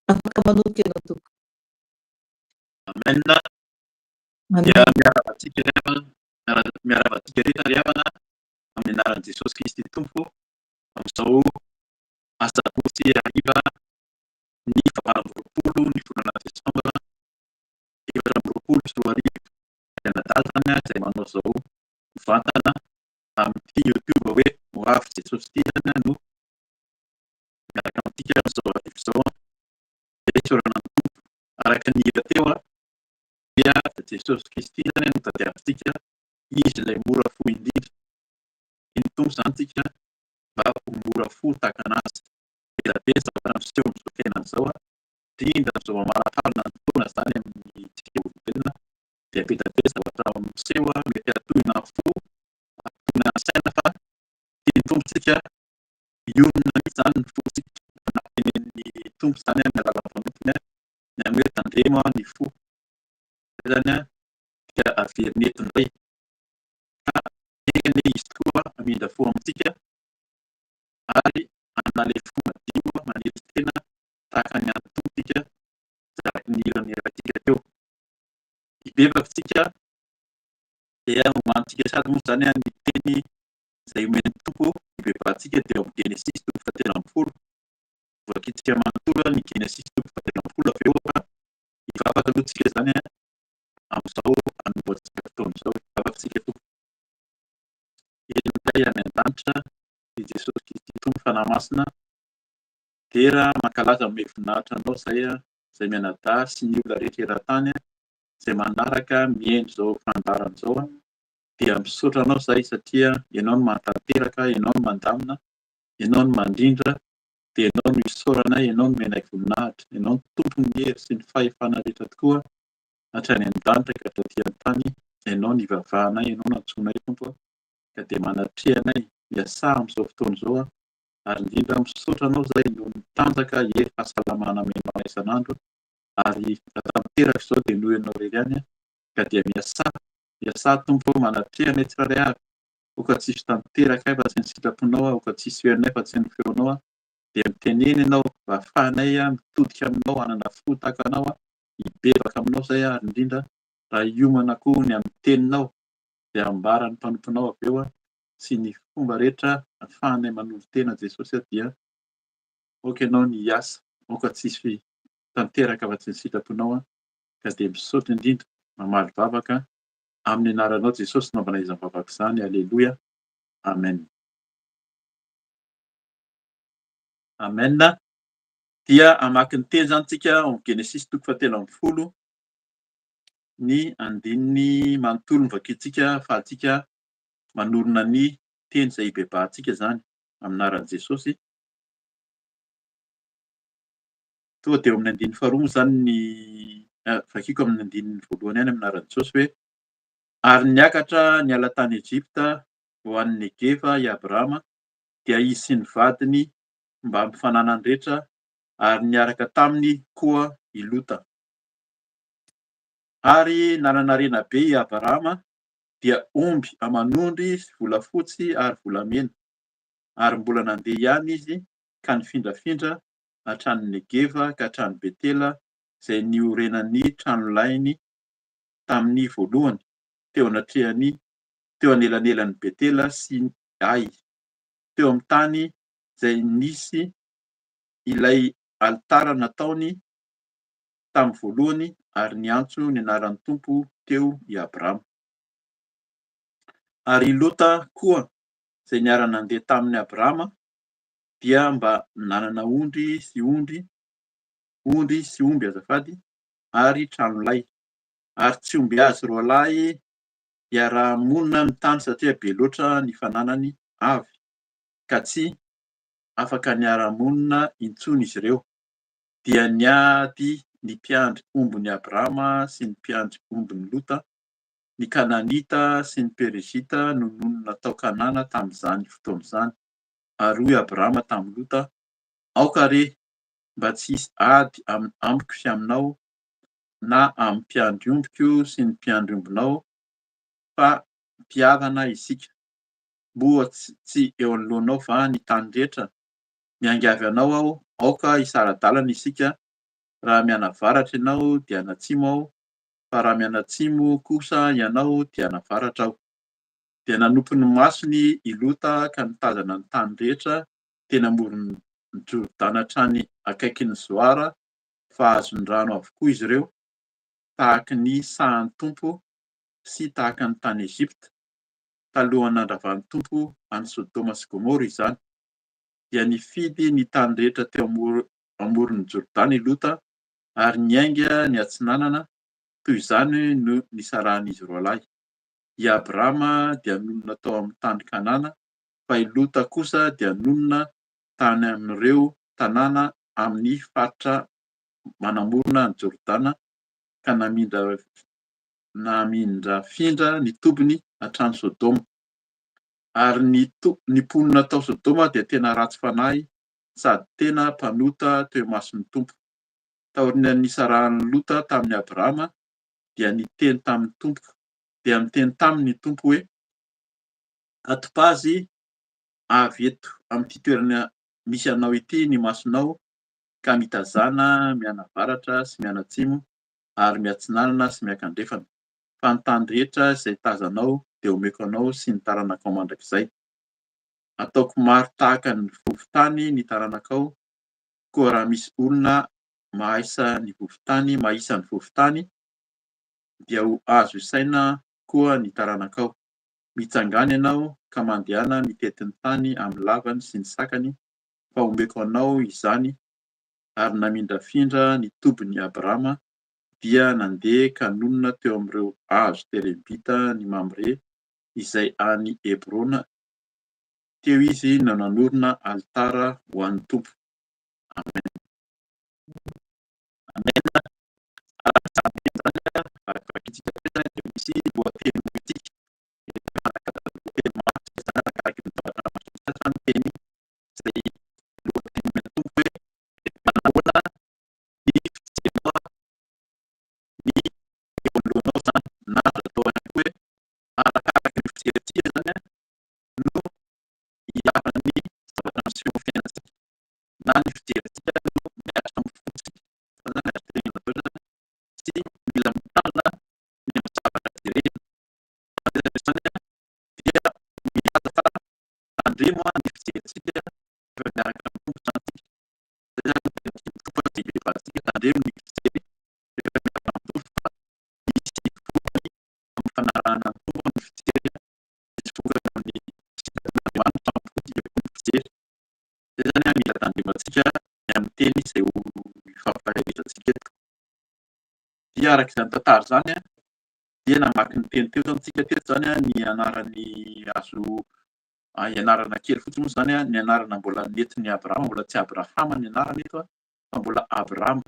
Afaka manomboka ianao tompoko. Amen. Dia miarahaba antsika ry havana, miarahaba antsika rehetra ry havana amin'ny anaran'i Jesosy Kristy Tompo amin'izao asabotsy hariva ny faha-28 ny volana desambra 2024. Mianadahy izany izay manao izao mivantana amin'ity YouTube hoe Ho avy Jesosy ity izany no miaraka amintsika amin'izao hariva izao. Dia isaorana ny Tompo. Araka ny hira teo dia Jesosy Kristy izany no tadiavintsika, Izy ilay mora fo indrindra. Tian'ny Tompo izany tsika mba ho mora fo tahaka an'Azy. Be dia be ny zavatra miseho amin'izao fiainana izao, indrindra amin'izao mamaraparana ny taona izany amintsika olombelona dia be dia be ny zavatra miseho mety hahatohina ny fo, hahatohina ny saina fa tian'ny Tompo tsika hionona mihitsy izany ny fontsika na tenenin'ny Tompo izany amin'ny alalan'ny mpanompony ny amin'ny hoe tandremo ny fo. Izay izany dia averiny eto indray ka enga anie izy tokoa hamindra fo amintsika ary hanana ilay fo madio manetry tena tahaka ny an'ny Tompo isika izay araka ny hira nihiraintsika teo. Hibebaka isika dia homanintsika sady moa izany ny teny izay omen'ny Tompo hibebahantsika dia ao amin'ny Genesisy toko fahatelo ambin'ny folo. Vakintsika manontolo ny Genesisy toko fahatelo ambin'ny folo avy eo fa hivavaka aloha tsika izany amin'izao hanombohantsika fotoana izao. Hivavaka tsika Tompo. Helinay any an-danitra i Jesosy Kristy Tompo Fanahy Masina. Dera mankalaza manome voninahitra anao izay izay mianadahy sy ny olona rehetra eran-tany izay manaraka mihaino izao fandaharana izao dia misaotra anao izahay satria ianao no mahatanteraka, ianao no mandamina, ianao no mandrindra, dia ianao no isaoranay, ianao no omenay voninahitra, ianao no tompon'ny hery sy ny fahefana rehetra tokoa hatrany an-danitra ka hatraty an-tany, ianao no ivavahanay, ianao no antsoinay Tompo a, ka dia manatreha anay, miasà amin'izao fotoana izao ary indrindra misaotra anao izahay noho ny tanjaka, hery, fahasalamana omenao anay isan'andro ary raha tanteraka izao dia noho ianao irery ihany. Ka dia miasà, miasà Tompo ô, manatreha anay tsirairay avy, aoka tsy hisy tanteraka ahy fa tsy ny sitraponao, aoka tsy hisy herinay fa tsy ny feonao, dia mitenena Ianao mba hahafahanay mitodika Aminao, hanana fo tahaka Anao, hibebaka Aminao izay ary indrindra raha hiomana koa ny amin'ny Teninao izay ambaran'ny mpanomponao avy eo sy ny fomba rehetra ahafahanay manolo-tena Jesosy dia aoka Ianao ny hiasa, aoka tsy hisy tanteraka afa-tsy ny sitraponao ka dia misaotra indrindra mamaly vavaka amin'ny anaranao Jesosy no anaovana izany vavaka izany Aleloia Amen. Amen. Dia hamaky ny teny izany tsika ao amin'ny Genesisy toko fahatelo ambin'ny folo ny andininy manontolo no vakintsika ahafahantsika manorina ny teny izay hibebahantsika izany amin'ny anaran'i Jesosy. Tonga dia eo amin'ny andininy faharoa moa izany ny vakiko amin'ny andininy voalohany ihany amin'ny anaran'i Jesosy hoe ary niakatra niala tany Egypta ho any Negeva i Abrahama dia izy sy ny vadiny mbamin'ny fananany rehetra ary niaraka taminy koa i Lota. Ary nanana harena be i Abrahama dia omby aman'ondry sy volafotsy ary volamena, ary mbola nandeha ihany izy ka nifindrafindra hatrany Negeva ka hatrany Betela izay niorenan'ny tranolainy tamin'ny voalohany teo anatrehan'i teo anelanelan'i Betela sy Ay, teo amin'ny tany izay nisy ilay alitara nataony tamin'ny voalohany ary niantso ny anaran'ny Tompo teo i Abrama. Ary i Lota koa izay niara-nandeha tamin'i Abrama dia mba nanana ondry sy ondry, ondry sy omby azafady, ary tranolay. Ary tsy omby azy roalahy hiaraha-monina ny tany satria be loatra ny fananany avy ka tsy afaka niara-monina intsony izy ireo. Dia niady ny mpiandry ombin'i Abrama sy ny mpiandry ombin'i Lota, ny Kananita sy ny Perizita no nonina tao Kanana tamin'izany fotoana izany. Ary hoy Abrama tamin'i Lota, Aoka re mba tsy hisy ady amiko sy aminao, na amin'ny mpiandry ombiko sy ny mpiandry ombinao, fa mpihavana isika. Moa tsy eo anoloanao va ny tany rehetra? Miangavy anao aho, aoka hisara-dalana isika, raha mianavaratra ianao dia hanatsimo aho, fa raha mianatsimo kosa ianao dia hanavaratra aho. Dia nanopy ny masony i Lota ka nitazana ny tany rehetra teny amoron'i Jordana hatrany akaikin'i Zoara, fa azon'ny rano avokoa izy ireo, tahaka ny sahan'ny Tompo sy tahaka ny tany Egypta, talohan'ny nandravan'ny Tompo an'i Sodoma sy Gomora izany. Dia nifidy ny tany rehetra teo amoron'i Jordana i Lota ary niainga niatsinanana, toy izany no nisarahan'izy roalahy. I Abrama dia nonina tao amin'ny tany Kanana, fa i Lota kosa dia nonina tany amin'ireo tanàna amin'ny faritra manamorona an'i Jordana, ka namindrafindra ny tobiny hatrany Sodoma. Ary ny ny mponina tao Sodoma dia tena ratsy fanahy sady tena mpanota teo imason'ny Tompo. Taorian'ny nisarahan'i Lota tamin'i Abrama, dia niteny tamin'ny Tompo, dia niteny taminy ny Tompo hoe, Atopazy avy eto amin'ity toerana misy anao ity ny masonao ka mitazàna mianavaratra sy mianatsimo ary miatsinanana sy miakandrefana, fa ny tany rehetra izay tazanao dia omeko anao sy ny taranakao mandrakizay. Ataoko maro tahaka ny vovo-tany ny taranakao, koa raha misy olona mahaisa ny vovo-tany mahisa ny vovo-tany, dia ho azo isaina koa ny taranakao. Mitsangàna ianao ka mandehana mitety ny tany amin'ny lavany sy ny sakany, fa homeko anao izany. Ary namindrafindra ny tobiny Abrama, dia nandeha ka nonina teo amin'ireo hazo terebinta ny Mamre, izay any Hebrona, teo izy no nanorina alitara ho an'ny Tompo. Amen. Amen. Araka izany teny izany, araka vakintsika teo izany dia misy lohateny omentsika. Lohateny maro izany arakaraka ny zavatra namakintsika izany ny teny izay lohateny omen'ny Tompo hoe manahoana ny fijerinao ny eo anoloanao izany na fijerintsika no mihatra amin'ny fontsika. Izany zany azo tenenina loatra zany tsy mila mitandrina ny amin'ny zavatra jerena. Izany dia milaza fa tandremo ny fijerintsika rehefa miaraka amin'ny Tompo izany isika. Izay zany no tena tian'ny Tompo izay hibebahantsika, tandremo ny fijery rehefa miaraka amin'ny Tompo fa misy vokany amin'ny fanarahana ny Tompo ny fijery, misy vokany amin'ny sitrapon'Andriamanitra amin'ny fontsika koa ny fijery. Izay izany mila tandremantsika ny amin'ny teny izay ho ifampaherezantsika eto. Dia araka izany tantara izany dia namaky ny teny teo izany tsika teto izany ny anarany azo ianarana kely fotsiny moa izany ny anarana mbola nentin'i Abrahama, mbola tsy Abrahama ny anarany eto fa mbola Abrama.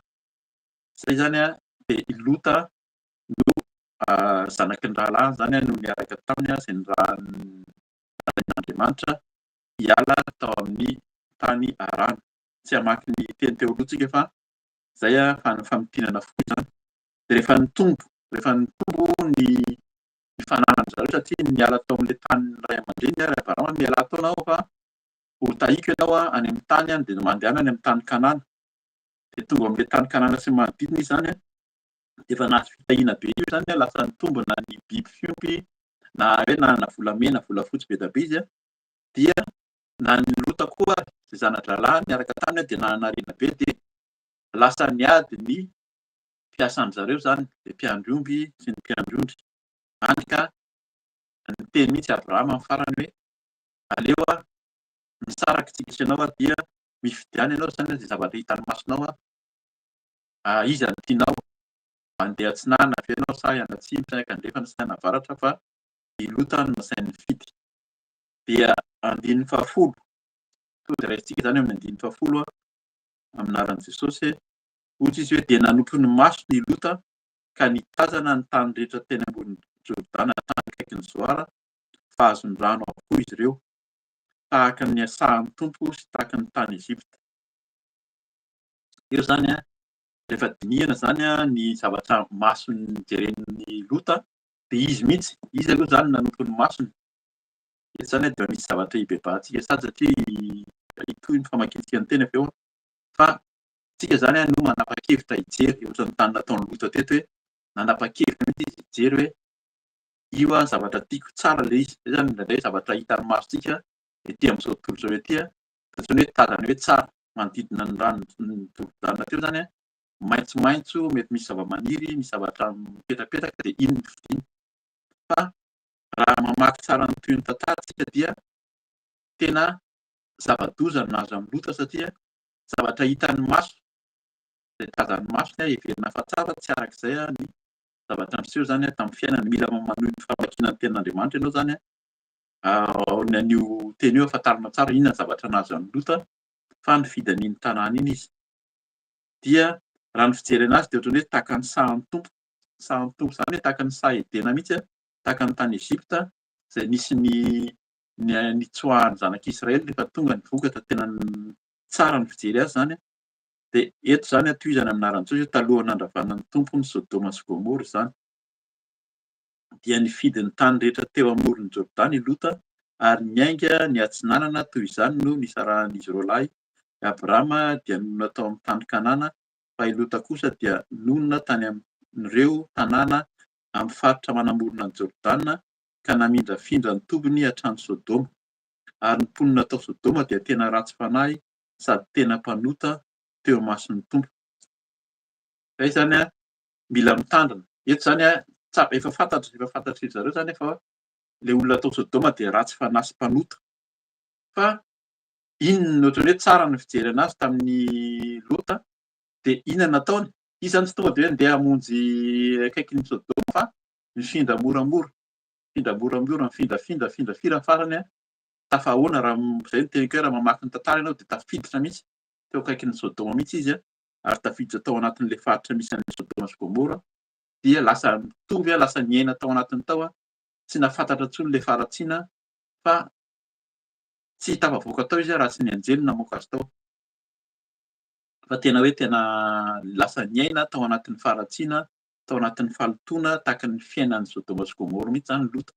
Izay izany dia i Lota no zanaky ny rahalahiny izany no niaraka taminy izay nirahin'Andriamanitra hiala tao amin'ny tany Harana. Tsy hamaky ny teny teo aloha tsika fa izay fa ny famintinana fohy izany. Dia rehefa nitombo, rehefa nitombo ny ny fananan-dry zareo satria niala tao amin'ilay tanin'ny ray aman-dreniny ary Abrahama, mialà tao ianao fa ho tahiko ianao any amin'ny tany any, dia mandehana any amin'ny tany Kanana. Dia tonga ao amin'ilay tany Kanana sy ny manodidina izy izany, dia efa nahazo fitahiana be io izany, lasa nitombo na ny biby fiompy na hoe nanana volamena, volafotsy be dia be izy, dia na ny Lota koa ary, izay zana-drahalahiny niaraka taminy dia nanana harena be, dia lasa niady ny mpiasan-dry zareo izany, ilay mpiandry omby sy ny mpiandry ondry. Hany ka niteny mihitsy Abrahama amin'ny farany hoe, Aleo aho misaraka isika sy ianao dia mifidiana ianao izany izay zavatra hitan'ny masonao, iza no tianao, handeha atsinanana ve ianao sa hianatsimo sa hiankandrefana sa hianavaratra fa i Lota no nasainy nifidy. Dia andininy fahafolo, tonga dia raisintsika izany eo amin'ny andininy fahafolo amin'ny anaran'i Jesosy. Hoy izy hoe, Dia nanopy ny masony i Lota ka nitazana ny tany rehetra teny ambonin'i Jordana hatrany akaikin'i Zoara, fa azon'ny rano avokoa izy ireo, tahaka ny sahan'ny Tompo sy tahaka ny tany Egypta. Eo izany, rehefa dinihana izany ny zavatra masony jeren'i Lota, dia izy mihitsy, izy aloha izany nanompo ny masony. Eto izany dia misy zavatra hibebahantsika sady satria hitohy ny famakiantsika ny teny avy eo, fa Tsika izany no manapa-kevitra hijery, ohatran'ny tany nataon'i Lota teto hoe nanapa-kevitra mihitsy izy hijery hoe io an zavatra tiako, tsara ilay izy. Izay izany indraindray zavatra hitan'ny masontsika ety amin'izao tontolo izao ety an, ohatran'ny hoe tazana hoe tsara, manodidina ny rano ny Jordana teo izany an, maitsomaitso, mety misy zavamaniry, misy zavatra mipetrapetraka dia iny no fidiny. Fa raha mamaky tsara ny tohin'ny tantara tsika dia tena zava-doza no nahazo an'i Lota satria zavatra hitan'ny maso, izay tazan'ny masony heverina fa tsara, tsy araka izay ny zavatra niseho izany tamin'ny fiainany. Mila manohy ny famakiana ny tenin'Andriamanitra ianao izany aorian'io teny io, ahafantarana tsara inona ny zavatra nahazo an'i Lota fa nifidy an'iny tanàna iny izy. Dia raha ny fijerena azy dia ohatran'ny hoe tahaka ny sahan'ny Tompo, sahan'ny Tompo izany hoe tahaka ny saha Edena mihitsy, tahaka ny tany Egypta izay nisy ny nitsoahan'ny zanak'Israely rehefa tonga ny vokatra tena tsara ny fijery azy izany. Dia eto izany tohizana amin'ny anaran'i Jesosy hoe talohan'ny nandravana ny Tompo ny Sodoma sy Gomora izany. Dia nifidy ny tany rehetra teo amoron'i Jordana i Lota ary niainga niatsinanana, toy izany no nisarahan'izy roalahy. I Abrama dia nonina tao amin'ny tany Kanana, fa i Lota kosa dia nonina tany amin'ireo tanàna amin'ny faritra manamorona an'i Jordana ka namindrafindra ny tobiny hatrany Sodoma. Ary ny mponina tao Sodoma dia tena ratsy fanahy sady tena mpanota teo imason'ny Tompo. Izay izany an, mila mitandrina. Eto izany an, tsapa, efa fantatra, efa fantatry zareo izany fa ilay olona tao Sodoma dia ratsy fanahy sy mpanota. Fa inona no ohatran'ny hoe tsara ny fijery anazy tamin'ny Lota, dia inona no nataony? Izy izany tsy tonga dia hoe ndeha hamonjy akaikin'i Sodoma fa mifindra moramora, mifindra moramora, mifindrafindra, mifindrafira ny farany an, tafahoana raha izay no teniko hoe raha mamaky ny tantara ianao dia tafiditra mihitsy teo akaikin'i Sodoma mihitsy izy an, ary tafiditra tao anatin'ilay faritra misy an'i Sodoma sy Gomora, dia lasa mitovy an, lasa niaina tao anatiny tao an, tsy nahafantatra intsony ilay faharatsiana fa tsy tafavoaka tao izy raha tsy ny anjely namoaka azy tao. Fa tena hoe tena lasa niaina tao anatin'ny faharatsiana tao anatin'ny fahalotoana tahaka ny fiainan'i Sodoma sy Gomora mihitsy izany Lota.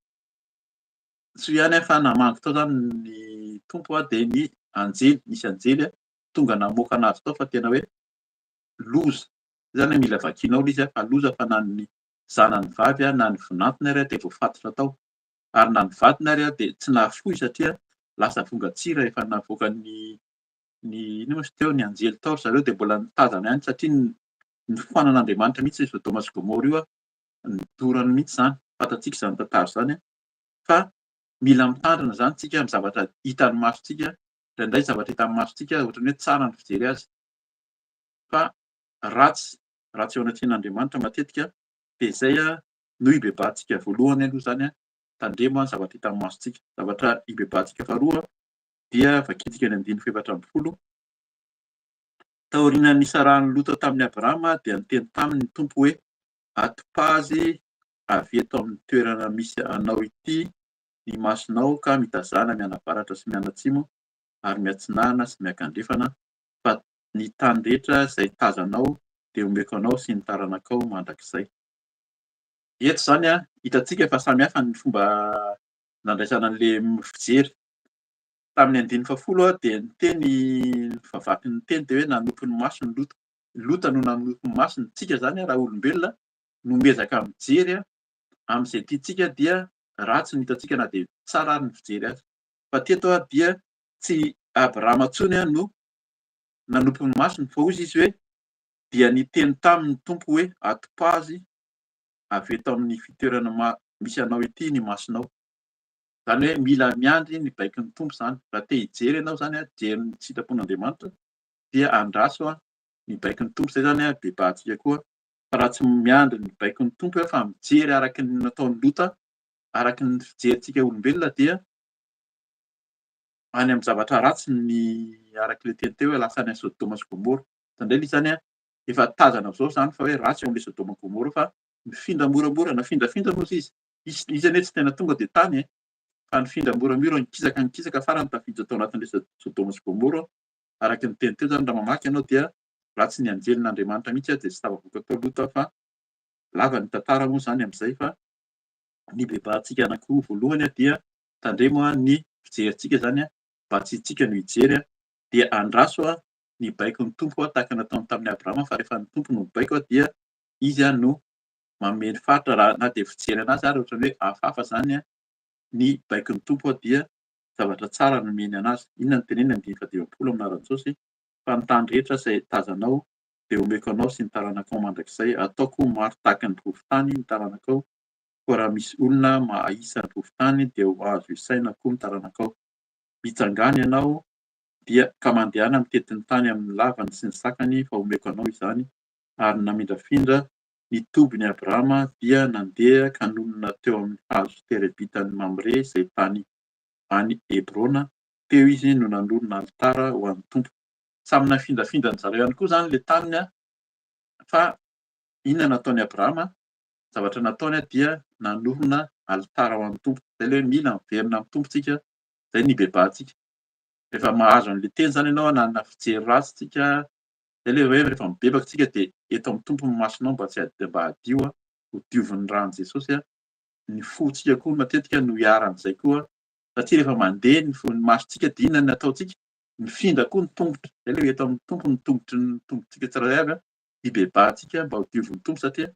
Soa ihany fa namangy tao izany ny Tompo dia ny anjely, nisy anjely tonga namoaka anazy tao fa tena hoe loza. Izay zany mila vakianao ilay izy fa loza fa na ny zanany vavy na ny vinantony ary dia voafatotra tao. Ary na ny vadiny ary dia tsy nahafoy satria lasa vongan-tsira efa navoakan'ny ny inona moa izy teo ny anjely tao ry zareo dia mbola nitazana ihany satria nofoanan'Andriamanitra mihitsy io Sodoma sy Gomora io, nodorany mihitsy izany. Fantatsika izany tantara izany fa mila mitandrina izany tsika amin'ny zavatra hitan'ny masontsika, indraindray zavatra hitan'ny masontsika ohatran'ny hoe tsara ny fijery azy fa ratsy, ratsy eo anatrehan'Andriamanitra matetika dia izay no hibebahantsika voalohany aloha izany, tandremo ny zavatra hitan'ny masontsika. Zavatra hibebahantsika faharoa dia vakintsika ny andininy fahefatra ambin'ny folo. Taorian'ny nisarahan'i Lota tamin'i Abrahama dia niteny taminy ny Tompo hoe, Atopazy avy eto amin'ny toerana misy anao ity ny masonao ka mitazàna mianavaratra sy mianatsimo ary miatsinanana sy miakandrefana, fa ny tany rehetra izay tazanao dia homeko anao sy ny taranakao mandrakizay. Eto izany hitantsika fa samy hafa ny fomba nandraisana an'ilay fijery. Tamin'ny andininy fahafolo dia niteny ny favaky ny teny dia hoe nanopy ny masony Lota. Lota no nanopy ny masony. Tsika izany raha olombelona no miezaka mijery amin'izay tiantsika dia ratsy no hitantsika na dia tsara ary ny fijery azy. Fa teto dia tsy Abrahama intsony no nanopy ny masony fa hoy izy hoe dia niteny taminy ny Tompo hoe atopazy avy eto amin'ny fitoerana misy anao ity ny masonao. Izany hoe mila miandry ny baikon'ny Tompo izany. Raha te hijery ianao izany, jery ny sitrapon'Andriamanitra, dia andraso ny baikon'ny Tompo. Izay izany bebahantsika koa. Fa raha tsy miandry ny baikon'ny Tompo fa mijery araka ny nataon'i Lota, araka ny fijerintsika olombelona dia any amin'ny zavatra ratsy ny araka ilay teny teo hoe lasa any Sodoma sy Gomora. Indraindray ilay izy izany efa tazana amin'izao izany fa hoe ratsy eo amin'ilay Sodoma Gomora fa mifindra moramora, nafindrafindra moa izy. Izy anie tsy tena tonga dia tany e, fa nifindra moramora, nikisaka nikisaka farany tafiditra tao anatin'ilay Sodoma sy Gomora. Araka ny teny teo izany raha mamaky ianao dia raha tsy ny anjelin'Andriamanitra mihitsy dia tsy tafavoaka tao Lota fa lava ny tantara moa izany amin'izay fa ny bebahantsika anankiroa voalohany dia tandremo ny fijerintsika izany mba tsy isika no hijery dia andraso ny baikon'ny Tompo tahaka ny nataony tamin'i Abrahama fa rehefa ny Tompo no mibaiko dia izy no manome ny faritra raha na dia fijery anazy ary ohatran'ny hoe hafahafa izany ny baikon'ny Tompo dia zavatra tsara no nomeny anazy. Inona no teneniny andininy fahadimampolo amin'ny anaran'i Jesosy? Fa ny tany rehetra izay tazanao dia omeko anao sy ny taranakao mandrakizay. Ataoko maro tahaka ny vovon-tany ny taranakao, koa raha misy olona mahaisa ny vovon-tany dia ho azo isaina koa ny taranakao. Mitsangàna ianao dia ka mandehana mitety ny tany amin'ny lavany sy ny sakany fa omeko anao izany. Ary namindrafindra ny tobiny Abrahama dia nandeha ka nonina teo amin'ny hazo terebitan'i Mamre izay tany any Hebrona, teo izy no nanorina alitara ho an'ny Tompo. Samy nafindrafindran-dry zareo ihany koa izany ilay taniny fa inona no nataon'i Abrahama? Zavatra nataony dia nanorina alitara ho an'ny Tompo. Izay ilay hoe mila miverina amin'ny Tompo tsika, izay no hibebahantsika. Rehefa mahazo an'ilay teny izany ianao, nanana fijery ratsy tsika, Izay ilay hoe rehefa mibebaka tsika dia eto amin'ny Tompo ny masonao mba tsy mba hadio, ho diovin'ny ran'i Jesosy. Ny fontsika koa matetika no iharan'izay koa satria rehefa mandeha ny ny masontsika dia inona ny ataontsika? Mifindra koa ny tongotra. Izay ilay hoe eto amin'ny Tompo ny tongotry ny tongotsika tsirairay avy hibebahantsika mba ho diovin'ny Tompo satria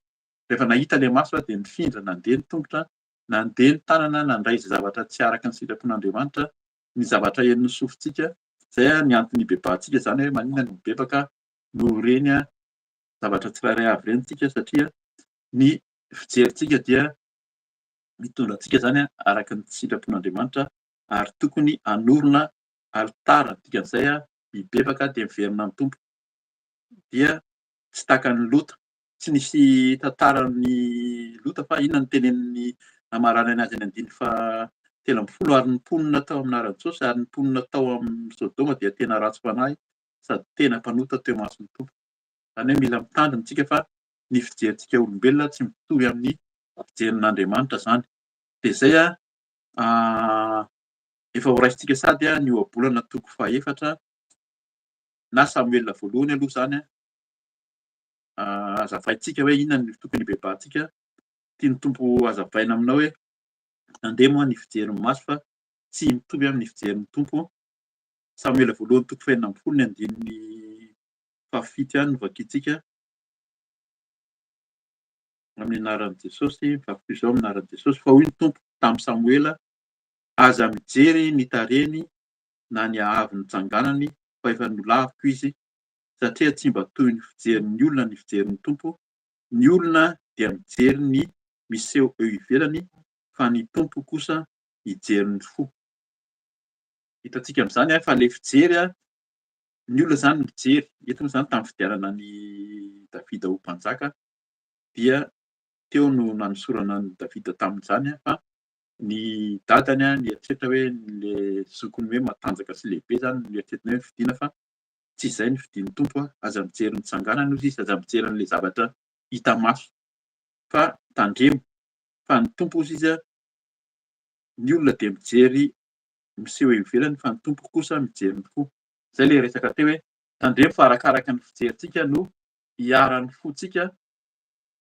rehefa nahita ilay maso dia nifindra nandeha ny tongotra, nandeha ny tanana nandray izay zavatra tsy araka ny sitrapon'Andriamanitra, ny zavatra henon'ny sofintsika. Izay ny antony hibebahantsika izany hoe maninona no mibebaka noho ireny zavatra tsirairay avy ireny tsika satria ny fijerintsika dia mitondra antsika izany araka ny sitrapon'Andriamanitra ary tokony hanorina alitara dikan'izay mibebaka dia miverina amin'ny Tompo dia tsy tahaka an'i Lota tsy nisy tantaran'i Lota fa inona no tenenin'ny namaranany azy any andininy faha 13 ary ny mponina tao amin'ny Aranjosy ary ny mponina tao amin'ny Sodoma dia tena ratsy fanahy sady tena mpanota teo imason'ny Tompo. Izany hoe mila mitandrina isika fa ny fijerintsika olombelona tsy mitovy amin'ny fijerin'Andriamanitra izany. Dia izay efa ho raisintsika sady ny ohabolana toko fahaefatra na Samoela voalohany aloha izany. Hazavaintsika hoe inona no tokony hibebahantsika. Tian'ny Tompo hazavaina aminao hoe andeha moa ny fijerin'ny maso fa tsy mitovy amin'ny fijerin'ny Tompo. Samoela voalohany toko fahenina ambin'ny folo ny andininy fahafito ihany no vakintsika. Amin'ny anaran'i Jesosy, mivaky toy izao amin'ny anaran'i Jesosy: Fa hoy ny Tompo tamin'i Samoela: Aza mijery ny tarehiny na ny haavon'ny tsanganany, fa efa nolaviko izy, satria tsy mba toy ny fijerin'ny olona ny fijerin'ny Tompo. Ny olona dia mijery ny miseho eo ivelany, fa ny Tompo kosa mijery ny fo. Hitantsika amin'izany fa ilay fijery, ny olona izany mijery, eto moa izany tamin'ny fidianana an'i Davida ho mpanjaka dia teo no nanosorana an'i Davida tamin'izany, fa ny dadany nieritreritra hoe ilay zokiny hoe matanjaka sy lehibe izany no nieritreretina hoe nofidiana, fa tsy izay no fidian'ny Tompo. Aza mijery ny tsanganany hozy izy, aza mijery an'ilay zavatra hita maso, fa tandremo fa ny Tompo hozy izy, ny olona dia mijery miseho eo ivelany fa ny Tompo kosa mijery ny fo. Izay ilay resaka teo hoe tandremo fa arakaraka ny fijerintsika no iharan'ny fontsika,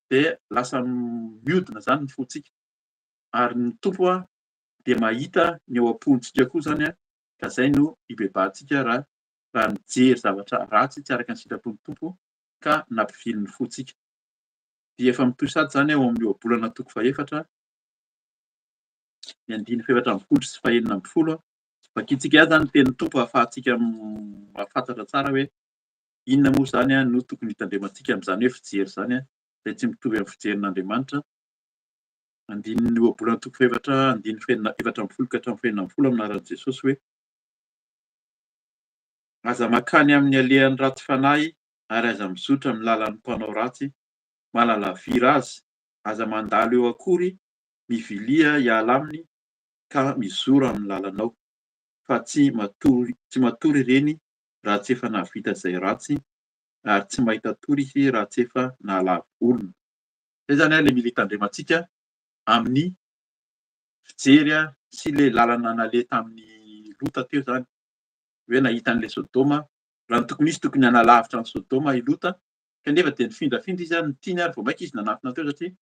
dia lasa miodina izany ny fontsika. Ary ny Tompo dia mahita ny ao am-pontsika koa izany, ka izay no hibebahantsika raha nijery zavatra ratsy tsy araka ny sitrapon'ny Tompo ka nampivily ny fontsika. Dia efa mitohy sady izany ao amin'ny ohabolana toko fahefatra, ny andininy fahefatra ambin'ny folo sy fahenina ambin'ny folo. Vakintsika ihany izany ny tenin'ny Tompo ahafahantsika mahafantatra tsara hoe inona moa izany no tokony hitandremantsika amin'izany hoe fijery izany, izay tsy mitovy amin'ny fijerin'Andriamanitra. Andininy ohabolana toko fahefatra, andininy fahenina efatra ambin'ny folo ka hatramin'ny fahenina ambin'ny folo amin'ny anaran'i Jesosy hoe: Aza mankany amin'ny alehan'ny ratsy fanahy, ary aza mizotra amin'ny lalan'ny mpanao ratsy. Manalavira azy, aza mandalo eo akory, mivilia hiala aminy ka mizora amin'ny lalanao, fa tsy matory, tsy matory ireny raha tsy efa nahavita izay ratsy, ary tsy mahita tory izy raha tsy efa nahalavo olona. Izay izany ilay mila hitandremantsika amin'ny fijery sy ilay lalana naleha tamin'i Lota teo izany, hoe nahita an'ilay Sodoma, raha ny tokony hisy tokony hanalavitra an'i Sodoma i Lota, kanefa dia nifindrafindra izy, ny tiany ary vao mainka izy nanatona teo satria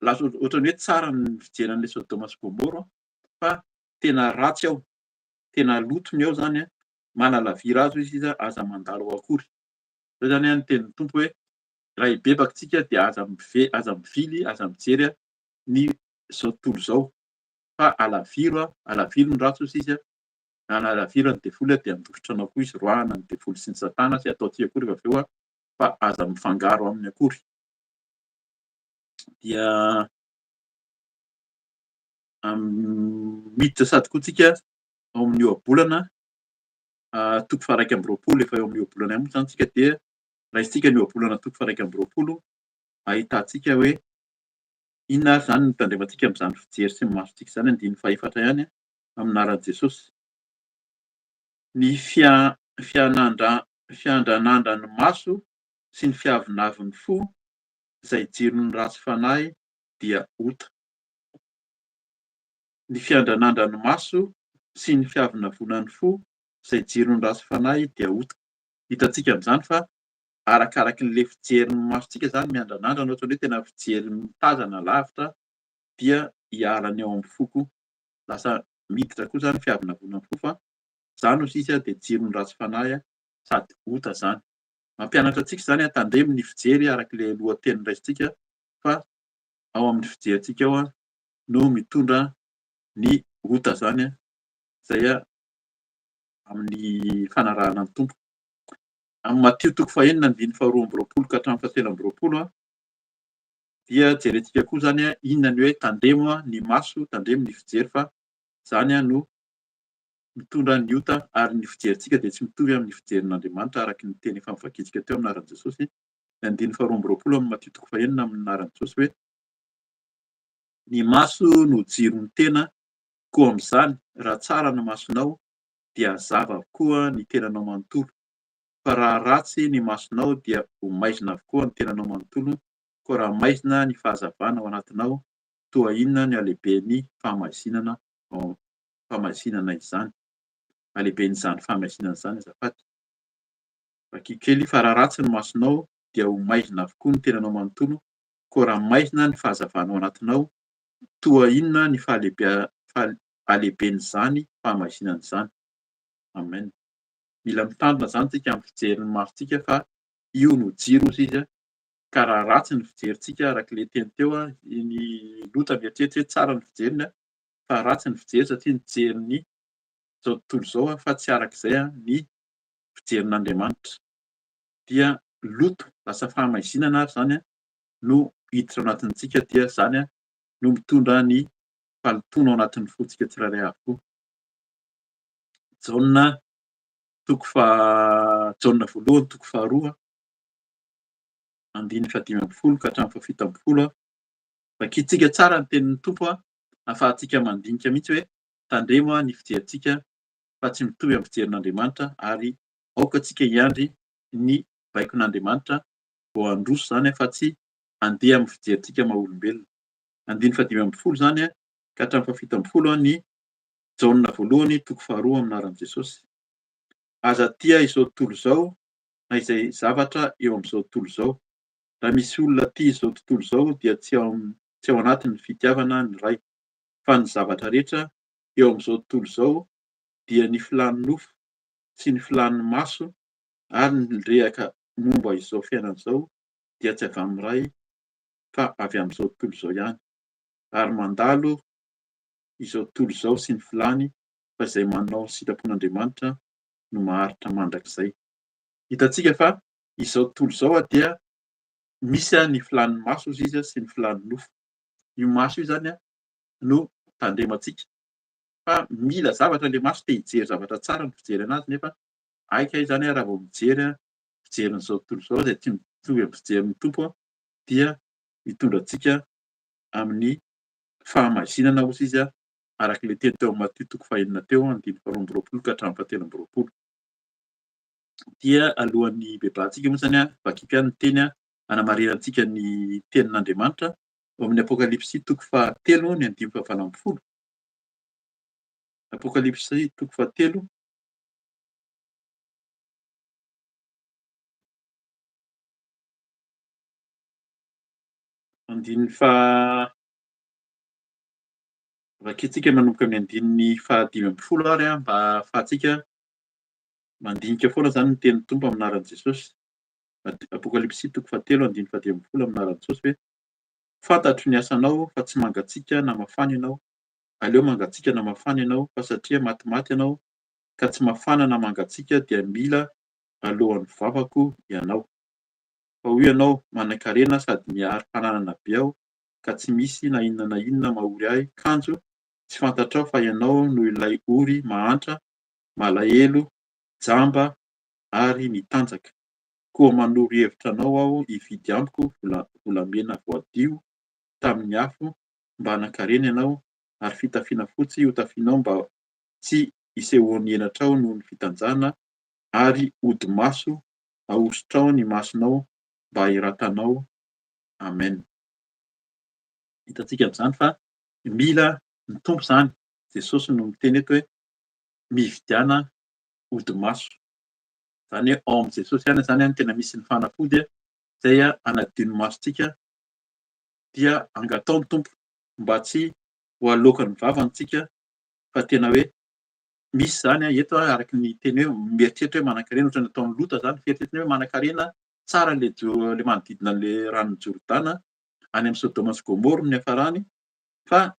lasa ohatran'ny hoe tsara ny fijery an'ilay Sodoma sy Gomoro fa tena ratsy ao, tena loto ny ao izany, manalavira azy hoy izy, aza mandalo ao akory. Izay izany ny tenin'ny Tompo hoe raha hibebaka isika dia aza aza mivily, aza mijery ny izao tontolo izao fa alaviro, alaviro ny ratsy hoy izy, analaviro ny devoly dia handositra anao koa izy, roahana ny devoly sy ny satana tsy atao aty akory rehefa avy eo fa aza mifangaro aminy akory. Dia miditra sady koa tsika ao amin'ny ohabolana toko faha-21, efa eo amin'ny ohabolana ihany moa izany tsika, dia raisintsika ny ohabolana toko faha-21 ahitantsika hoe inona ary izany no tandremantsika amin'izany fijery sy ny masontsika izany, andininy fahefatra ihany amin'ny anaran'i Jesosy. Ny fiandranandran'ny maso sy ny fiavonavon'ny fo izay jiron'ny ratsy fanahy dia ota. Ny fiandranandran'ny maso sy ny fiavonavonan'ny fo izay jiron'ny ratsy fanahy dia ota. Hitantsika amin'izany fa arakaraky ny le fijerin'ny masontsika izany miandranandrana, ohatran'ny hoe tena fijery mitazana lavitra, dia hiala ny ao amin'ny fo koa. Lasa miditra koa izany fiavonavonan'ny fo fa izany hoy izy dia jiron'ny ratsy fanahy sady ota izany. Mampianatra antsika izany tandremo ny fijery araka ilay lohateny raisintsika fa ao amin'ny fijerintsika ao no mitondra ny ota izany izay amin'ny fanarahana ny Tompo. Amin'ny Matio toko fahenina andininy faharoa amby roapolo ka hatramin'ny fahatelo amby roapolo dia jerentsika koa izany inona ny hoe tandremo ny maso, tandremo ny fijery fa izany no mitondra ny ota ary ny fijerintsika dia tsy mitovy amin'ny fijerin'Andriamanitra araka ny teny efa novakintsika teo amin'ny anaran'i Jesosy. Ny andininy faharoa amby roapolo amin'ny Matio toko fahenina amin'ny anaran'i Jesosy hoe: Ny maso no jiron'ny tena, koa amin'izany raha tsara ny masonao dia hazava avokoa ny tenanao manontolo, fa raha ratsy ny masonao dia ho maizina avokoa ny tenanao manontolo, koa raha maizina ny fahazavana ao anatinao, toa inona ny halehiben'ny fahamaizinana ao fahamasinana izany. Halehiben'izany fahamasinana izany azafady. Vakio kely fa raha ratsy ny masonao dia ho maizina avokoa ny tenanao manontolo, koa raha maizina ny fahazavana ao anatinao, toa inona ny fahalehiben'izany fahamasinana izany. Amen. Mila mitandrina izany tsika amin'ny fijerin'ny masontsika fa io no jiro hozy izy ka raha ratsy ny fijerintsika araka ilay teny teo, ny Lota mieritreritra hoe tsara ny fijeriny fa ratsy ny fijery satria nijery ny izao tontolo izao fa tsy araka izay ny fijerin'Andriamanitra. Dia loto, lasa fahamaizinana ary izany no hiditra ao anatintsika dia izany no mitondra ny fahalotoana ao anatin'ny fontsika tsirairay avy koa. Jaona toko faha Jaona voalohany toko faharoa andininy faha-15 ka hatramin'ny faha-17. Vakintsika tsara ny tenin'ny Tompo ahafahantsika mandinika mihitsy hoe tandremo ny fijerintsika fa tsy mitovy amin'ny fijerin'Andriamanitra ary aoka tsika hiandry ny baikon'Andriamanitra vao handroso izany fa tsy handeha amin'ny fijerintsika maha olombelona. Andininy faha-15 izany ka hatramin'ny faha-17 ny Jaona voalohany toko faharoa amin'ny anaran'i Jesosy. Aza tia izao tontolo izao na izay zavatra eo amin'izao tontolo izao. Raha misy olona tia izao tontolo izao dia tsy ao tsy ao anatin'ny fitiavana ny Ray. Fa ny zavatra rehetra eo amin'izao tontolo izao dia ny filàn'ny nofo sy ny filàn'ny maso ary ny rehaka momba izao fiainana izao dia tsy avy amin'ny Ray fa avy amin'izao tontolo izao ihany. Ary mandalo izao tontolo izao sy ny filàny fa izay manao ny sitrapon'Andriamanitra no maharitra mandrakizay. Hitantsika fa izao tontolo izao dia misy ny filàn'ny maso hozy izy sy ny filàn'ny nofo. Io maso io izany no tandremantsika fa mila zavatra ilay maso te hijery zavatra tsara ny fijery anazy nefa aika izany raha vao mijery fijerin'izao tontolo izao izay tsy mitovy amin'ny fijerin'ny Tompo dia mitondra antsika amin'ny fahamaizinana hozy izy araka ilay teny teo amin'ny Matio toko fahenina teo andininy faharoa amby roapolo ka hatramin'ny fahatelo amby roapolo. Dia alohan'ny hibebahantsika moa izany, vakiko ihany ny teny hanamarinantsika ny tenin'Andriamanitra ao amin'ny Apokalypsy toko fahatelo ny andininy fahavalo ambin'ny folo. Apokalypsy toko fahatelo andininy faha Vakintsika manomboka amin'ny andininy faha-15 ary mba ahafahantsika mandinika foana izany ny tenin'ny Tompo amin'ny anaran'i Jesosy. Apokalypsy toko fahatelo andininy faha-15 amin'ny anaran'i Jesosy hoe Fantatro ny asanao fa tsy mangatsiaka na mafana ianao, aleo mangatsiaka na mafana ianao fa satria matimaty ianao ka tsy mafana na mangatsiaka dia mila alohan'ny vavako ianao. Fa hoy ianao, manan-karena sady mihary fananana be aho ka tsy misy na inona na inona mahory ahy kanjo tsy fantatrao fa ianao no ilay ory mahantra, malahelo, jamba ary mitanjaka. Koa manoro hevitra anao aho hividy amiko volamena voadio tamin'ny afo mba hanan-karena ianao ary fitafiana fotsy hotafianao mba tsy hisehoan'ny henatrao noho ny fitanjahana ary odi-maso ahosotrao ny masonao mba hahiratanao. Amen. Hitantsika amin'izany fa mila ny Tompo izany, Jesosy no miteny eto hoe mividiana odi-maso. Izany hoe ao amin'i Jesosy ihany izany no tena misy ny fanafody izay hanadio ny masontsika dia angatao ny Tompo mba tsy ho aloakan'ny vavany tsika fa tena hoe misy izany eto araka ny teny hoe mieritreritra hoe manan-karena ohatran'ny ataon'i Lota izany, fieritreretana hoe manan-karena tsara ilay ilay manodidina an'ilay ranon'i Jordana any amin'i Sodoma sy Gomoro no niafarany fa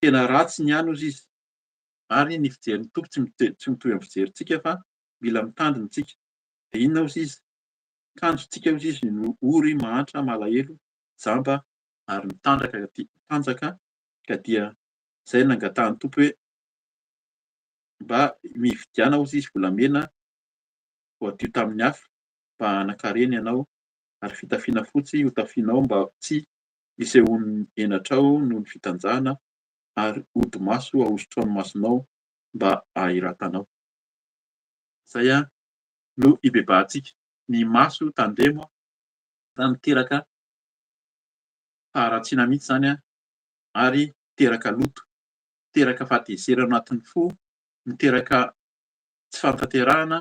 tena ratsy ny any hozy izy ary ny fijerin'ny Tompo tsy tsy mitovy amin'ny fijerintsika fa mila mitandrina isika. Dia inona hozy izy? Kanjo tsika hozy izy no ory, mahantra, malahelo, jamba ary mitandraka mitanjaka ka dia izay no nangatahan'ny Tompo hoe mba mividiana hozy izy volamena voadio tamin'ny afo mba hanan-karena ianao ary fitafiana fotsy hotafianao mba tsy hisehoan'ny henatrao noho ny fitanjahana ary odi-maso ahosotrao ny masonao mba hahiratanao. Izay no hibebahantsika. Ny maso tandremo fa miteraka faharatsiana mihitsy izany ary miteraka loto, miteraka fahatezerana anatin'ny fo, miteraka tsy fahatanterahana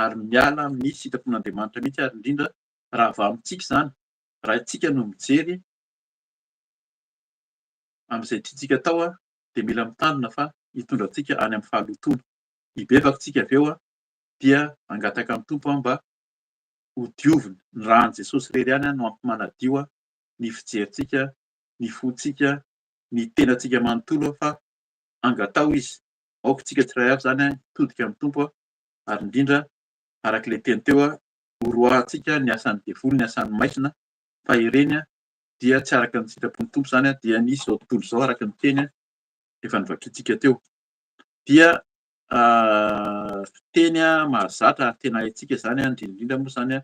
ary miala amin'ny sitrapon'Andriamanitra mihitsy ary indrindra raha avy amintsika izany, raha isika no mijery amin'izay tiantsika atao dia mila mitandrina fa hitondra antsika any amin'ny fahalotoana. Hibebaka isika avy eo. Dia hangataka amin'ny Tompo aho mba ho diovina. Ny ràn'i Jesosy irery ihany no ampy manadio ny fijerintsika, ny fontsika, ny tenantsika manontolo fa angataho Izy. Aoka isika tsirairay avy izany hitodika amin'ny Tompo ary indrindra araka ilay teny teo, horoahantsika ny asan'ny devoly, ny asan'ny maizina fa ireny dia tsy araka ny sitrapon'ny Tompo izany dia ny izao tontolo izao araka ny teny efa novakintsika teo. Dia fiteny mahazatra ary tena haintsika izany, indrindra indrindra moa izany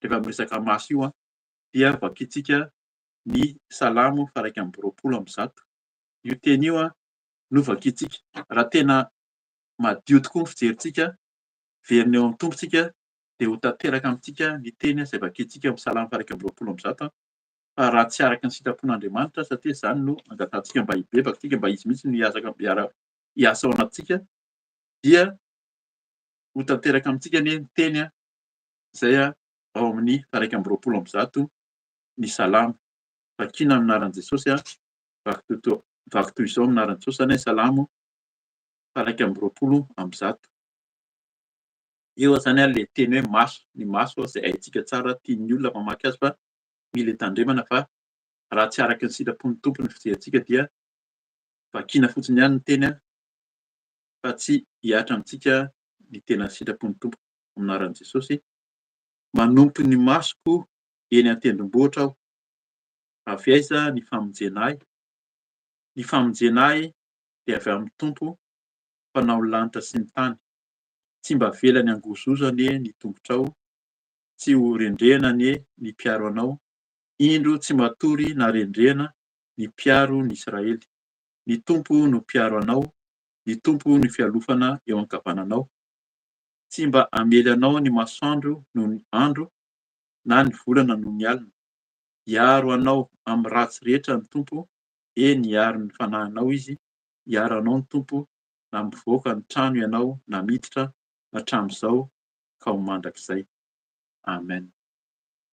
rehefa miresaka maso io dia vakintsika ny Salamo faha 121. Io teny io no vakintsika. Raha tena madio tokoa ny fijerintsika, verina eo amin'ny Tompo isika dia ho tanteraka amintsika ny teny izay vakintsika ao amin'ny Salamo faha 121 fa raha tsy araka ny sitrapon'Andriamanitra satria izany no angatahantsika mba hibebaka isika, mba Izy mihitsy no hiazaka hiasa ao anatintsika dia ho tanteraka amintsika anie ny teny izay ao amin'ny faha 121 ny Salamo. Vakina amin'ny anaran'i Jesosy, vaky toy izao amin'ny anaran'i Jesosy izany Salamo faha 121. Eo izany ilay teny hoe maso, ny maso izay haintsika tsara, tian'ny olona mamaky azy fa mila tandremana fa raha tsy araka ny sitrapon'ny Tompo ny fijerintsika dia vakiana fotsiny ihany ny teny fa tsy hihatra amintsika ny tena sitrapon'ny Tompo amin'ny anaran'i Jesosy. Manompo ny masoko eny an-tendrombohitra aho. Avy aiza ny famonjena ahy? Ny famonjena ahy dia avy amin'ny Tompo mpanao ny lanitra sy ny tany. Tsy mba avelany hangozohozo anie ny tongotrao, tsy ho rendrehana anie ny mpiaro anao, indro tsy matory na rendrehana ny mpiaro ny Israely. Ny Tompo no mpiaro anao, ny Tompo no fialofana eo ankavananao. Tsy mba hamely anao ny masoandro noho ny andro, na ny volana noho ny alina. Hiaro anao amin'ny ratsy rehetra ny Tompo, eny hiaro ny fanahinao Izy, hiaro anao ny Tompo na mivoaka ny trano ianao na miditra, hatramin'izao ka ho mandrakizay. Amen.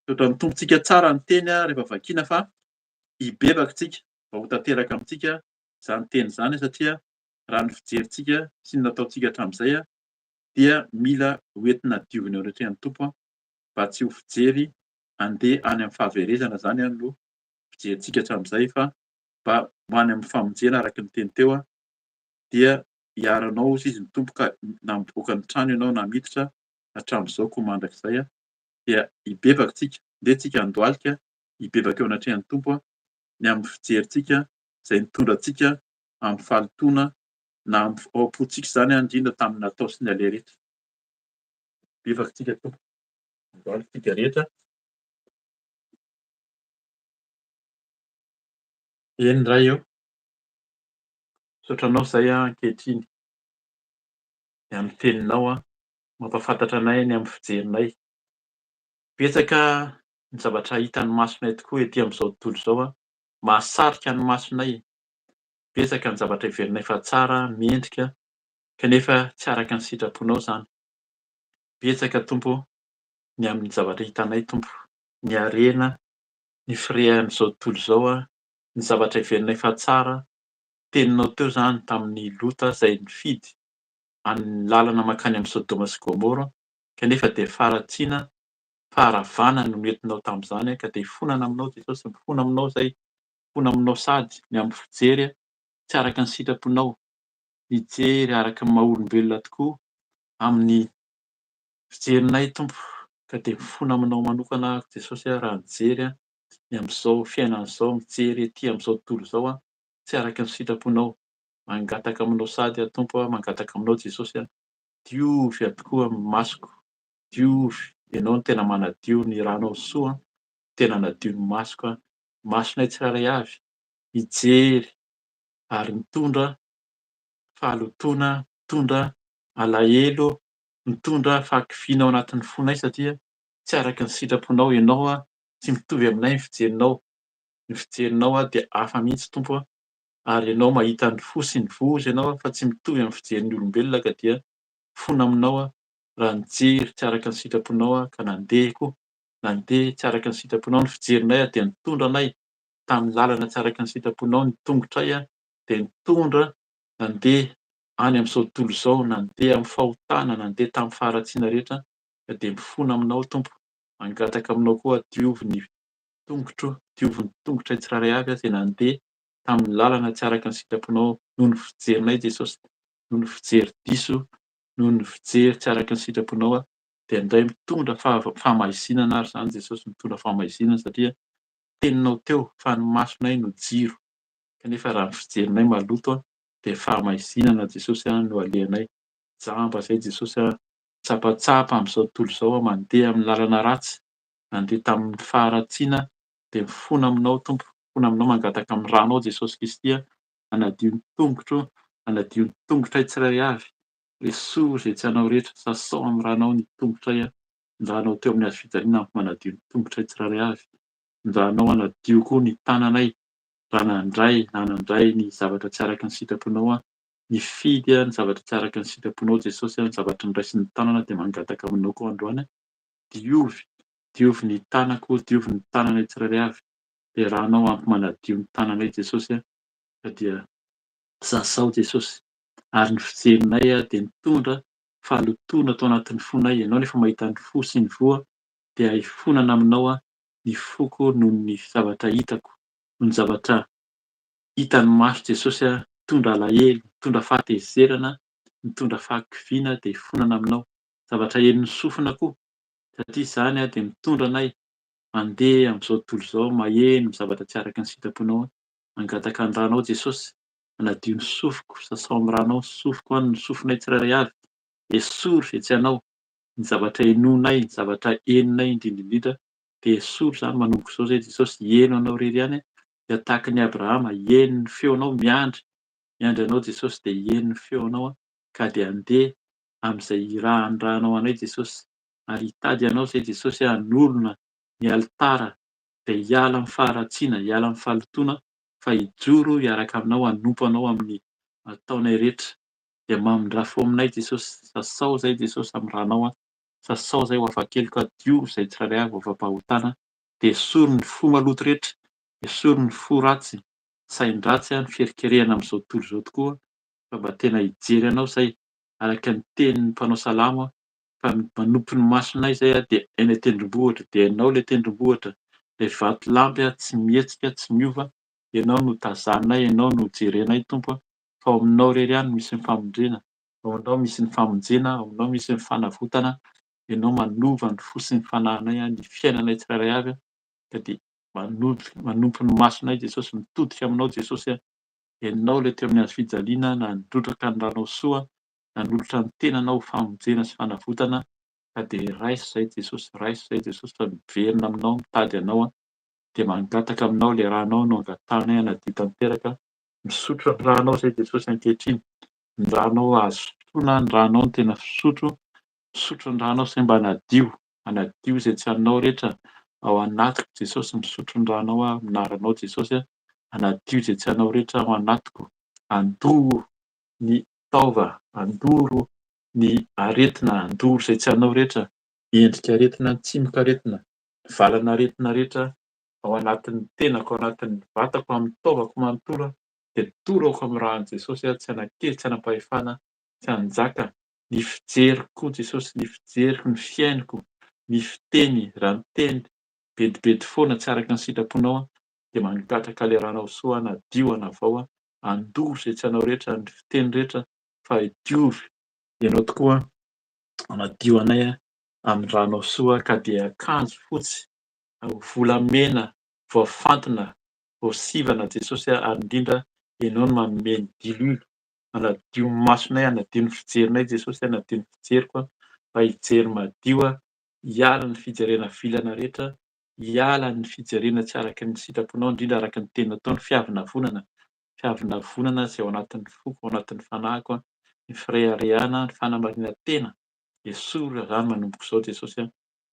Misaotra ny Tompontsika tsara ny teny rehefa vakiana fa hibebaka tsika mba ho tanteraka amintsika izany teny izany satria raha ny fijerintsika sy ny nataontsika hatramin'izay dia mila hoentina diovina eo anatrehan'ny Tompo mba tsy ho fijery andeha any amin'ny fahaverezana izany no fijerintsika hatramin'izay fa mba ho any amin'ny famonjena araka ny teny teo dia hiaro anao hozy izy ny Tompo ka na mivoaka ny trano ianao na miditra hatramin'izao koa mandrakizay dia hibebaka tsika, ndeha tsika handohalika hibebaka eo anatrehan'ny Tompo ny amin'ny fijerintsika izay nitondra antsika amin'ny fahalotoana na amin'ny ao am-pontsika izany indrindra tamin'ny natao sy ny aleha rehetra. Hibebaka tsika Tompo, handohalika tsika rehetra. Eny Ray ô, misaotra Anao izay aho ankehitriny ny amin'ny teninao mampahafantatra anay ny amin'ny fijerinay. Betsaka ny zavatra hitan'ny masonay tokoa ety amin'izao tontolo izao, mahasarika ny masonay. Betsaka ny zavatra heverinay fa tsara, mendrika, kanefa tsy araka ny sitraponao izany. Betsaka Tompo ô ny amin'ny zavatra hitanay Tompo, ny harena, ny firehan'izao tontolo izao, ny zavatra heverinay fa tsara. Teninao teo izany tamin'i Lota izay nifidy ny lalana mankany amin'i Sodoma sy Gomora, kanefa dia faharatsiana, faharavana no nentinao tamin'izany, ka dia hifonana aminao Jesosy, mifona aminao izay, mifona aminao sady ny amin'ny fijery tsy araka ny sitraponao, mijery araka ny maha olombelona tokoa amin'ny fijerinay Tompo, ka dia mifona aminao manokana aho Jesosy raha nijery ny amin'izao fiainana izao, mijery ety amin'izao tontolo izao tsy araka ny sitraponao, Mangataka aminao sady aho Tompo a, mangataka aminao Jesosy a, diovy aho tokoa amin'ny masoko, diovy, Ianao no tena manadio, ny ranao soa no tena hanadio ny masoko a, ny masonay tsirairay avy hijery ary mitondra fahalotoana, mitondra alahelo, mitondra fahakiviana ao anatin'ny fonay satria tsy araka ny sitraponao Ianao a, tsy mitovy aminay ny fijerinao, ny fijerinao dia hafa mihitsy Tompo a, ary ianao mahita ny fo sy ny vozo ianao fa tsy mitovy amin'ny fijerin'ny olombelona ka dia mifona aminao aho raha nijery tsy araka ny sitraponao aho ka nandeha koa nandeha tsy araka ny sitraponao ny fijerinay aho dia nitondra anay tamin'ny lalana tsy araka ny sitraponao ny tongotray aho dia nitondra nandeha any amin'izao tontolo izao, nandeha amin'ny fahotana, nandeha tamin'ny faharatsiana rehetra, ka dia mifona aminao Tompo, mangataka aminao koa diovy ny tongotro, diovy ny tongotray tsirairay avy izay nandeha tamin'ny lalana tsy araka ny sitraponao noho ny fijerinay Jesosy, noho ny fijery diso, noho ny fijery tsy araka ny sitraponao dia indray mitondra fahamaizinana ary izany Jesosy, mitondra fahamaizinana satria teninao teo fa ny masonay no jiro kanefa raha ny fijerinay maloto dia fahamaizinana Jesosy no alehanay, jamba izay Jesosy mitsapatsapa amin'izao tontolo izao mandeha amin'ny lalana ratsy, nandeha tamin'ny faharatsiana dia mifona aminao Tompo, mifona aminao mangataka amin'ny ranao Jesosy Kristy hanadio ny tongotro, hanadio ny tongotray tsirairay avy, esory izay tsy anao rehetra, sasao amin'ny ranao ny tongotray, ny ranao teo amin'ny hazo fijaliana ampy manadio ny tongotray tsirairay avy, ny ranao hanadio koa ny tananay raha nandray na nandray ny zavatra tsy araka ny sitraponao aho, nifidy ny zavatra tsy araka ny sitraponao Jesosy, ny zavatra noraisin'ny tanana dia mangataka aminao koa androany, diovy, diovy ny tanako, diovy ny tananay tsirairay avy, dia ranao ampy manadio ny tananay Jesosy ka dia sasao Jesosy, ary ny fijerinay dia nitondra fahalotoana tao anatin'ny fonay, ianao nefa mahita ny fo sy ny voa dia hifonana aminao ny foko noho ny zavatra hitako, noho ny zavatra hitan'ny maso Jesosy a, mitondra alahelo, mitondra fahatezerana, mitondra fahakiviana dia hifonana aminao. Zavatra henon'ny sofina koa satria izany dia mitondra anay mandeha amin'izao tontolo izao maheno ny zavatra tsy araka ny sitraponao. Mangataka ny ranao Jesosy, manadio ny sofiko, sasao amin'ny ranao ny sofiko any, ny sofinay tsirairay avy, esory izay tsy anao, ny zavatra henoinay, ny zavatra henonay indrindra indrindra dia esory izany manomboka izao izay Jesosy, heno anao irery ihany dia tahaka an'i Abrahama, heno ny feonao, miandry, miandry anao Jesosy dia heno ny feonao ka dia handeha amin'izay irahanirahanao anay Jesosy ary hitady anao izay Jesosy hanolona ny alitara dia hiala amin'ny faharatsiana, hiala amin'ny fahalotoana fa hijoro hiaraka aminao hanompo anao amin'ny ataonay rehetra dia mamindrà fo aminay Jesosy, sasao izay Jesosy amin'ny ranao an, sasao izay ho afa-keloka, diovy izay tsirairay avy ho afa-pahotana, dia esory ny fo maloto rehetra, esory ny fo ratsy, sain-dratsy, ny fierikerehana amin'izao tontolo izao tokoa, fa mba tena hijery anao izay, araka ny tenin'ny mpanao salamo, fa manompo ny masonay izay dia eny an-tendrombohitra, dia ianao ilay tendrombohitra, ilay vatolampy tsy mihetsika, tsy miova, ianao no tazaninay, ianao no jerenay Tompo, fa ao aminao irery ihany no misy ny famondrena, ao aminao misy ny famonjena, ao aminao misy ny fanavotana, ianao manova ny fo sy ny fanahinay, ny fiainanay tsirairay avy, ka dia manompo ny masonay Jesosy, mitodika aminao Jesosy, ianao ilay teo amin'ny hazo fijaliana, nandrotraka ny ranao soa, nanolotra ny tenanao ho famonjena sy fanavotana, ka dia raiso izay Jesosy, raiso izay Jesosy fa miverina aminao, mitady anao, dia mangataka aminao ilay ranao no angatahanay hanadio tanteraka. Misotro ny ranao izay Jesosy ankehitriny. Ny ranao azo sotroina, ny ranao no tena fisotro. Misotro ny ranao izay mba hanadio, hanadio izay tsy anao rehetra ao anatiko Jesosy. Misotro ny ranao aho, amin'ny anaranao Jesosy, hanadio izay tsy anao rehetra ao anatiko. Andoro ny taova, andoro ny aretina, andoro izay tsy anao rehetra, endrika aretina, tsimokaretina, valan'aretina rehetra ao anatin'ny tenako, ao anatin'ny vatako, amin'ny taovako manontolo aho, dia torako amin'ny ràn'i Jesosy aho, tsy hanan-kery, tsy hanam-pahefana, tsy hanjaka, ny fijeriko koa Jesosy, ny fijeriko, ny fiainiko, ny fiteny, raha miteny bedibedy foana tsy araka ny sitraponao aho, dia mangataka ilay rànao soa hanadio, hanavao aho, handoro izay tsy anao rehetra, ny fiteny rehetra, fa diovy Ianao tokoa, hanadio anay amin'ny rànao soa, ka dia akanjo fotsy volamena voafantina, voasivana Jesosy a, ary indrindra Ianao no manome ny diloilo hanadio ny masonay, hanadio ny fijerinay Jesosy, hanadio ny fijeriko aho mba hijery madio aho, hiala ny fijerena vilana rehetra, hiala ny fijerena tsy araka ny sitraponao, indrindra araka ny teny natao, ny fiavonavonana, fiavonavonana izay ao anatin'ny foko, ao anatin'ny fanahiko, ny fireharehana, ny fanamarinan-tena, esory izany manomboka izao Jesosy a.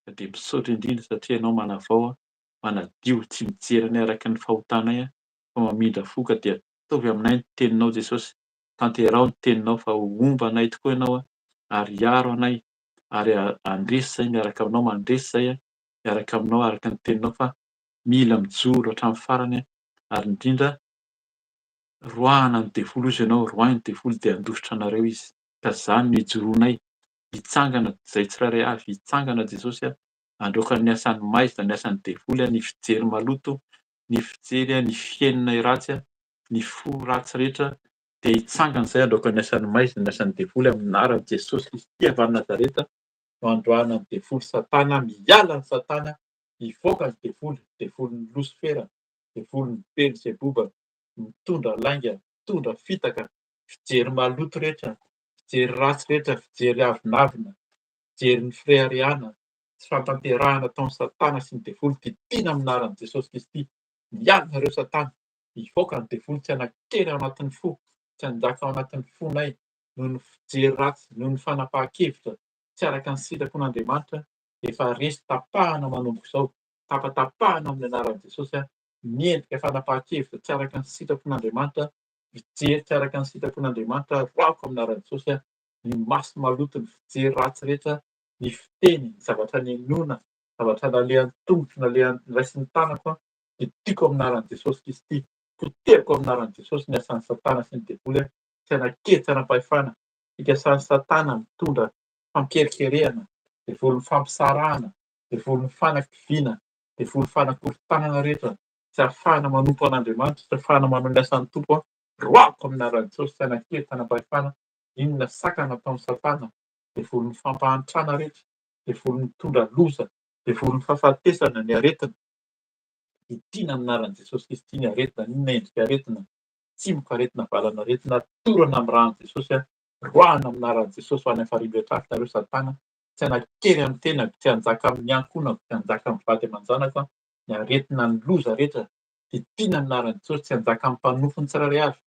Ka dia misaotra indrindra satria ianao manavao, manadio, tsy mijery anay araka ny fahotanay fa mamindra fo ka dia ataovy aminay ny teninao Jesosy, tanteraho ny teninao fa ho homba anay tokoa ianao ary hiaro anay ary handresy izay miaraka aminao, mandresy izay miaraka aminao araka ny teninao fa mila mijoro hatramin'ny farany ary indrindra. Roahana ny devoly hozy ianao, roahy ny devoly dia handositra anareo izy. Ka izany no ijoroanay, hitsangana izay tsirairay avy, hitsangana Jesosy a, handroaka ny asan'ny maizina, ny asan'ny devoly a, ny fijery maloto, ny fijery a, ny fihainona ratsy a, ny fo ratsy rehetra, dia hitsangana izay handroaka ny asan'ny maizina, ny asan'ny devoly amin'ny anaran'i Jesosy Kristy avy any Nazareta no handroahana ny devoly satana, miala ny satana, mivoaka ny devoly, devolin'ny losifera, devolin'ny belzeboba, mitondra lainga, mitondra fitaka, fijery maloto rehetra, fijery ratsy rehetra, fijery avonavona, fijery ny fireharehana, tsy fahatanterahana ataon'i Satana sy ny devoly, didiana amin'ny anaran'i Jesosy Kristy. Miala nareo Satana, mivoaka ny devoly tsy hanan-kery ao anatin'ny fo, tsy hanjaka ao anatin'ny fonay noho ny fijery ratsy, noho ny fanapahan-kevitra tsy araka ny sitrapon'Andriamanitra, efa resy tapahana manomboka izao, tapatapahana amin'ny anaran'i Jesosy miendrika fanapahan-kevitra tsy araka ny sitrapon'Andriamanitra, mijery tsy araka ny sitrapon'Andriamanitra, roahiko amin'ny anaran'i Jesosy aho, ny maso maloto, ny fijery ratsy rehetra, ny fiteny, ny zavatra ninoana, zavatra nalehan'ny tongotro, nalehan'ny noraisin'ny tanako, dia tiako amin'ny anaran'i Jesosy Kristy, potehiko amin'ny anaran'i Jesosy ny asan'i Satana sy ny devoly, tsy hanan-kery, tsy hanam-pahefana, fikasan'i Satana mitondra fampierikerehana, devolin'ny fampisarahana, devolin'ny fanakiviana, devoly fanakorontanana rehetra tsy ahafahana manompo an'Andriamanitra, tsy ahafahana manao ny asan'ny Tompo an, roahiko amin'ny anaran'i Jesosy, tsy hanan-kery, tsy hanam-pahefana, inona sakana ataon'i Satana, devolin'ny fampahantrana rehetra, devolin'ny mitondra loza, devolin'ny fahafatesana, ny aretina, didiana amin'ny anaran'i Jesosy Kristy ny aretina, n'inona endrika aretina, tsimoka aretina, valan'aretina, torana amin'ny ràn'i Jesosy an, roahina amin'ny anaran'i Jesosy ho any amin'ny farihy mihoatrafy nareo Satana, tsy hanan-kery amin'ny tenako, tsy hanjaka amin'ny ankohonako, tsy hanjaka amin'ny vady aman-janako aho, ny aretina, ny loza rehetra dia tiana amin'ny anaran'i Jesosy, tsy hanjaka amin'ny mpanompony tsirairay avy,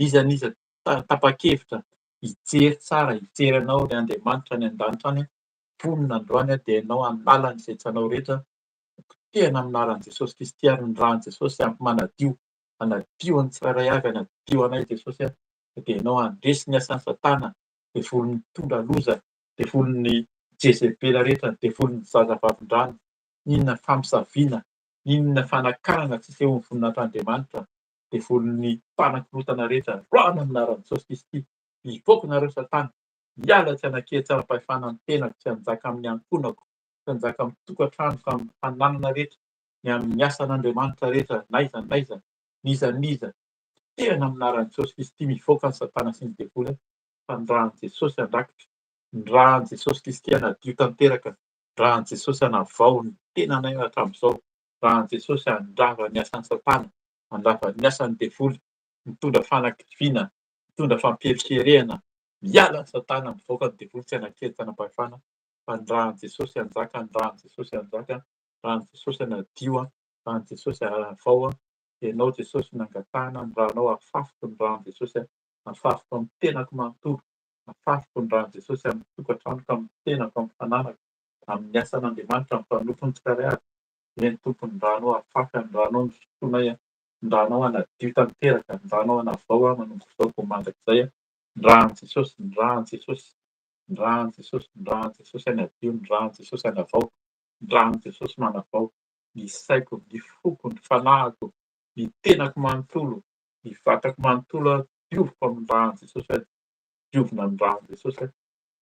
iza n'iza tapa-kevitra hijery tsara, hijery anao ry Andriamanitra any an-danitra any, vonona androany aho dia ianao hanala ny izay tsy anao rehetra, potehina amin'ny anaran'i Jesosy Kristy ary ny ràn'i Jesosy ampy manadio, manadio ny tsirairay avy, hanadio anay Jesosy dia ianao handresy ny asan'i Satana, devoly mitondra loza, devolin'ny Jezebela rehetra, ny devolin'ny zaza vavin-drano, n'inona famosaviana, n'inona fanakanana tsy hisehoan'ny voninahitr'Andriamanitra, devolin'ny mpanakorotana rehetra, roahina amin'ny anaran'i Jesosy Kristy, mivoaka nareo satana, miala tsy hanan-kery tsy hanam-pahefana amin'ny tenako, tsy hanjaka amin'ny ankohonako, tsy hanjaka amin'ny tokantranoko, amin'ny fananana rehetra, ny amin'ny asan'Andriamanitra rehetra, n'aiza n'aiza, n'iza n'iza, potehina amin'ny anaran'i Jesosy Kristy, mivoaka ny satana sy ny devoly, fa ny ràn'i Jesosy handrakitra, ny ràn'i Jesosy Kristy hanadio tanteraka, ny ràn'i Jesosy hanavao ny tenanay hatramin'izao, ny ràn'i Jesosy handrava ny asan'i Satana, handrava ny asan'ny devoly, mitondra fanakiviana, mitondra fampierikerehana, miala ny Satana, mivoaka ny devoly tsy hanan-kery tsy hanam-pahefana, fa ny ràn'i Jesosy hanjaka, ny ràn'i Jesosy hanjaka, ny ràn'i Jesosy hanadio, ny ràn'i Jesosy hanavao, Ianao Jesosy nangatahana ny rànao hafafiko ny ràn'i Jesosy Afafiko amin'ny tenako manontolo, afafiko ny ran'i Jesosy amin'ny tokantranoko, amin'ny tenako, amin'ny fananako, amin'ny asan'Andriamanitra, amin'ny mpanompony tsirairay avy. Eny Tompo, ny ranao afafy, ny ranao no sotroinay, ny ranao hanadio tanteraka, ny ranao hanavao ahy manomboka izao vao mandrakizay. Ny ran'i Jesosy, ny ran'i Jesosy, ny ran'i Jesosy, ny ran'i Jesosy hanadio, ny ran'i Jesosy hanavao, ny ran'i Jesosy manavao ny saiko, ny foko, ny fanahiko, ny tenako manontolo, ny vatako manontolo aho dioviko amin'ny ràn'i Jesosy aho, diovina amin'ny ràn'i Jesosy aho,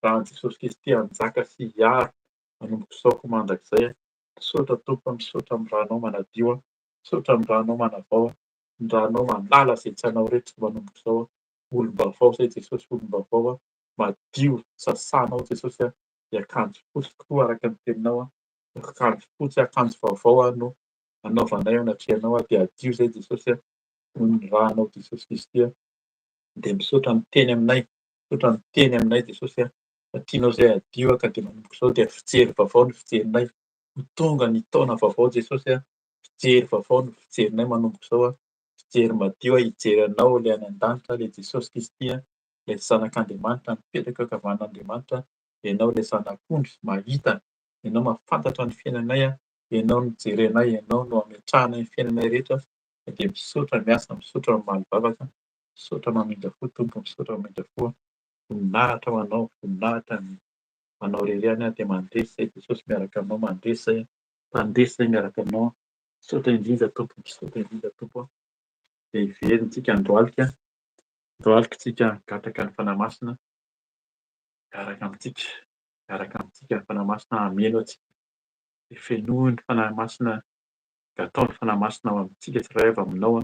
ràn'i Jesosy Kristy hanjaka sy hiaro manomboka izao ko mandrakizay aho, misaotra Tompo misaotra amin'ny rànao manadio aho, misaotra amin'ny rànao manavao aho, ny rànao manala izay tsy anao rehetra manomboka izao aho, olom-baovao izay Jesosy olom-baovao aho, madio sasanao Jesosy aho, hiakanjo fotsy tokoa araka ny teninao aho, akanjo fotsy akanjo vaovao aho no anaovanay eo anatrehanao aho, dia hadio izay Jesosy aho. noho ny rànao Jesosy Kristy a, dia misaotra miteny aminay, misaotra miteny aminay Jesosy a, fa tianao izay hadio ka dia manomboka izao dia fijery vaovao ny fijerinay, ho tonga ny taona vaovao Jesosy a, fijery vaovao ny fijerinay manomboka izao a, fijery madio a, hijery anao ilay any an-danitra, ilay Jesosy Kristy a, ilay Zanak'Andriamanitra mipetraka eo ankavanan'Andriamanitra, Ianao ilay Zanak'ondry mahita, Ianao mahafantatra ny fiainanay a, Ianao no jerenay, Ianao no ametrahanay ny fiainanay rehetra, Fa dia misaotra miasa, misaotra mamaly vavaka, misaotra mamindra fo Tompo, misaotra mamindra fo, voninahitra ho Anao, voninahitra ny Anao irery ihany aho dia mandresy izay Jesosy miaraka aminao, mandresy izay, mpandresy izay miaraka aminao, misaotra indrindra Tompo, misaotra indrindra Tompo. Dia hiverina tsika handohalika, handohalika tsika hangataka ny Fanahy Masina hiaraka amintsika, hiaraka amintsika ny Fanahy Masina hameno antsika. Dia fenoy ny Fanahy Masina, angataho ny Fanahy Masina ao amintsika tsirairay avy aminao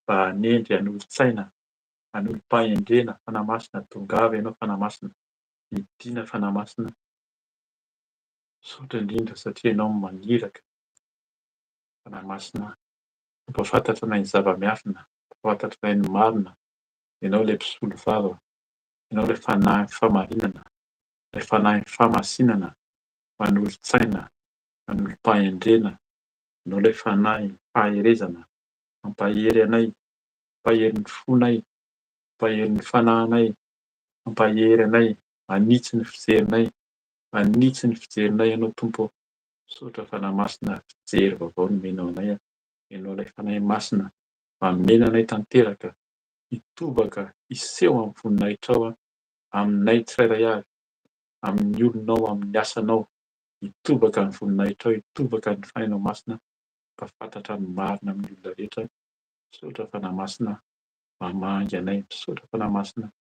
mba hanendry hanolo-tsaina, hanolo-pahendrena, Fanahy Masina tongava ianao Fanahy Masina, midina Fanahy Masina. Misaotra indrindra satria ianao no maniraka Fanahy Masina mampahafantatra anay ny zava-miafina, mampahafantatra anay ny marina, ianao ilay mpisolo vava, ianao ilay Fanahin'ny fahamarinana, ilay Fanahin'ny fahamasinana, manolo-tsaina, manolo-pahendrena, ianao ilay Fanahin'ny faherezana, mampahery anay, mampahery ny fonay, mampahery ny fanahinay, mampahery anay, manitsy ny fijerinay, manitsy ny fijerinay ianao Tompo ô. Misaotra Fanahy Masina fijery vaovao nomenao anay a. Ianao ilay Fanahy Masina mamela anay tanteraka hitobaka hiseho amin'ny voninahitrao aminay tsirairay avy, amin'ny olonao, amin'ny asanao. Hitobaka ny voninahitrao, hitobaka ny Fanahinao Masina mba fantatra ny marina amin'ny olona rehetra. Misaotra Fanahy Masina mamangy anay. Misaotra Fanahy Masina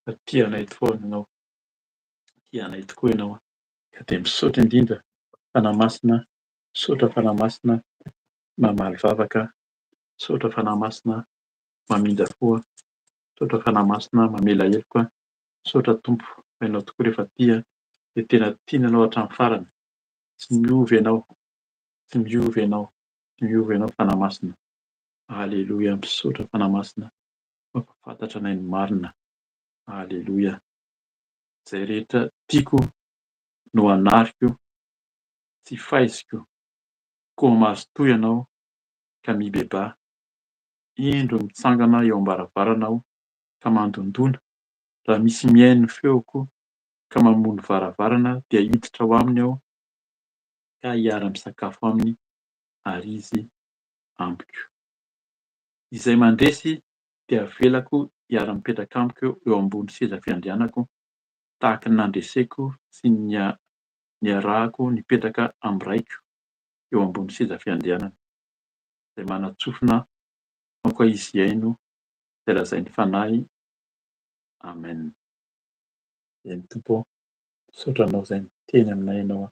fa tia anay foana ianao. Tia anay tokoa ianao. Ka dia misaotra indrindra Fanahy Masina, misaotra Fanahy Masina mamaly vavaka, misaotra Fanahy Masina mamindra fo, misaotra Fanahy Masina mamela heloka, misaotra Tompo fa Ianao tokoa rehefa tia dia tena tiana Ianao hatramin'ny farany, tsy miova Ianao, tsy miova Ianao, tsy miova Ianao Fanahy Masina. Aleloia, misaotra Fanahy Masina mampahafantatra anay ny marina. Aleloia. Izay rehetra tiako no anariko tsy faiziko, koa mazotoa ianao ka mibebaha. Indro mitsangana eo am-baravarana aho ka mandondona, raha misy mihaino ny feoko ka mamoha ny varavarana dia hiditra ao aminy aho ka hiara-misakafo aminy ary izy amiko. Izay mandresy dia avelako hiara-mipetraka amiko eo ambony seza fiandrianako, tahaka ny nandreseko sy niarahako nipetraka amin'ny Raiko eo ambony seza fiandrianany. Izay manan-tsofina, aoka izy hihaino izay lazain'ny Fanahy. Amen. Eny Tompo ô, misaotra Anao izay miteny aminay Ianao.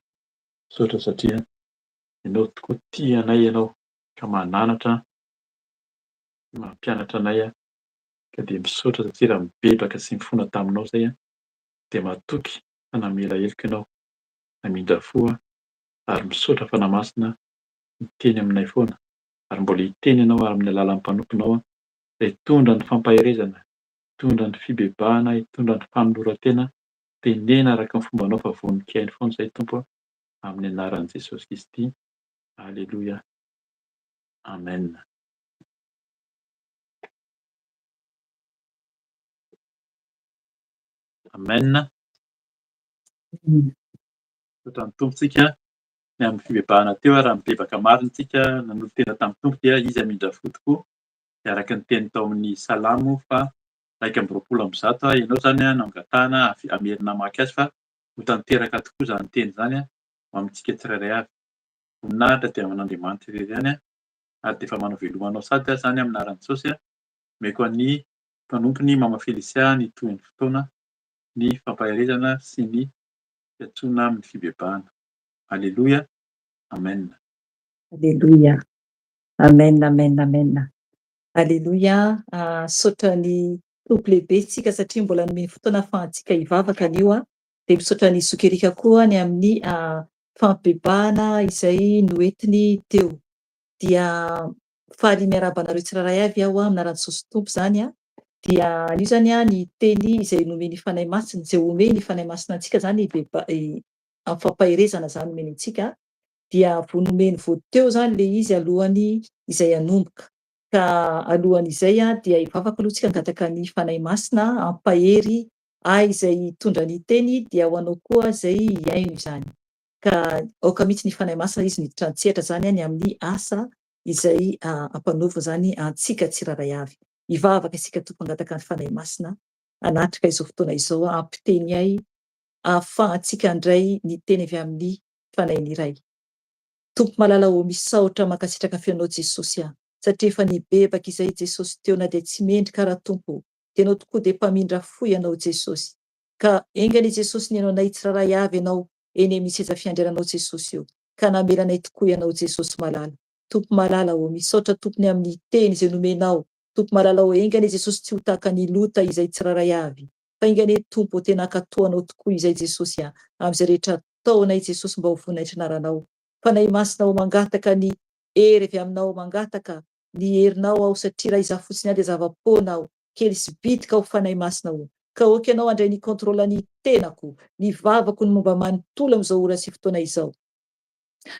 Misaotra satria Ianao tokoa tia anay Ianao ka mananatra sy mampianatra anay ka dia misaotra satria raha mibebaka sy mifona taminao izay dia matoky fa namela heloka Ianao, namindra fo ary misaotra Fanahy Masina miteny aminay foana ary mbola hiteny Ianao ary amin'ny alalan'ny mpanomponao izay hitondra ny fampaherezana, hitondra ny fibebahana, hitondra ny fanoloran-tena, tenena araka ny fombanao fa vonon-kihaino foana izay Tompo amin'ny anaran'i Jesosy Kristy. Aleloia. Amen. Amen. Misaotra ny Tompo tsika ny amin'ny fibebahana teo raha mibebaka marina tsika nanolo-tena tamin'ny Tompo dia izy hamindra fo tokoa dia araka ny teny tao amin'ny Salamo fa 121 ianao izany no angatahana hamerina hamaky azy fa ho tanteraka tokoa izany teny izany ho amintsika tsirairay avy. Voninahitra dia ho an'Andriamanitra irery ihany ary dia efa manao veloma anao sady aho izany amin'ny anaran'i Jesosy. Omeko an'ny mpanompony Mama Felicia ny tohin'ny fotoana, ny fampaherezana sy ny fiantsoana amin'ny fibebahana. Aleloia. Amen. Aleloia. Amen amen amen. Aleloia. Misaotra ny Tompo lehibe isika satria mbola nomeny fotoana ahafahantsika hivavaka anio. Dia misaotra an'i Zoky Eric koa ny amin'ny fampibebahana izay noentiny teo. Dia faly miarahaba anareo tsirairay avy aho amin'ny anaran'i Jesosy Tompo izany. Dia anio izany ny teny izay nomen'ny Fanahy Masina, izay omen'ny Fanahy Masina antsika izany amin'ny fampaherezana izany omeny antsika, dia vao nomeny vao teo izany ilay izy alohan'ny izay hanomboka. Ka alohan'izay dia hivavaka aloha tsika hangataka ny Fanahy Masina hampahery ahy izay hitondra ny teny dia ho anao koa izay hihaino izany. Ka aoka mihitsy ny Fanahy Masina izy no hiditra an-tsehatra izany ny amin'ny asa izay ampanaovina izany antsika tsirairay avy. Hivavaka isika Tompo hangataka ny Fanahy Masina hanatrika izao fotoana izao hampiteny ahy hahafahantsika handray ny teny avy amin'ny Fanahin'ny Ray. Tompo malala ô misaotra mankasitraka feo anao Jesosy a. satria efa nibebaka izay Jesosy teo na dia tsy mendrika ara Tompo o, dia Ianao tokoa dia mpamindra fo Ianao Jesosy, ka enga anie Jesosy nihaino anay tsirairay avy Ianao eny amin'ny seza fiandriananao Jesosy o, ka namela anay tokoa Ianao Jesosy malala. Tompo malala ô, misaotra Tompony amin'ny teny izay nomenao, Tompo malala ô, enga anie Jesosy tsy ho tahaka an'i Lota izay tsirairay avy, fa enga anie Tompo ô, tena hankatoa Anao tokoa izay Jesosy a, amin'izay rehetra ataonay Jesosy mba ho voninahitry anaranao. Fanahy Masina ô, mangataka ny hery avy aminao, mangataka ny herinao aho satria raha izaho fotsiny ihany dia zava-poana aho, kely sy bitika aho Fanahy Masina ô, ka aoka Ianao handray ny contrôle ny tenako, ny vavako, ny momba manontolo amin'izao ora sy fotoana izao.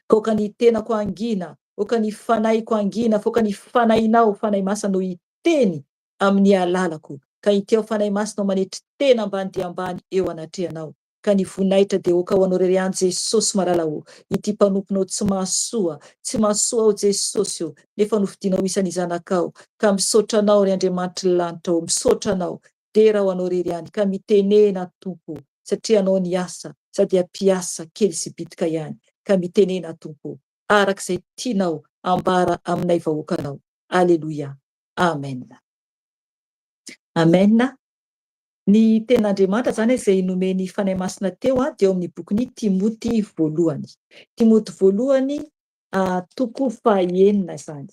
Ka aoka ny tenako hangina, aoka ny fanahiko hangina, fa aoka ny Fanahinao, Fanahy Masina, no hiteny amin'ny alalako. Ka inty aho Fanahy Masina manetry tena ambany dia ambany eo anatrehanao. Ka ny voninahitra dia aoka ho Anao irery ihany Jesosy malala ô, ity mpanomponao tsy mahasoa, tsy mahasoa aho Jesosy ô, nefa nofidinao isan'ny zanakao, ka misaotra Anao ry Andriamanitry ny lanitra ô, misaotra Anao, dera ho Anao irery ihany, ka mitenena Tompo ô, satria Anao ny asa, sady ampiasa kely sy bitika ihany, ka mitenena Tompo ô, araka izay tianao ambara aminay vahoakanao. Aleloia. Amen. Amen. Ny tenin'Andriamanitra izany izay nomen'ny Fanahy Masina teo dia ao amin'ny bokin'i Timoty voalohany. Timoty voalohany toko fahenina izany.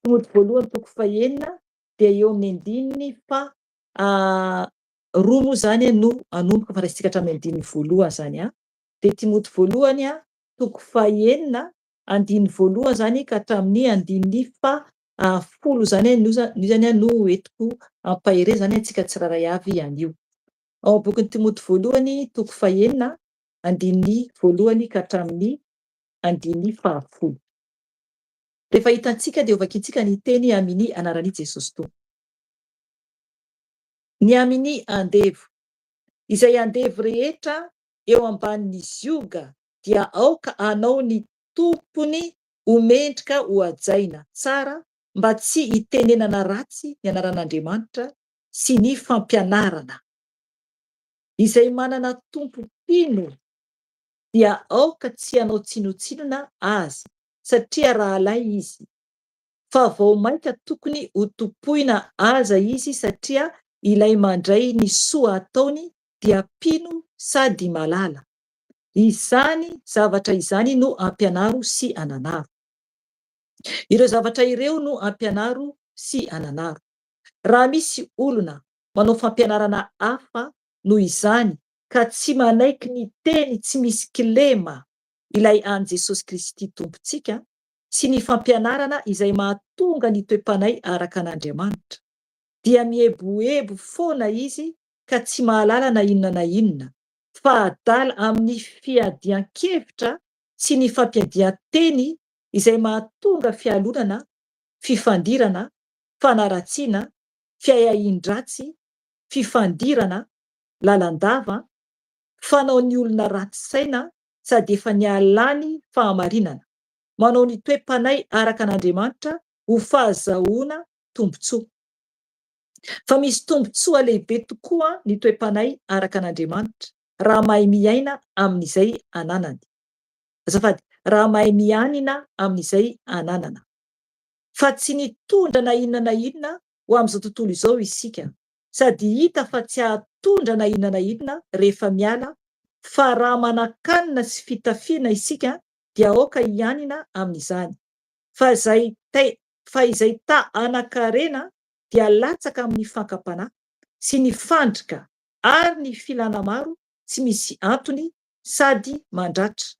Timoty voalohany toko fahenina dia eo amin'ny andininy fa roa moa izany no hanomboka fa raisintsika hatramin'ny andininy voalohany izany. Dia Timoty voalohany toko fahenina andininy voalohany izany ka hatramin'ny andininy faha folo izany no izany no entiko hampaherezana antsika tsirairay avy anio. Ao amin'ny bokin'i Timoty voalohany toko fahenina andininy voalohany ka hatramin'ny andininy fahafolo. Rehefa hitantsika dia hovakintsika ny teny amin'ny anaran'i Jesosy Tompo. Ny amin'ny andevo. Izay andevo rehetra eo ambanin'ny zioga dia aoka hanao ny tompony ho mendrika ho hajaina tsara mba tsy hitenenana ratsy ny anaran'Andriamanitra sy ny fampianarana. Izay manana tompo mpino dia aoka tsy hanao tsinontsinona azy satria rahalahy izy, fa vao mainka tokony ho tompoina aza izy satria ilay mandray ny soa ataony dia mpino sady malala. Izany zavatra izany no ampianaro sy ananaro. Ireo zavatra ireo no ampianaro sy ananaro. Raha misy olona manao fampianarana hafa noho izany ka tsy manaiky ny teny tsy misy kilema ilay an'i Jesosy Kristy Tompontsika sy ny fampianarana izay mahatonga ny toe-panahy araka an'Andriamanitra, dia mieboebo foana izy ka tsy mahalala na inona na inona, fa adala amin'ny fiadian-kevitra sy ny fampiadian-teny izay mahatonga fialonana, fifandirana, fanaratsiana, fiahiahian-dratsy, fifandirana, lalandava, fanaon'ny olona ratsy saina sady efa nialany fahamarinana, manao ny toe-panahy araka an'Andriamanitra ho fahazahoana tombontsoa. Fa misy tombontsoa lehibe tokoa ny toe-panahy araka an'Andriamanitra, raha mahay miaina amin'izay ananany. Azafady, raha mahay mianina amin'izay ananana. Fa tsy nitondra na inona na inona ho amin'izao tontolo izao isika, sady hita fa tsy hahatondra na inona na inona rehefa miala, fa raha manan-kanina sy fitafiana isika dia aoka hianina amin'izany. Fa izay fa izay ta hanan-karena dia latsaka amin'ny fankam-panahy sy ny fandrika ary ny filana maro tsy misy antony sady mandratra,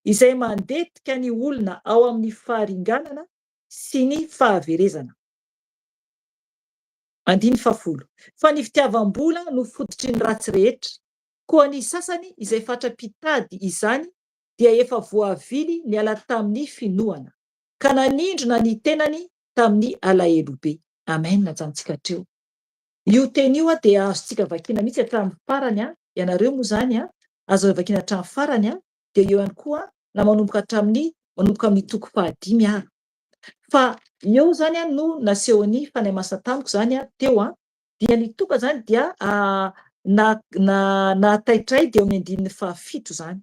izay mandetika ny olona ao amin'ny faharinganana sy ny fahaverezana. Andininy fahafolo. Fa ny fitiavam-bola no fototry ny ratsy rehetra, koa ny sasany izay fatra-pitady izany dia efa voavily niala tamin'ny finoana, ka nanindrona ny tenany tamin'ny alahelo be. Amen ajanontsika hatreo. Io teny io dia azontsika vakiana mihitsy hatramin'ny farany an, ianareo moa izany an, azo vakiana hatramin'ny farany an, dia eo ihany koa na manomboka hatramin'ny manomboka amin'ny toko fahadimy ary. Fa eo izany an no nasehon'ny Fanahy Masina tamiko izany an teo an, dia ny toka izany dia na na nahataitra ahy dia eo amin'ny andininy fahafito izany.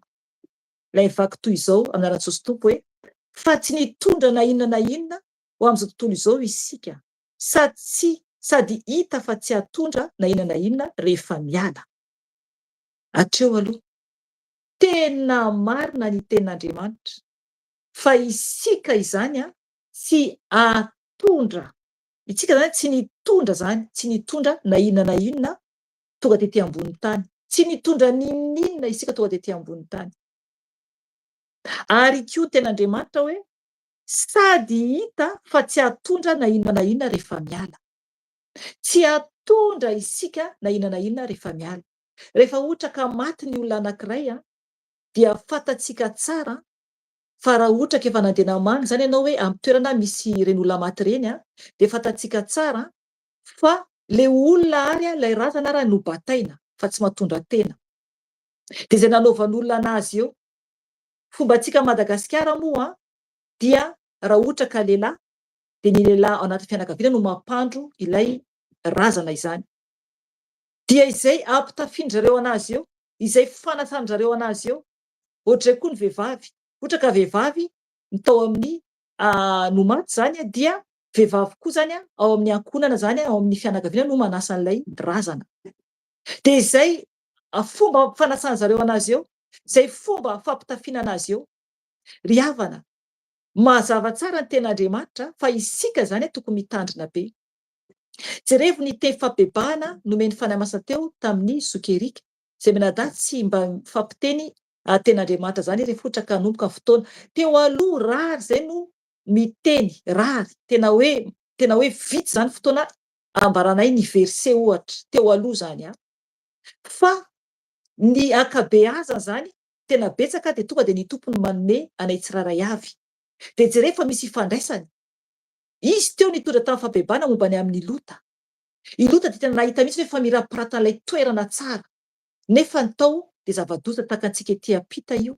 Ilay vaky toy izao amin'ny anaran'i Jesosy Tompo hoe, fa tsy nitondra na inona na inona. ho amin'izao tontolo izao isika sady tsy sady hita fa tsy hahatondra na inona na inona rehefa miala. Hatreo aloha. Tena marina ny tenin'Andriamanitra fa isika izany tsy hahatondra, isika izany tsy nitondra izany, tsy nitondra na inona na inona tonga tety ambonin'ny tany. Tsy nitondra n'inon'inona isika tonga tety ambonin'ny tany. Ary koa tenin'Andriamanitra hoe sady hita fa tsy hahatondra na inona na inona rehefa miala. Tsy hahatondra isika na inona na inona rehefa miala. Rehefa ohatra ka maty ny olona anankiray dia fantatsika tsara fa raha ohatra ka efa nandeha namangy izany ianao hoe amin'ny toerana misy ireny olona maty ireny dia fantatsika tsara fa ilay olona ary ilay razana ary no bataina fa tsy mahatondra tena. Dia izay nanaovan'olona anazy eo. Fombantsika Madagasikara moa dia raha ohatra ka lehilahy dia ny lehilahy ao anatin'ny fianakaviana no mampandro ilay razana izany. Dia izay ampitafian-dry zareo anazy eo, izay fanasan-dry zareo anazy eo. Ohatr'izay koa ny vehivavy. Ohatra ka vehivavy ny tao amin'ny no maty izany dia vehivavy koa izany ao amin'ny ankohonana izany, ao amin'ny fianakaviana no manasa an'ilay razana. Dia izay fomba fanasan-dry zareo anazy eo, izay fomba fampitafiana anazy eo. Ry havana, mazava tsara ny tenin'Andriamanitra fa isika izany tokony mitandrina be. Jerevo ny teny fampibebahana nomen'ny Fanahy Masina teo tamin'i Zoky Eric, izay mianadahy tsy mba mifampiteny tenin'Andriamanitra izany rehefa ohatra ka hanomboka ny fotoana. Teo aloha rary izay no miteny, rary, tena hoe tena hoe vitsy izany fotoana ambaranay ny verset ohatra, teo aloha izany an. Fa ny ankabeazany izany tena betsaka dia tonga dia ny Tompo no manome anay tsirairay avy. Dia jerevo fa misy ifandraisany. Izy teo nitondra tamin'ny fampebana momba ny amin'i Lota. I Lota dia tena nahita mihitsy hoe famirapiratan'ilay toerana tsara. Nefa ny tao dia zava-doza tahaka antsika ety am-pita io.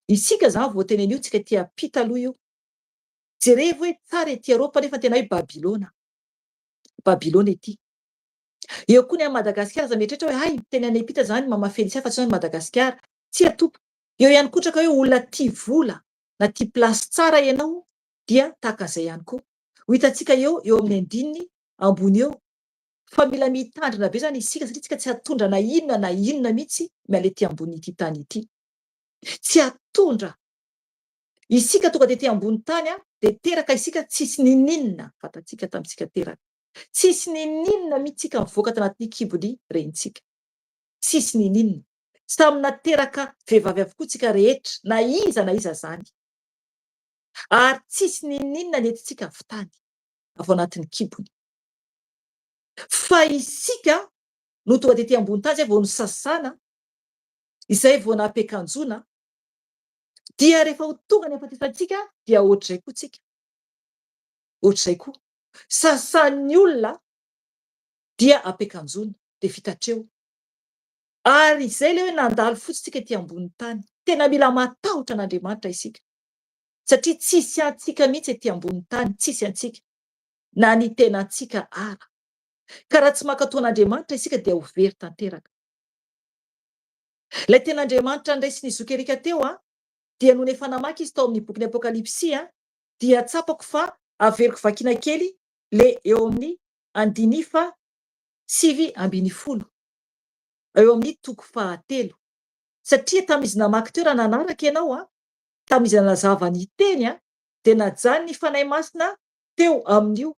Isika izany vao teny an'io, tsika ety am-pita aloha io. Jerevo hoe tsara ety Eropa nefa tena hoe Babylona. Babylona ety. Eo koa ny any Madagasikara, aza mieritreritra hoe hay, teny any am-pita izany Mama Felicia fa tsy any Madagasikara. Tsia tompoko. Eo ihany koa ohatra ka hoe olona tia vola na tia place tsara ianao dia tahaka izay ihany koa. Ho hitantsika eo, eo amin'ny andininy ambony eo, fa mila mitandrina be izany isika satria tsika tsy hahatondra na inona na inona mihitsy miala ety ambonin'ity tany ity. Tsy hahatondra. Isika tonga tety ambony tany dia teraka isika tsisy ninininona fantatsika tamintsika teraka. Tsisy ninininona mihitsy tsika nivoaka tanatin'ny kibon'ny renintsika. Tsisy ninininona. Samy nateraka vehivavy avokoa tsika rehetra, na iza na iza izany. Ary tsisy n'inon'inona nentintsika avy tany, avy ao anatin'ny kibony. Fa isika no tonga tety ambony tany izay vao nosasana, izay vao nampiakanjoana, dia rehefa ho tonga ny hafatesantsika dia ohatr'izay koa tsika. Ohatr'izay koa. Sasan'ny olona dia ampiakanjoana, dia vita hatreo. Ary izay ilay hoe nandalo fotsiny tsika ety ambony tany. Tena mila matahotra an'Andriamanitra isika. Satria tsisy antsika mihitsy ety ambony tany, tsisy antsika. Na ny tenantsika ara. Ka raha tsy mankatò an'Andriamanitra isika dia ho very tanteraka. Ilay tena Andriamanitra niraisin'i Zoky Erika teo an, dia nony efa namaky izy tao amin'ny bokin'ny Apokalypsy an, dia tsapako fa averiko vakiana kely le eo amin'ny andininy faha 19. Eo amin'ny toko fahatelo. Satria tamin'izy namaky teo raha nanaraka ianao an, tamin'izy nanazava ny teny an, dia najanony ny Fanahy Masina teo amin'io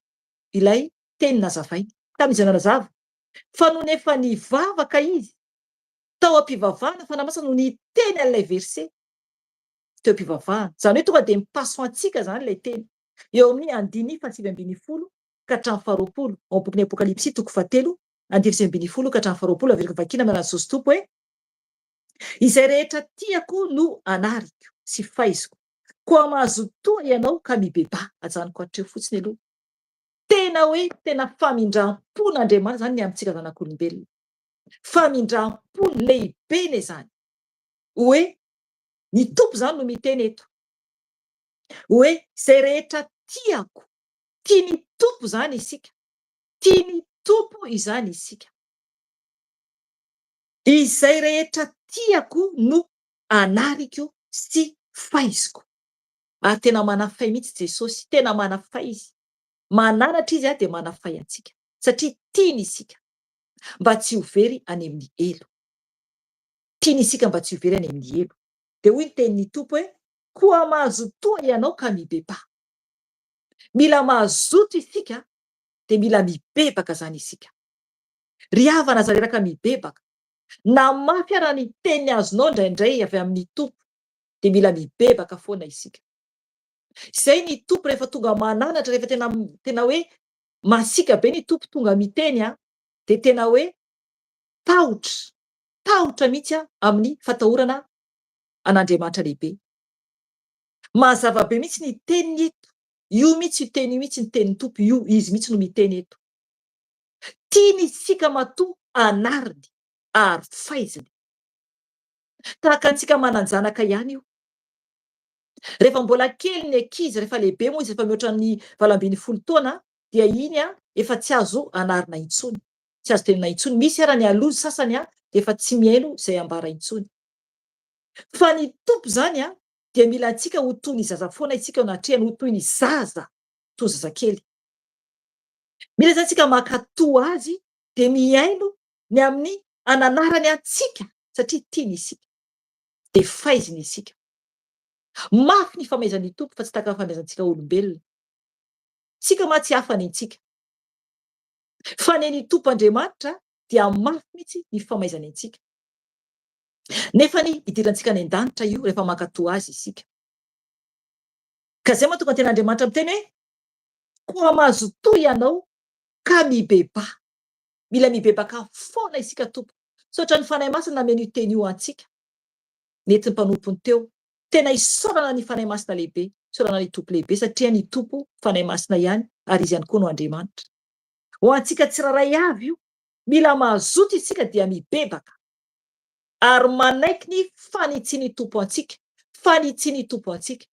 ilay teny nazavainy. Tamin'izy nanazava. Fa nony efa nivavaka izy, tao am-pivavahana Fanahy Masina no niteny an'ilay verset teo am-pivavahana. Izany hoe tonga dia mi-passe ho antsika izany ilay teny. Eo amin'ny andininy faha-19 ka hatramin'ny faha-20, ao amin'ny bokin'ny Apokalypsy toko fahatelo, andininy 19 ka hatramin'ny faha-20, averiko vakiana amin'ny anaran'i Jesosy Tompo hoe, Izay rehetra tiako no anariko sy faiziko, koa mazotoa ianao ka mibebaha. Ajanoko hatreo fotsiny aloha. Tena hoe tena famindram-pon'Andriamanitra izany ny amintsika zanak'olombelona. Famindram-pony lehibe ne izany. Hoe ny Tompo izany no miteny eto. Hoe izay rehetra tiako, tian'ny Tompo izany isika. Tian'ny Tompo izany isika. Izay rehetra tiako no anariko sy faiziko. Ary tena manafay mihitsy Jesosy, tena manafay Izy. Mananatra Izy dia manafay antsika, satria tiany isika mba tsy ho very any amin'ny helo. Tiany isika mba tsy ho very any amin'ny helo. Dia hoy ny tenin'ny Tompo hoe, Koa mazotoa ianao ka mibebaha. Mila mazoto isika dia mila mibebaka izany isika. Ry havana aza reraka mibebaka. Na mafy ara ny teny azonao indraindray avy amin'ny Tompo dia mila mibebaka foana isika. Izay ny Tompo rehefa tonga mananatra, rehefa tena tena hoe masiaka be ny Tompo tonga miteny an, dia tena hoe tahotra, tahotra mihitsy an amin'ny fatahorana an'Andriamanitra lehibe. Mazava be mihitsy ny teniny eto. Io mihitsy io teny io mihitsy ny tenin'ny Tompo io, izy mihitsy no miteny eto. Tiany isika matoa anariny ary faiziny. Tahaka antsika manan-janaka ihany io. Rehefa mbola kely ny ankizy, rehefa lehibe moa izy efa mihoatra ny 18 taona dia iny efa tsy azo anarina intsony, tsy azo tenenina intsony. Misy ara ny aloha ny sasany dia efa tsy mihaino izay ambara intsony. Fa ny Tompo izany dia mila antsika ho toy ny zaza foana isika eo anatrehany, ho toy ny zaza, toy ny zazakely. Mila izany isika mankatò Azy dia mihaino ny amin'ny ananarany antsika satria tiany isika. Dia faiziny isika. Mafy ny famaizan'ny Tompo fa tsy tahaka ny famaizantsika olombelona. Tsika mantsy hafa ny antsika. Fa ny an'ny Tompo Andriamanitra dia mafy mihitsy ny famaizany antsika. Nefa ny hidirantsika any an-danitra io rehefa mankatò Azy isika. Ka izay mahatonga ny tenin'Andriamanitra miteny hoe, Koa mazotoa ianao ka mibebaha. Mila mibebaka foana isika tompoko. Misaotra ny Fanahy Masina nameno io teny io antsika. Nentin'ny mpanompony teo. Tena isaorana ny Fanahy Masina lehibe. Isaorana ny Tompo lehibe satria ny Tompo Fanahy Masina ihany ary Izy ihany koa no Andriamanitra. Ho antsika tsirairay avy io. Mila mazoto isika dia mibebaka. Ary manaiky ny fanitsian'ny Tompo antsika. Fanitsian'ny Tompo antsika.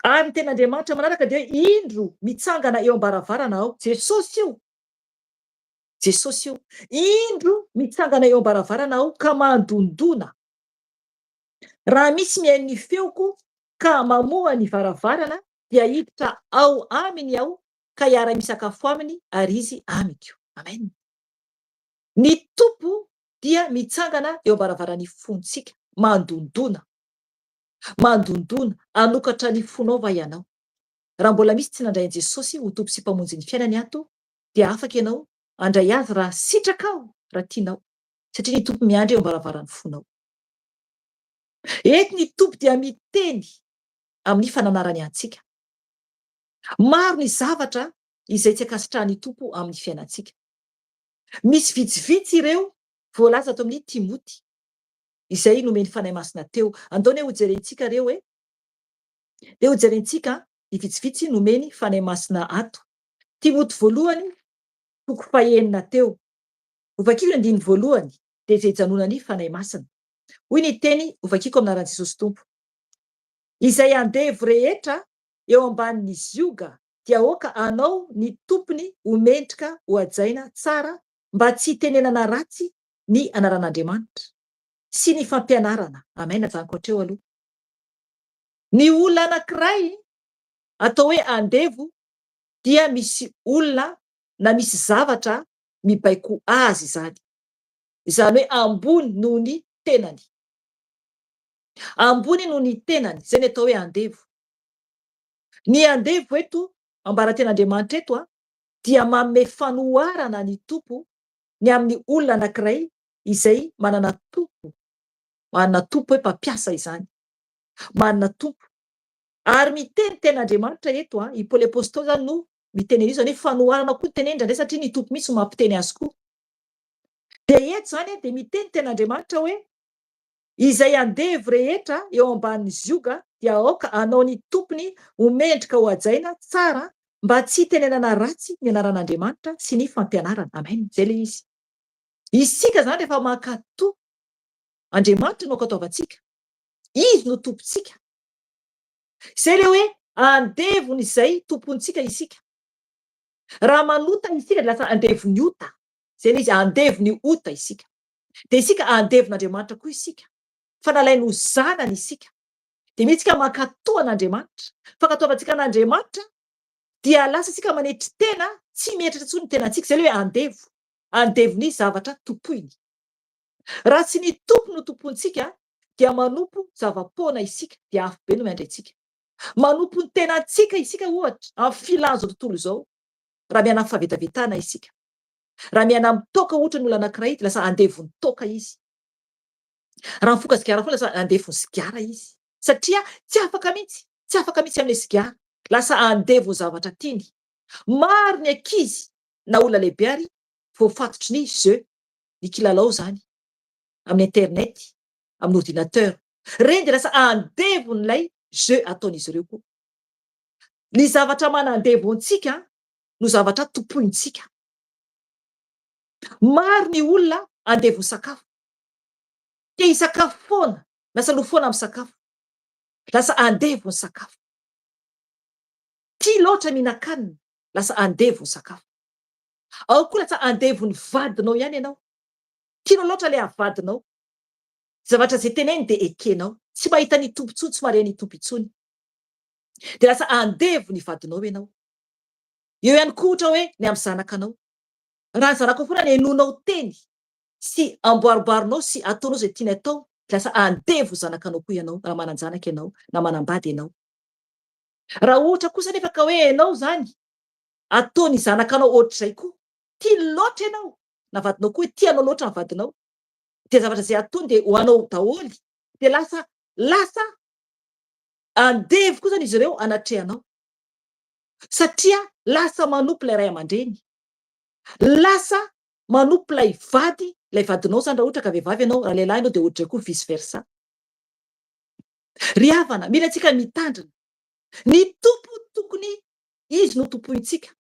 Ary ny tenin'Andriamanitra manaraka dia hoe, Indro, mitsangana eo am-baravarana aho. Jesosy io. Jesosy io. Indro, mitsangana eo am-baravarana aho ka mandondona. Raha misy mihaino ny feoko ka mamoha ny varavarana, dia hiditra ao aminy aho ka hiara-misakafo aminy ary izy amiko. Amen. Ny Tompo dia mitsangana eo am-baravaran'ny fontsika, mandondona. Mandondona, hanokatra ny fonao va ianao? Raha mbola misy tsy nandray an'i Jesosy ho Tompo sy Mpamonjy ny fiainany ato, dia afaka ianao handray Azy raha sitrakao, raha tianao, satria ny Tompo miandry eo am-baravaran'ny fonao. Eto ny Tompo dia miteny amin'ny fananarany antsika. Maro ny zavatra izay tsy ankasitrahan'ny Tompo amin'ny fiainantsika. Misy vitsivitsy ireo voalaza ato amin'ny Timoty. izay nomen'ny Fanahy Masina teo. Andao anie hojerentsika ireo e! Dia hojerentsika ny vitsivitsy nomeny Fanahy Masina ato. Timoty voalohany, toko fahenina teo. Hovakiko ny andininy voalohany, dia izay ijanonan'ny Fanahy Masina. Hoy ny teny hovakiko amin'ny anaran'i Jesosy Tompo. Izay andevo rehetra eo ambanin'ny zioga dia aoka hanao ny tompony ho mendrika hohajaina tsara mba tsy hitenenana ratsy ny anaran'Andriamanitra sy ny fampianarana. Amen ajanoko hatreo aloha. Ny olona anankiray atao hoe andevo dia misy olona na misy zavatra mibaiko azy izany. Izany hoe ambony noho ny tenany. Ambony noho ny tenany, izay ny atao hoe andevo. Ny andevo eto, ambara-ten'Andriamanitra eto dia manome fanoharana ny Tompo ny amin'ny olona anankiray izay manana tompo, manana tompo hoe mpampiasa izany, manana tompo. Ary miteny tena Andriamanitra eto an, i Paoly Apostoly izany no miteny an'io, izany hoe fanoharana koa ny teneny indraindray satria ny Tompo mihitsy no mampiteny azy koa. Dia eto izany dia miteny tena Andriamanitra hoe izay andevo rehetra eo ambanin'ny zioga dia aoka hanao ny tompony ho mendrika ho hajaina tsara mba tsy hitenenana ratsy ny anaran'Andriamanitra sy ny fampianarana. Amen. Izay ilay izy. Isika izany rehefa mankatò Andriamanitra no ankatoavantsika. Izy no tompontsika. Izay ilay hoe andevon'izay tompontsika isika. Raha manota isika dia lasa andevon'ny ota. Izay ilay izy, andevon'ny ota isika. Dia isika andevon'Andriamanitra koa isika. Fa nalainy ho zanany isika. Dia mila isika mankatò an'Andriamanitra. Fankatoavantsika an'Andriamanitra dia lasa isika manetry tena, tsy mieritreritra intsony ny tenantsika. Izay ilay hoe andevo. Andevon'ny zavatra tompoiny. Raha tsy ny Tompo no tompointsika dia manompo zava-poana isika, dia afobe no miandry antsika. Manompo ny tenantsika isika ohatra amin'ny filan'izao tontolo izao, raha miaina amin'ny fahavetavetana isika. Raha miaina amin'ny toaka ohatra ny olona anankiray dia lasa andevon'ny toaka izy. Raha mifoka sigara foana lasa andevon'ny sigara izy. Satria tsy afaka mihitsy, tsy afaka mihitsy amin'ilay sigara. Lasa andevon'ny zavatra tiany. Maro ny ankizy na olona lehibe ary voafatotry ny jeux, ny kilalao izany, amin'ny internet, amin'ny ordinateur. Ireny dia lasa andevon'ilay jeu ataon'izy ireo koa. Ny zavatra manandevo antsika no zavatra tompointsika. Maro ny olona andevon'ny sakafo. Te hisakafo foana, lasa lo foana amin'ny sakafo. Lasa andevon'ny sakafo. Tia loatra mihinan-kanina, lasa andevon'ny sakafo. Ao koa lasa andevon'ny vadinao ihany ianao. Tianao loatra ilay avadinao. Zavatra izay teneniny dia ekenao. Tsy mahita ny Tompo intsony, tsy mahare ny Tompo intsony. Dia lasa andevo ny vadinao ianao. Eo ihany koa ohatra hoe ny amin'ny zanakanao. Raha ny zanakao foana no henoinao teny sy amboarimboarinao sy ataonao izay tiany atao, dia lasa andevo zanakanao koa ianao raha manan-janaka ianao na manambady ianao. Raha ohatra kosa anefa ka hoe ianao izany ataon'ny zanakanao ohatr'izay koa, tia loatra ianao, na vadinao koa hoe tia anao loatra ny vadinao, dia zavatra izay ataony dia ho anao daholo, dia lasa lasa andevo koa izany izy ireo anatrehanao, satria lasa manompo ilay ray aman-dreny, lasa manompo ilay vady, ilay vadinao izany raha ohatra ka vehivavy ianao, raha lehilahy ianao dia ohatr'izay koa vice versa. Ry havana, mila antsika mitandrina. Ny Tompo tokony Izy no tompointsika.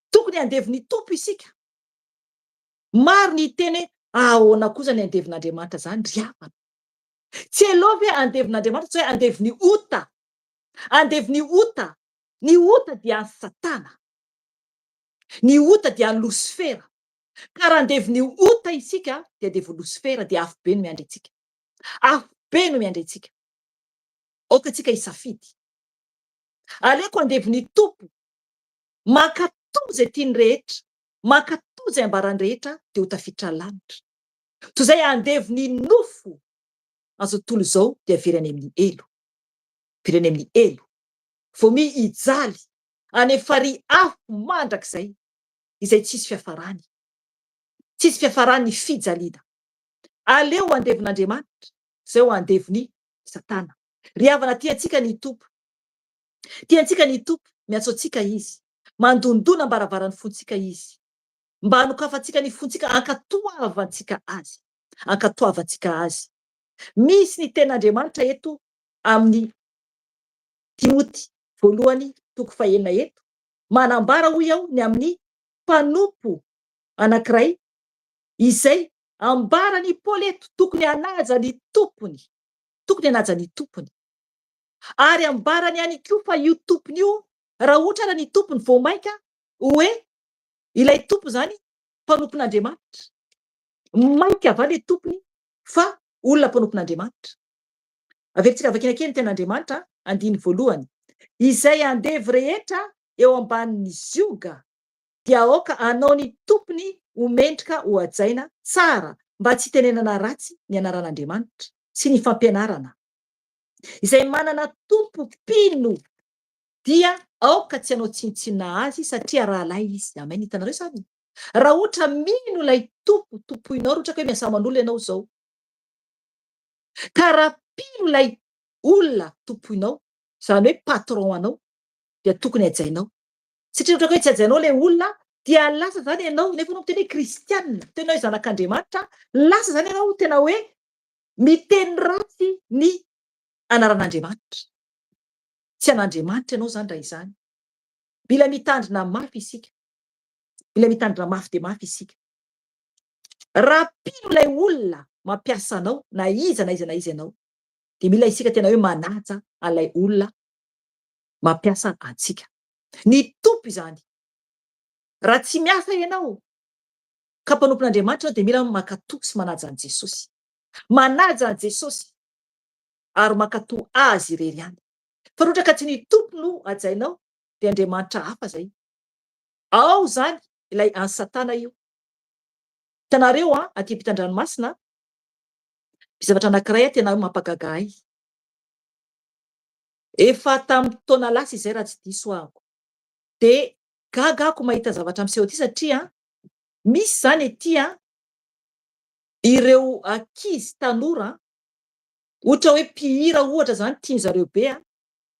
Tokony handevo ny Tompo isika. Maro ny hiteny hoe ahoana kosa ny andevon'Andriamanitra izany ry havana. Tsy aleo ve andevon'Andriamanitra tsy hoe andevon'ny ota. Andevon'ny ota. Ny ota dia an'i Satana. Ny ota dia an'i Losifera. Ka raha andevon'ny ota isika dia andevon'i Losifera dia afobe no miandry antsika. Afobe no miandry antsika. Aoka antsika hisafidy. Aleoko andevon'ny Tompo. Mankatò izay tiany rehetra. Mankatò izay ambarany rehetra dia ho tafiditra lanitra. Toy izay andevo ny nofo an'izao tontolo izao dia very any amin'ny helo. Very any amin'ny helo. Vao miha hijaly any amin'ny farihy afo mandrakizay izay tsisy fiafarany. Tsisy fiafarany ny fijaliana. Aleo ho andevon'Andriamanitra izay ho andevon'i Satana. Ry havana tiantsika ny Tompo. Tiantsika ny Tompo, miantso antsika Izy. Mandondona am-baravaran'ny fontsika Izy. Mba hanokafantsika ny fontsika hankatoavantsika Azy. Hankatoavantsika Azy. Misy ny tenin'Andriamanitra eto amin'ny Timoty voalohany toko fahenina eto, manambara hoy aho ny amin'ny mpanompo anankiray izay ambaran'i Paoly eto tokony hanaja ny tompony. Tokony hanaja ny tompony. Ary ambarany ihany koa fa io tompony io raha ohatra ary ny tompony vao mainka hoe ilay tompony izany mpanompon'Andriamanitra. Mainka va ilay tompony fa olona mpanompon'Andriamanitra. Averintsika vakiana kely ny tenin'Andriamanitra, andininy voalohany. Izay andevo rehetra eo ambanin'ny zioga dia aoka hanao ny tompony ho mendrika hohajaina tsara mba tsy hitenenana ratsy ny anaran'Andriamanitra sy ny fampianarana. Izay manana tompo mpino dia aoka tsy hanao tsinontsinona azy satria rahalahy izy. Amen. Hitanareo izany? Raha ohatra mino ilay Tompo tompoinao, raha ohatra ka hoe miasa aman'olona ianao izao, ka raha mpino ilay olona tompoinao, izany hoe patron anao, dia tokony hajainao. Satria ohatra ka hoe tsy hajainao ilay olona, dia lasa izany ianao, nefa ianao miteny hoe kristiana, miteny hoe zanak'Andriamanitra, lasa izany ianao tena hoe miteny ratsy ny anaran'Andriamanitra. Tsy an'Andriamanitra ianao izany raha izany. Mila mitandrina mafy isika. Mila mitandrina mafy dia mafy isika. Raha mpino ilay olona mampiasa anao, na iza na iza na iza ianao, dia mila isika tena hoe manaja an'ilay olona mampiasa antsika. Ny Tompo izany. Raha tsy miasa ianao, ka mpanompon'Andriamanitra ianao, dia mila mankatò sy manaja an'i Jesosy. Manaja an'i Jesosy. ary mankatò Azy irery ihany. Fa raha ohatra ka tsy ny Tompo no hajainao dia Andriamanitra hafa izay. Ao izany ilay an'i Satana io. Hitanareo an, aty ampitan-dranomasina, misy zavatra anankiray tena mampagaga ahy. Efa tamin'ny taona lasa izay raha tsy diso aho. Dia gaga aho mahita zavatra miseho aty satria misy izany aty ireo ankizy tanora, ohatra hoe mpihira ohatra izany tian-dry zareo be,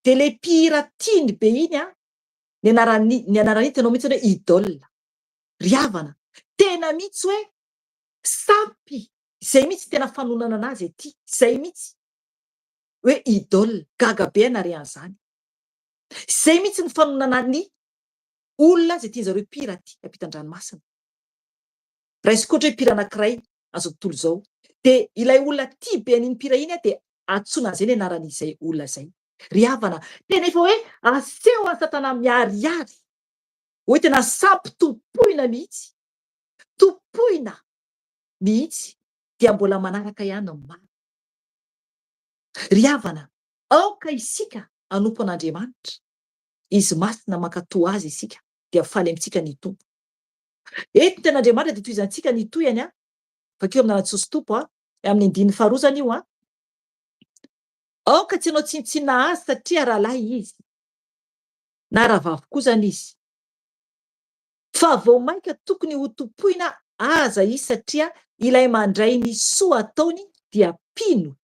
dia ilay mpihira tiany be iny ny anaran'ny ny anaran'iny hitanao mihitsy hoe idole. Ry havana, tena mihitsy hoe sampy, izay mihitsy tena fanononana anazy aty, izay mihitsy hoe idole, gaga be aho nahare an'izany. Izay mihitsy ny fanononana ny olona izay tian'zareo mpihira aty ampitan-dranomasina. Raisiko ohatra hoe mpihira anankiray an'izao tontolo izao, dia ilay olona tia be an'iny mpihira iny dia antsoina an'izay ny anaran'izay olona izay. Ry havana, tena efa hoe aseho an'i Satana miharihary hoe tena sampy tompoina mihitsy, tompoina mihitsy, dia mbola manaraka ihany ny maro. Ry havana, aoka isika hanompo an'Andriamanitra, Izy masina, mankatò Azy isika, dia faly amintsika ny Tompo. Eto ny tenin'Andriamanitra dia tohizantsika ny tohiny an, vakio amin'ny anaran'i Jesosy Tompo an, amin'ny andininy faharoa izany io an. Aoka tsy hanao tsinontsinona azy satria rahalahy izy, na rahavavy koa izany izy. Fa vao mainka tokony hotompoina aza izy satria ilay mandray ny soa ataony dia mpino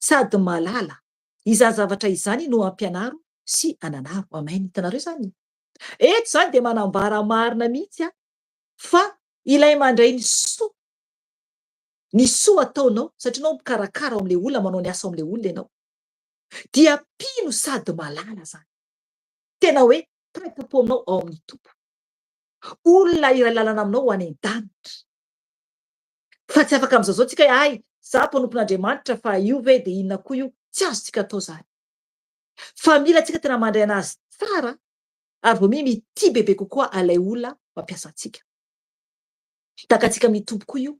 sady mahalala. Izany zavatra izany no ampianaro sy ananaro. Amen. Hitanareo izany? Eto izany dia manambara marina mihitsy fa ilay mandray ny soa, ny soa ataonao, satria ianao mikarakara ao amin'ilay olona, manao ny asa ao amin'ilay olona ianao, dia mpino sady mahalala izany. Tena hoe mpiray tampo aminao ao amin'ny Tompo. Olona iray lalana aminao ho any an-danitra. Fa tsy afaka amin'izao izao tsika hoe hay, za mpanompon'Andriamanitra fa io ve dia inona koa io. Tsy azontsika atao izany. Fa mila tsika tena mandray anazy tsara ary vao miha mitia bebe kokoa ilay olona mampiasa antsika. Takantsika amin'ny Tompo koa io.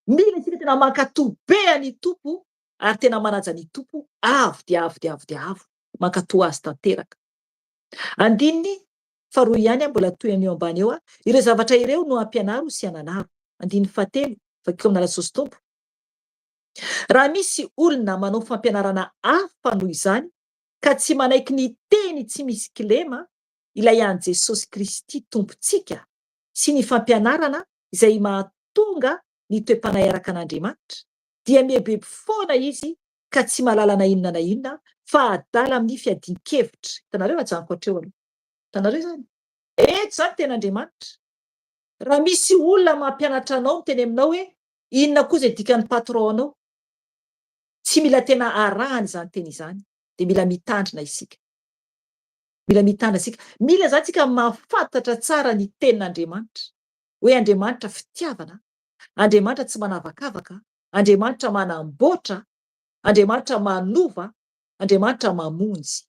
Mila isika tena mankatò be an'i Tompo ary tena manaja ny Tompo avo dia avo dia avo dia avo. Mankatò azy tanteraka. Andininy faharoa ihany mbola toy an'io ambany eo, ireo zavatra ireo no ampianaro sy ananaro. Andininy fahatelo, vakiko amin'ny anaran'i Jesosy Tompo. Raha misy olona manao fampianarana hafa noho izany ka tsy manaiky ny teny tsy misy kilema, ilay an'i Jesosy Kristy Tompontsika, sy ny fampianarana izay mahatonga ny toe-panahy araka an'Andriamanitra, dia mieboebo foana izy ka tsy mahalala na inona na inona fa adala amin'ny fiadian-kevitra. Hitanareo? Ajanoko hatreo aloha. Hitanareo izany? Eto izany tena Andriamanitra. Raha misy olona mampianatra anao miteny aminao hoe inona koa izay dikan'ny patron anao, tsy mila tena arahana izany teny izany, dia mila mitandrina isika. Mila mitandrina isika. Mila izany isika mahafantatra tsara ny tenin'Andriamanitra. Hoe Andriamanitra fitiavana, Andriamanitra tsy manavakavaka, Andriamanitra manamboatra, Andriamanitra manova, Andriamanitra mamonjy.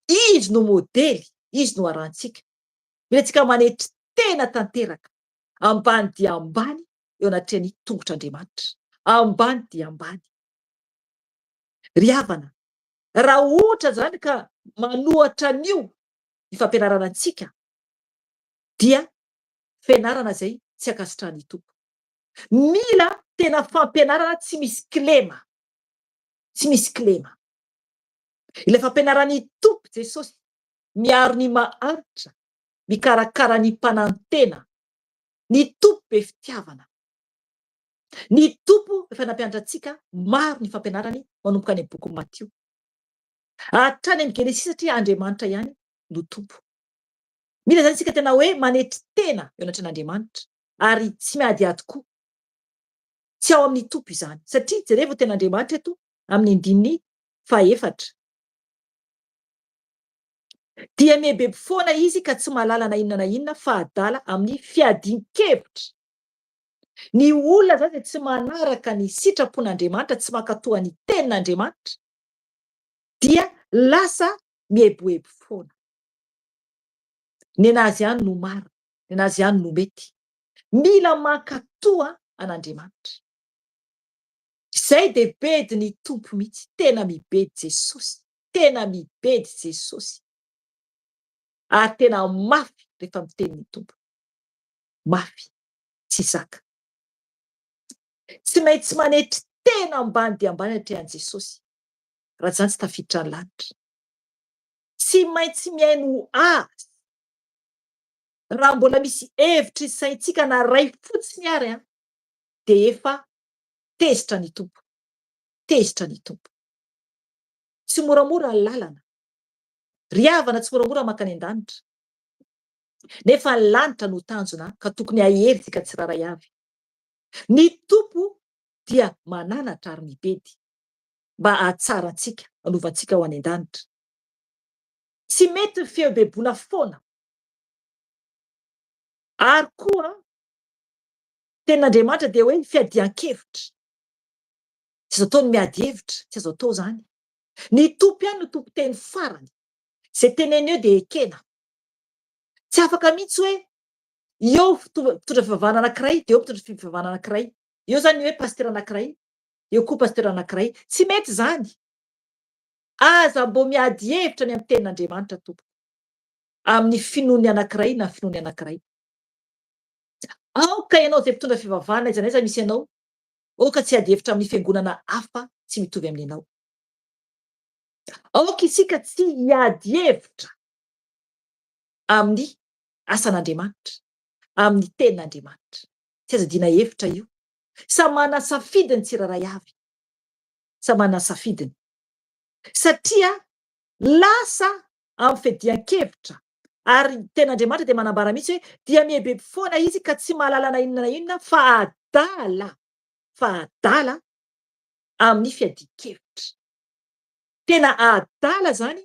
Izy no modely, Izy no arahantsika. Mila antsika manetry tena tanteraka, ambany dia ambany eo anatrehan'ny tongotr'Andriamanitra. Ambany dia ambany. Ry havana, raha ohatra izany ka manohatra an'io ny fampianarana antsika, dia fianarana izay tsy ankasitrahan'ny Tompo. Mila tena fampianarana tsy misy kilema. Tsy misy kilema. Ilay fampianaran'ny Tompo Jesosy miaro ny mahantra, mikarakara ny mpanantena. Ny Tompo be fitiavana. Ny Tompo efa nampianatra antsika maro ny fampianarany manomboka any amin'ny bokin'i Matio. Hatrany amin'ny Genesisy satria Andriamanitra ihany no Tompo. Mila izany isika tena hoe manetry tena eo anatrehan'Andriamanitra ary tsy miadiady koa. Tsy ao amin'ny Tompo izany. Satria jerevo tena Andriamanitra eto amin'ny andininy fahaefatra. Dia mihebebo foana izy ka tsy mahalala na inona na inona fa adala amin'ny fiadian-kevitra. Ny olona izany izay tsy manaraka ny sitrapon'Andriamanitra, tsy mankatoa ny tenin'Andriamanitra dia lasa mieboebo foana. Nenazy ihany no marina, nenazy ihany no mety. Mila mankatoa an'Andriamanitra. Zay dia bedy ny Tompo mihitsy, tena mibedy Jesosy, tena mibedy Jesosy. Ary tena mafy rehefa miteny ny Tompo. Mafy, tsy zaka. Tsy maintsy manetry tena ambany dia ambany atrehan'i Jesosy, raha tsy izany tsy tafiditra ny lanitra. Tsy maintsy mihaino Azy. Raha mbola misy hevitry ny saintsika na ray fotsiny ary dia efa tezitra ny Tompo. Tezitra ny Tompo. Tsy moramora ny lalana. Ry havana tsy moramora mankany an-danitra. Nefa ny lanitra no tanjona ka tokony hahery tsika tsirairay avy. Ny Tompo dia mananatra ary mibedy mba hahatsara antsika, hanova antsika ho any an-danitra. Tsy mety ny fieboeboana foana. Ary koa, Tenin'Andriamanitra dia hoe fiadian-kevitra. Tsy azo atao ny miady hevitra, tsy azo atao izany. Ny Tompo ihany no tompon-teny farany. Izay teneniny eo dia ekena. Tsy afaka mihitsy hoe eo mpitondra fivavahana anankiray dia eo mpitondra fivavahana anankiray. Eo izany ny hoe pasitera anankiray, eo koa pasitera anankiray. Tsy mety izany. Aza mbô miady hevitra ny amin'ny tenin'Andriamanitra tompoko. Amin'ny finoan'ny anankiray na finoan'ny anankiray. Aoka ianao izay mpitondra fivavahana aiza n'aiza misy anao, aoka tsy hiady hevitra amin'ny fiangonana hafa tsy mitovy amin'ny anao. Aoka isika tsy hiady hevitra amin'ny asan'Andriamanitra, amin'ny tenin'Andriamanitra. Tsy azo iadiana hevitra io. Samy manana safidy ny tsirairay avy. Samy manana safidiny. Satria lasa amin'ny fiadian-kevitra ary ny tenin'Andriamanitra dia manambara mihitsy hoe dia mihebeby foana izy ka tsy mahalala na inona na inona fa adala, fa adala amin'ny fiadian-kevitra. Tena adala izany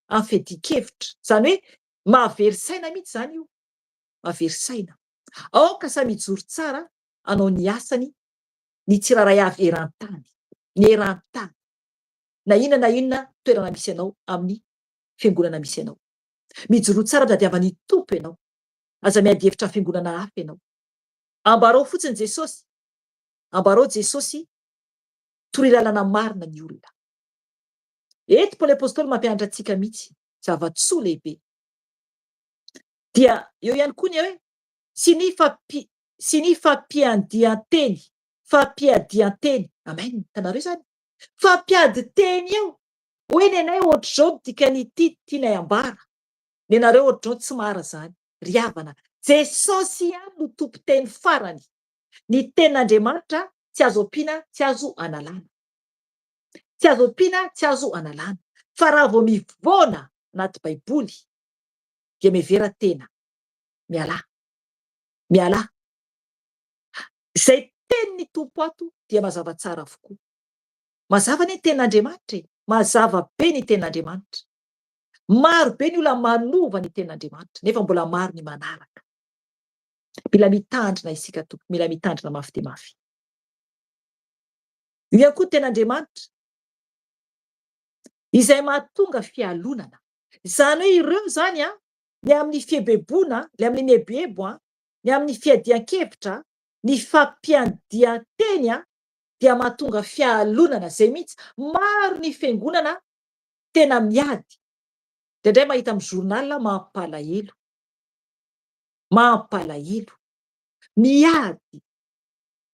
amin'ny fiadian-kevitra. Izany hoe mahavery saina mihitsy izany io. Mahavery saina. Aoka samy hijoro tsara hanao ny asany ny tsirairay avy eran-tany. Ny eran-tany. Na inona na inona toerana misy anao amin'ny fiangonana misy anao. Mijoroa tsara mitadiava ny Tompo ianao. Aza miady hevitra amin'ny fiangonana hafa ianao. Ambarao fotsiny Jesosy. Ambarao Jesosy tory lalana marina ny olona. Eto Paoly Apostoly mampianatra antsika mihitsy zava-tsoa lehibe. Dia eo ihany koa ny hoe sy ny fampi sy ny fampiandian-teny, fampiadian-teny. Amen. Hitanareo izany? Fampiady teny eo. Hoe nenay ohatr'izao ny dikan'ity tianay ambara. Nenareo ohatr'izao tsy mara zany. Ry havana, Jesosy ihany no tompon-teny farany. Ny tenin'Andriamanitra tsy azo ampiana tsy azo analana. Tsy azo ampiana tsy azo analana. Fa raha vao mivoana anaty baiboly dia mihevera tena. Mialà. Mialà. Izay tenin'ny Tompo ato dia mazava tsara avokoa. Mazava anie ny tenin'Andriamanitra e! Mazava be ny tenin'Andriamanitra. Maro be ny olona manova ny tenin'Andriamanitra, nefa mbola maro ny manaraka. Mila mitandrina isika tompoko, mila mitandrina mafy dia mafy. Io ihany koa ny tenin'Andriamanitra, izay mahatonga fialonana. Izany hoe ireo izany an, ny amin'ny fieboeboana, ilay amin'ny mieboebo an, ny amin'ny fiadian-kevitra, ny fampiadian-teny an, dia mahatonga fialonana zay mihitsy, maro ny fiangonana tena miady, indraindray mahita amin'ny journal mampalahelo, mampalahelo, miady,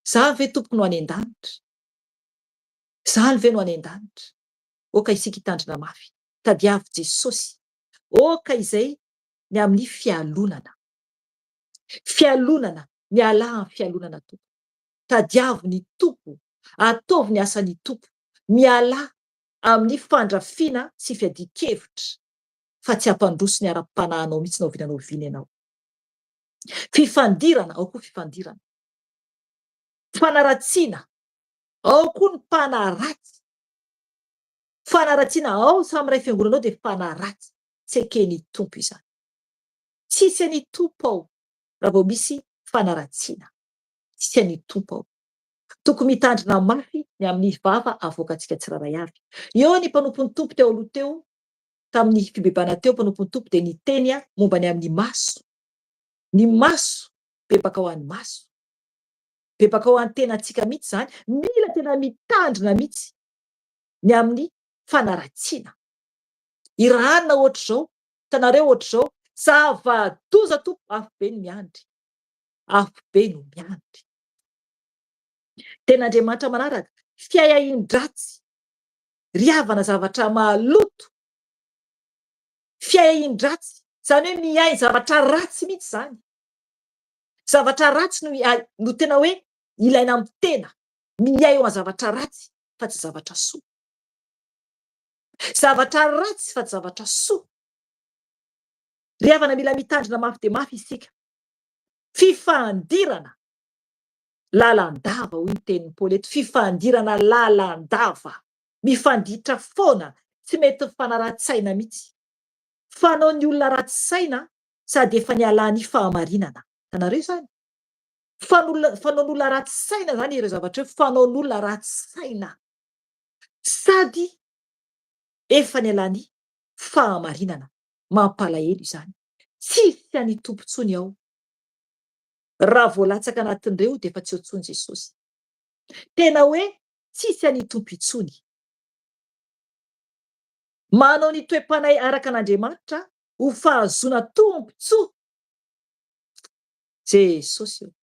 zany ve tompoko no any an-danitra, zany ve no any an-danitra, oka isika hitandrina mafy, tadiavo Jesosy, oka izay ny amin'ny fialonana, fialonana, mialà amin'ny fialonana tompoko. Tadiavo ny Tompo, ataovy ny asan'ny Tompo, mialà amin'ny fandrafiana sy fiadian-kevitra fa tsy hampandroso ny ara-panahinao mihitsy na oviana na oviana ianao. Fifandirana, ao koa fifandirana. Fanaratsiana, ao koa ny mpanaratsy. Fanaratsiana, ao samy iray fiangonana ao dia mpanaratsy. Tsy eken'ny Tompo izany. Tsisy an'i Tompo ao raha vao misy fanaratsiana. Tsy an'i Tompo ao. Tokony mitandrina mafy ny amin'ny vava avoakantsika tsirairay avy. Eo ny mpanompon'ny Tompo teo aloha teo, tamin'ny fibebana teo, mpanompon'ny Tompo dia niteny momba ny amin'ny maso. Ny maso, bebaka ho an'ny maso. Bebaka ho an'ny tenantsika mihitsy izany. Mila tena mitandrina mihitsy ny amin'ny fanaratsiana. I Rahanina ohatr'izao, hitanareo ohatr'izao, zava-doza tompoko, afobe no miandry. Afobe no miandry. Tenin'Andriamanitra manaraka, fiahiahian-dratsy, ry havana zavatra maloto, fiahiahian-dratsy, izany hoe miahy zavatra ratsy mihitsy izany. Zavatra ratsy no no tena hoe ilaina amin'ny tena, miahy eo amin'ny zavatra ratsy fa tsy zavatra soa. Zavatra ratsy fa tsy zavatra soa. Ry havana mila mitandrina mafy dia mafy isika. Fifandirana lalandava hoy ny tenin'i Paoly eto, fifandirana lalandava, mifanditra foana, tsy mety mifanara-tsaina mihitsy. Fanaon'ny olona ratsy saina sady efa nialan'ny fahamarinana. Hitanareo izany? Fanaon'olona ratsy saina izany ireo zavatra ireo, fanaon'olona ratsy saina sady efa nialan'ny fahamarinana. Mampalahelo izany. Tsisy an'i Tompo intsony ao. Raha vao latsaka anatin'ireo dia efa tsy eo intsony Jesosy. Tena hoe tsisy an'i Tompo intsony. Manao ny toe-panahy araka an'Andriamanitra ho fahazoana tombontsoa. Jesosy ô.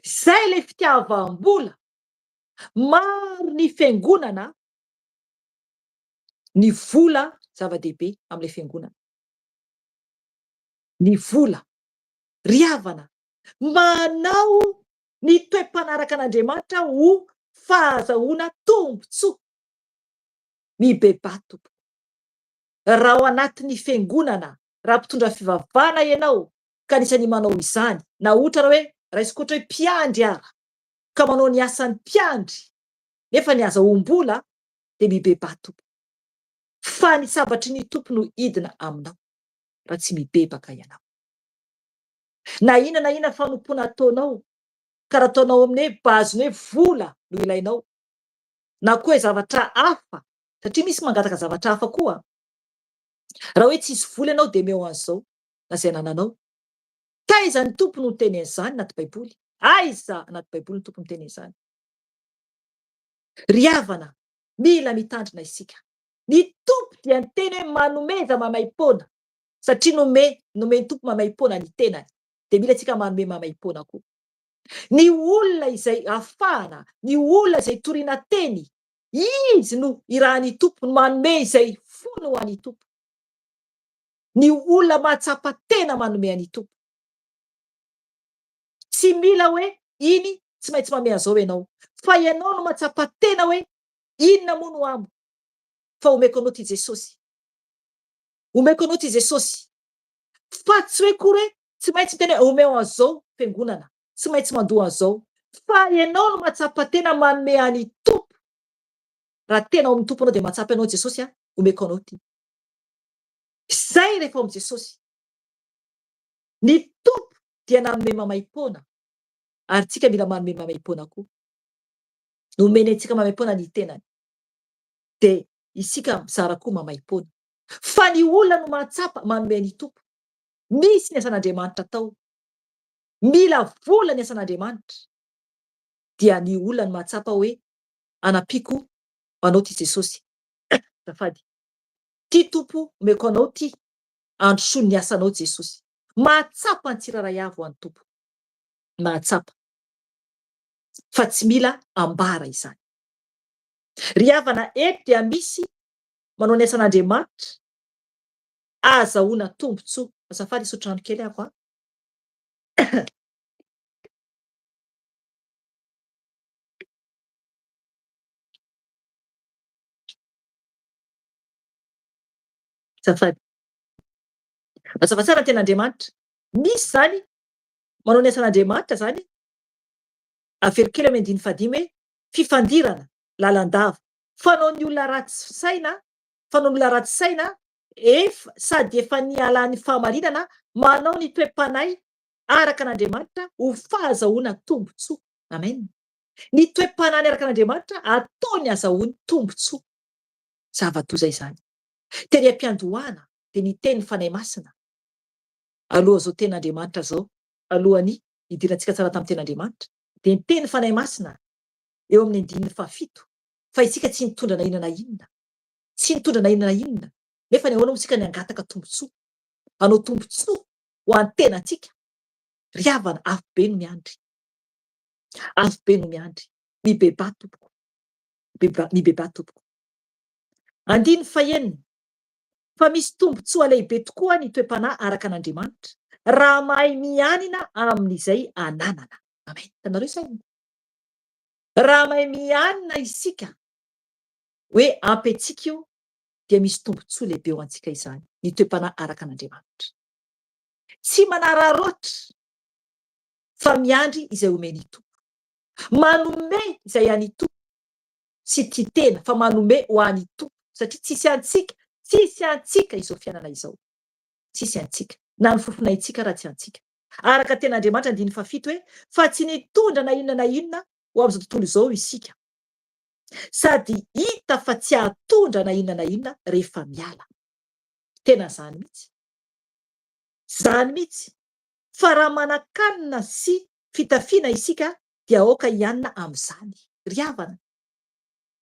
Izay ilay fitiavam-bola. Maro ny fiangonana, ny vola zava-dehibe amin'ilay fiangonana. Ny vola. Ry havana, manao ny toe-panaraka an'Andriamanitra ho fahazahoana tombontsoa. Mibebaha tompoko. Raha ao anatin'ny fiangonana, raha mpitondra fivavahana ianao ka anisan'ny manao izany, na ohatra raha hoe, raisiko ohatra hoe mpiandry ara, ka manao ny asan'ny mpiandry nefa ny azahoam-bola dia mibebaha tompoko. Fa ny sabatry ny Tompo no hidina aminao raha tsy mibebaka ianao. Na inona na inona fanompoana ataonao, ka raha ataonao amin'ny hoe base-n'ny hoe vola no ilainao, na koa hoe zavatra hafa, satria misy mangataka zavatra hafa koa, raha hoe tsisy vola ianao dia omeo an'izao na izay anananao. Taiza ny Tompo no niteny an'izany anaty baiboly? Aiza anaty baiboly ny Tompo miteny an'izany? Ry havana, mila mitandrina isika. Ny Tompo dia niteny hoe manomeza maimaim-poana, satria nome, nomen'ny Tompo maimaim-poana ny tenany, dia mila isika manome maimaim-poana koa. Ny olona izay afahana, ny olona izay toriana teny, izy no irahan'ny Tompo, no manome izay fony ho an'ny Tompo. Ny olona mahatsapa tena manome an'i Tompo. Tsy mila hoe iny tsy maintsy manome an'izao ianao, fa ianao no mahatsapa tena hoe inona moa no amo fa omeko anao ty Jesosy. Omeko anao ty Jesosy. Fa tsy hoe kory hoe tsy maintsy miteny hoe omeo an'izao fiangonana, tsy maintsy mandoa an'izao. Fa ianao no mahatsapa tena manome an'i Tompo. Raha tena ao amin'ny Tompo ianao dia mahatsapa ianao Jesosy a, omeko anao ty. Izay rehefa ao amin'i Jesosy. Ny Tompo dia nanome maimaim-poana ary tsika mila manome maimaim-poana koa. Nomeny antsika maimaim-poana ny tenany. Dia isika mizara koa maimaim-poana. Fa ny olona no mahatsapa manome ny Tompo. Misy ny asan'Andriamanitra atao. Mila vola ny asan'Andriamanitra. Dia ny olona no mahatsapa hoe anampiako anao ty Jesosy. Azafady. Ty Tompo omeko anao ty androsoa ny asanao Jesosy. Mahatsapa ny tsirairay avy ho an'ny Tompo. Mahatsapa. Fa tsy mila ambara izany. Ry havana eto dia misy manao ny asan'Andriamanitra ahazahoana tombontsoa. Azafady hisotro rano kely aho a. Azafady. Mazava tsara ny tenin'Andriamanitra. Misy izany manao ny asan'Andriamanitra izany, averiko kely amin'ny andininy fahadimy hoe fifandirana lalandava. Fanaon'ny olona ratsy saina, fanaon'ny olona ratsy saina efa sady efa nialan'ny fahamarinana manao ny toe-panahy araka an'Andriamanitra ho fahazahoana tombontsoa. Amen. Ny toe-panahy araka an'Andriamanitra ataony azahoany tombontsoa. Zava-doza izany. Tery am-piandohana dia niteny ny Fanahy Masina alohan'izao tenin'Andriamanitra izao, alohan'ny hidirantsika tsara tamin'ny tenin'Andriamanitra. Dia niteny ny Fanahy Masina eo amin'ny andininy fahafito fa isika tsy nitondra na inona na inona. Tsy nitondra na inona na inona. Nefa ny ahoana moa isika ny hangataka tombontsoa? Hanao tombontsoa ho an'ny tenantsika? Ry havana, afobe no miandry. Afobe no miandry. Mibebaha tompoko. Mibebaha tompoko. Andininy fahenina, Fa misy tombontsoa lehibe tokoa ny toe-panahy araka an'Andriamanitra, raha mahay mianina amin'izay ananana. Amen. Hitanareo izay? Raha mahay mianina isika, hoe ampy antsika io, dia misy tombontsoa lehibe ho antsika izany, ny toe-panahy araka an'Andriamanitra. Tsy manararaotra, fa miandry izay omen'ny Tompo. Manome izay an'ny Tompo. Tsy tia tena fa manome ho an'i Tompo satria tsisy antsika, tsisy antsika izao fiainana izao. Tsisy antsika. Na ny fofonaintsika ara tsy antsika. Araka tenin'Andriamanitra andininy fahafito hoe fa tsy nitondra na inona na inona ho amin'izao tontolo izao isika. Sady hita fa tsy hahatondra na inona na inona rehefa miala. Tena zany mihitsy. Zany mihitsy. Fa raha manan-kanina sy fitafiana isika dia aoka hianina amin'izany. Ry havana,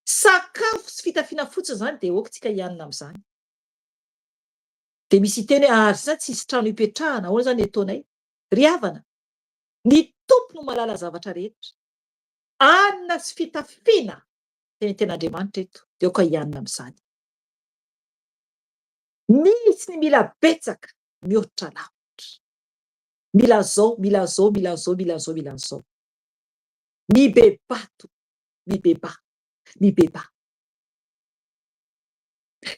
sakafo sy fitafiana fotsiny izany dia aoka tsika hianina amin'izany. Dia misy hiteny hoe ary izany tsisy trano hipetrahana, ahoana izany ny ataonay? Ry havana, ny Tompo no mahalala zavatra rehetra. Hanina sy fitafiana dia ny tenin'Andriamanitra eto, dia aoka hianina amin'izany. Misy ny mila betsaka mihoatra lavitra. Mila an'izao, mila an'izao, mila an'izao, mila an'izao, mila an'izao. Mibebaha tompoko, mibebaha, mibebaha.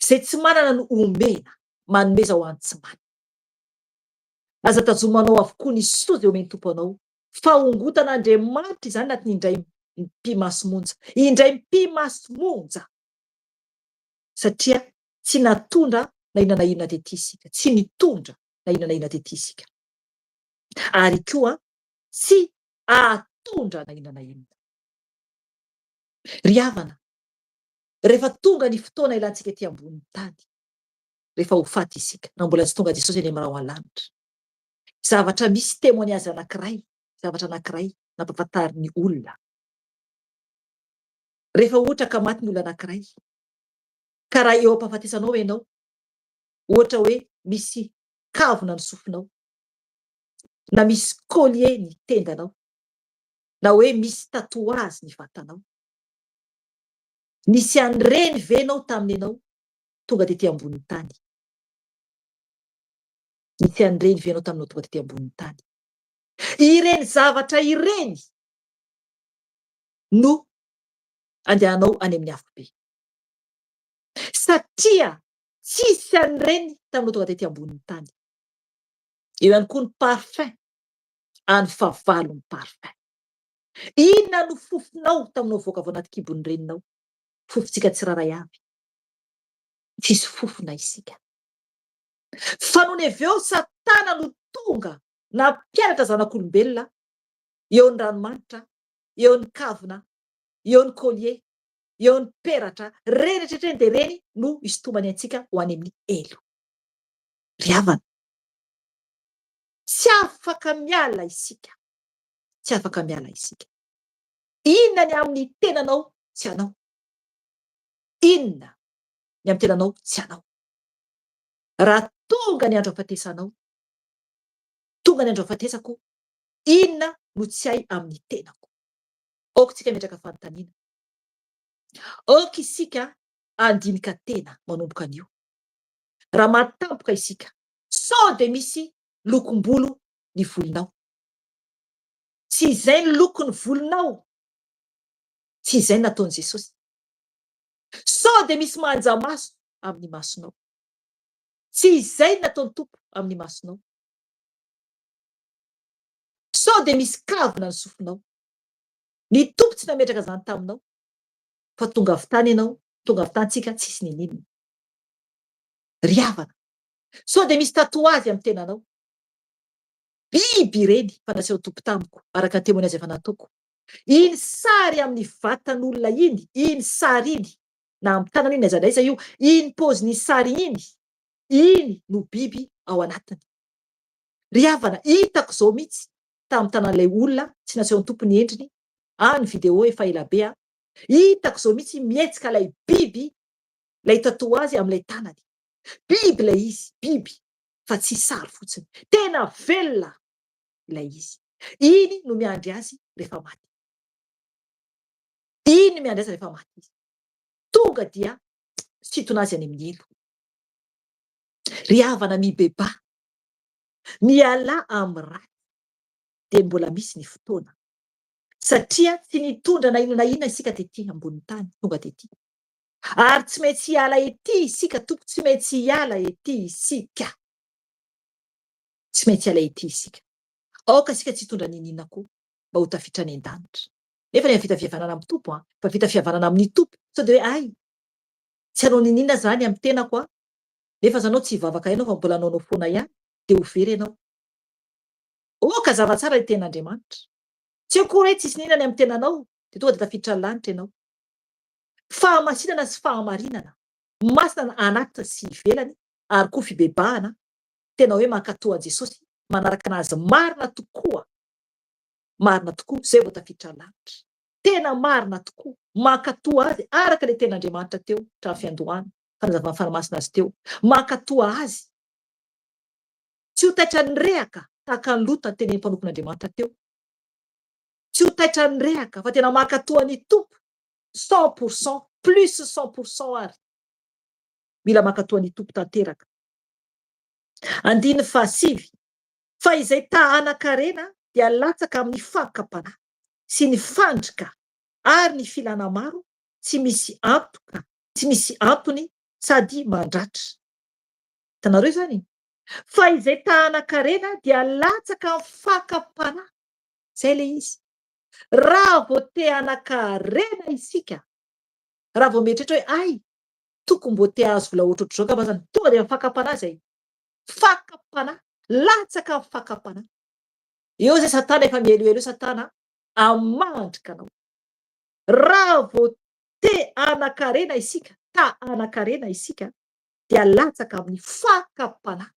Izay tsy manana no omena, manomeza ho an'ny tsy manana. Aza tazomanao avokoa ny soa izay omen'ny Tompo anao, fa hongotan'Andriamanitra izany anatin'ny indray mipi-maso monja. Indray mipi-maso monja! Satria tsy natondra na inona na inona tety isika, tsy nitondra na inona na inona tety isika. Ary koa tsy ahatondra na inona na inona. Ry havana, rehefa tonga ny fotoana ilantsika ety ambonin'ny tany, rehefa ho faty isika, na mbola tsy tonga Jesosy eny amin'ny rahona lanitra, zavatra misy témoignage anankiray, zavatra anankiray nampahafantarin'ny olona. Rehefa ohatra ka maty ny olona anankiray, ka raha eo am-pahafatesanao ianao, ohatra hoe misy kavina ny sofinao, na misy collier ny tendanao, na hoe misy tatouage ny vatanao. Nisy an'ireny ve ianao tamin'ianao tonga tety ambonin'ny tany? Nisy an'ireny ve ianao taminao tonga tety ambonin'ny tany? Ireny zavatra ireny no andehanao any amin'ny afobe. Satria tsisy an'ireny taminao tonga tety ambonin'ny tany. Eo ihany koa ny parfum, any fahavalo ny parfum. Inona no fofonao taminao voaka avy ao anaty kibon'ny reninao? Fofontsika tsirairay avy. Tsisy fofona isika. Fa nony avy eo Satana no tonga nampianatra zanak'olombelona eo ny ranomanitra, eo ny kavina, eo ny collier, eo ny peratra, reny rehetra ireny dia reny no isintomany antsika ho any amin'ny helo. Ry havana, tsy afaka miala isika, tsy afaka miala isika. Inona ny amin'ny tenanao tsy anao? Inona ny amin'ny tenanao tsy anao? Raha tonga ny andro hahafatesanao, tonga ny andro hahafatesako, inona no tsy hay amin'ny tenako? Aoka isika hametraka fanontaniana. Aoka isika handinika tena manomboka anio. Raha maty tampoka isika, sao dia misy lokom-bolo ny volonao? Tsy izay ny lokon'ny volonao? Tsy izay ny nataon'i Jesosy? Sao dia misy manja maso amin'ny masonao? Tsy izay ny nataon'ny Tompo amin'ny masonao? Sao dia misy kavina ny sofinao? Ny Tompo tsy nametraka izany taminao, fa tonga avy tany ianao, tonga avy tany tsika, tsisy niniana. Ry havana, sao dia misy tatouage amin'ny tenanao? Biby ireny fa nasehon'ny Tompo tamiko, araka ny témoignage efa nataoko. Iny sary amin'ny vatan'olona iny, iny sary iny, na amin'ny tanana iny na aiza na aiza io, iny paozin'iny sary iny, iny no biby ao anatiny. Ry havana, hitako izao mihitsy tamin'ny tanan'ilay olona, tsy nasehon'ny Tompo ny endriny, Any vidéo efa ela be a. Hitako izao mihitsy mihetsika ilay biby, ilay tatouage amin'ilay tanany. Biby ilay izy, biby, fa tsy sary fotsiny. Tena velona ilay izy. Iny no miandry azy rehefa maty. Iny no miandry azy rehefa maty izy. Tonga dia misintona azy any amin'ny helo. Ry havana mibebaha, mialà amin'ny ratsy dia mbola misy ny fotoana. Satria tsy nitondra na inona na inona isika tety ambonin'ny tany, tonga tety. Ary tsy maintsy hiala ety isika tompoko, tsy maintsy hiala ety isika. Tsy maintsy hiala ety isika. Aoka isika tsy hitondra n'inon'inona koa mba ho tafiditra any an-danitra. Nefa efa vita fihavanana amin'ny Tompo an, efa vita fihavanana amin'ny Tompo. Sao dia hoe hay, tsy hanao n'inon'inona izany amin'ny tenako aho, nefa izany aho tsy hivavaka ihany aho fa mbola hanaonao foana ihany, dia ho very ianao. Aoka hazava tsara ny tenin'Andriamanitra. Tsy akory hoe tsisy n'inona ny amin'ny tenanao, dia tonga dia tafiditra ny lanitra ianao. Fahamasinana sy fahamarinana, masina anatiny sy ivelany ary koa fibebahana, tena hoe mankatò an'i Jesosy, manaraka an'Azy marina tokoa, marina tokoa, izay vao tafiditra ny lanitra. Tena marina tokoa, mankatò Azy araka ilay tenin'Andriamanitra teo hatramin'ny fiandohana, fanazavan'ny Fanahy Masina azy teo, mankatò Azy. Tsy ho taitra ny rehaka tahaka an'i Lota tenenin'ny mpanompon'Andriamanitra teo. Tsy ho taitra ny rehaka fa tena mankatò an'i Tompo 100%, plus 100% ary. Mila mankatò an'i Tompo tanteraka. Andininy fahasivy, Fa izay ta hanan-karena dia latsaka amin'ny fakam-panahy sy ny fandrika ary ny filana maro tsy misy antoka, tsy misy antony sady mandratra. Hitanareo izany? Fa izay ta hanan-karena dia latsaka amin'ny fakam-panahy. Izay ilay izy. Raha vao te hanan-karena isika, raha vao mieritreritra hoe hay, tokony mbô te hahazo vola ohatrohatr'izao angamba zany, tonga dia fakam-panahy izay. Fakam-panahy, latsaka amin'ny fakam-panahy. Eo izay satana efa mihelohelo eo satana hamandrika anao. Raha vao te hanan-karena isika, ta hanan-karena isika, dia latsaka amin'ny fakam-panahy.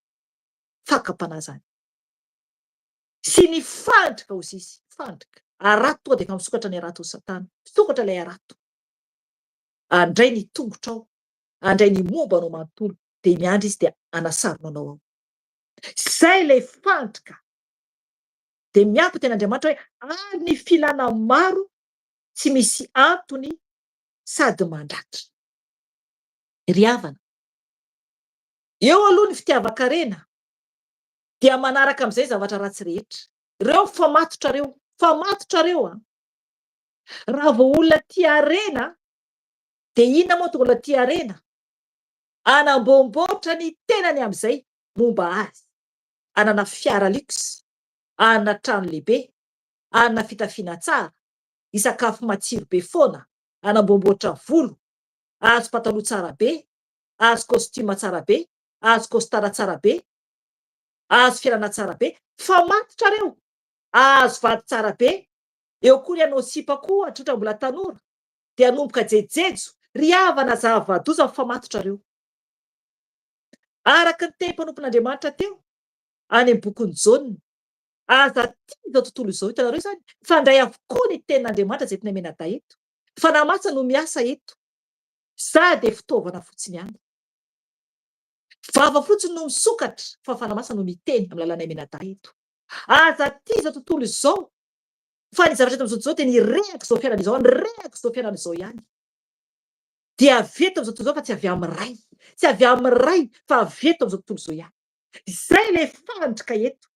Fakam-panahy izany. Sy ny fandrika hozy izy, fandrika. Harato tonga dia efa misokatra ny harato hoy satana. Misokatra ilay harato. Handray ny tongotrao, handray ny momba anao manontolo, dia miandry izy dia hanasarona anao ao. Izay ilay fandrika. Dia miampy teny Andriamanitra hoe ary ny filana maro tsy misy antony sady mandratra. Ry havana, eo aloha ny fitiavan-karena dia manaraka amin'izay zavatra ratsy rehetra. Ireo mifamatotra ireo, mifamatotra ireo an! Raha vao olona tia harena dia inona moa tonga olona tia harena? Hanamboamboatra ny tenany amin'izay momba azy. Hanana fiara luxe, hanana trano lehibe, hanana fitafiana tsara, hisakafo matsiro be foana, hanamboamboatra volo, hahazo pataloha tsara be, hahazo costume tsara be, hahazo costard tsara be, hahazo fiainana tsara be, fa matotra reo, hahazo vady tsara be, eo koa ny hanao sipa koa ohatra mbola tanora, dia hanomboka jejojejo, ry havana zava-doza mifamatotra reo. Araka ny teny mpanompon'Andriamanitra teo, any amin'ny bokin'i Jaona, aza tia izao tontolo izao, hitanareo izany, mifandray avokoa ny tenin'Andriamanitra izay entina mianadahy eto, Fanahy Masina no miasa eto, za dia fitaovana fotsiny ihany. Vava fotsiny no misokatra fa Fanahy Masina no miteny amin'ny lalanay mianadahy eto. Aza tia izao tontolo izao fa ny zavatra eto amin'izao tontolo izao dia ny rehaka izao fiainana izao, ny rehaka izao fiainana izao ihany. Dia avy eto amin'izao tontolo izao fa tsy avy amin'ny Ray. Tsy avy amin'ny Ray fa avy eto amin'izao tontolo izao ihany. Izay ilay fandrika eto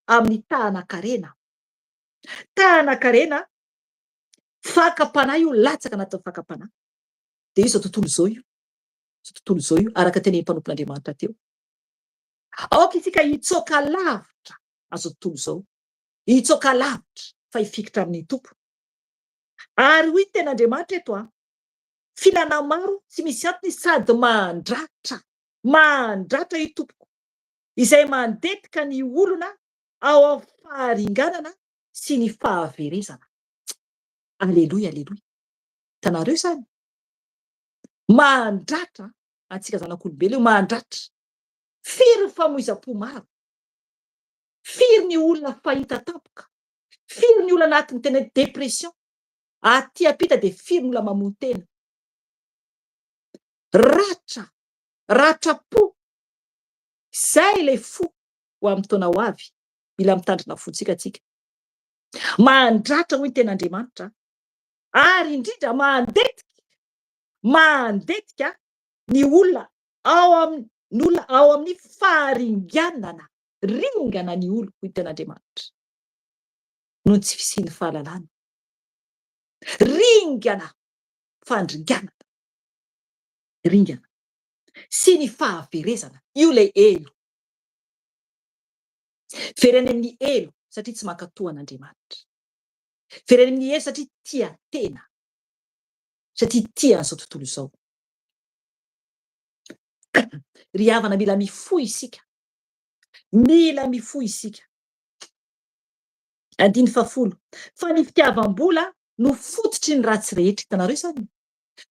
amin'ny tahanan-karena. Tahanan-karena, fakam-panahy io, latsaka anatin'ny fakam-panahy. Dia io izao tontolo izao io. Izao tontolo izao io, araka ny tenenin'ny mpanompon'Andriamanitra teo. Aoka isika hitsoaka lavitra an'izao tontolo izao. Hitsoaka lavitra fa hifikitra amin'ny Tompo. Ary hoy ny tenin'Andriamanitra eto an, filana maro tsy misy antony sady mandratra, mandratra io tompoko, izay mandetika ny olona ao amin'ny faharinganana sy ny fahaverezana. Aleloia, aleloia. Hitanareo izany? Mandratra antsika zanak'olombelona io, mandratra. Firy ny famoizam-po maro? Firy ny olona fahita tampoka? Firy ny olona anatin'ny tena dépression? Aty ampita dia firy ny olona mamono tena? Ratra, ratra-po. Izay ilay fo ho amin'ny taona ho avy. Mila mitandrina fontsika tsika. Mandratra hoy ny tenin'Andriamanitra ary indrindra mandetika, mandetika ny olona ao amin'ny ny olona ao amin'ny faharinganana, ringana ny olo hoy ny tenin'Andriamanitra noho ny tsy fisian'ny fahalalana. Ringana, fandringanana, ringana sy ny fahaverezana, io ilay helo. Very any amin'ny helo satria tsy mankatò an'Andriamanitra. Very any amin'ny helo satria tia tena, satria tia an'izao tontolo izao. Ry havana mila mifoha isika. Mila mifoha isika. Andininy fahafolo. Fa ny fitiavam-bola no fototry ny ratsy rehetra. Hitanareo izany?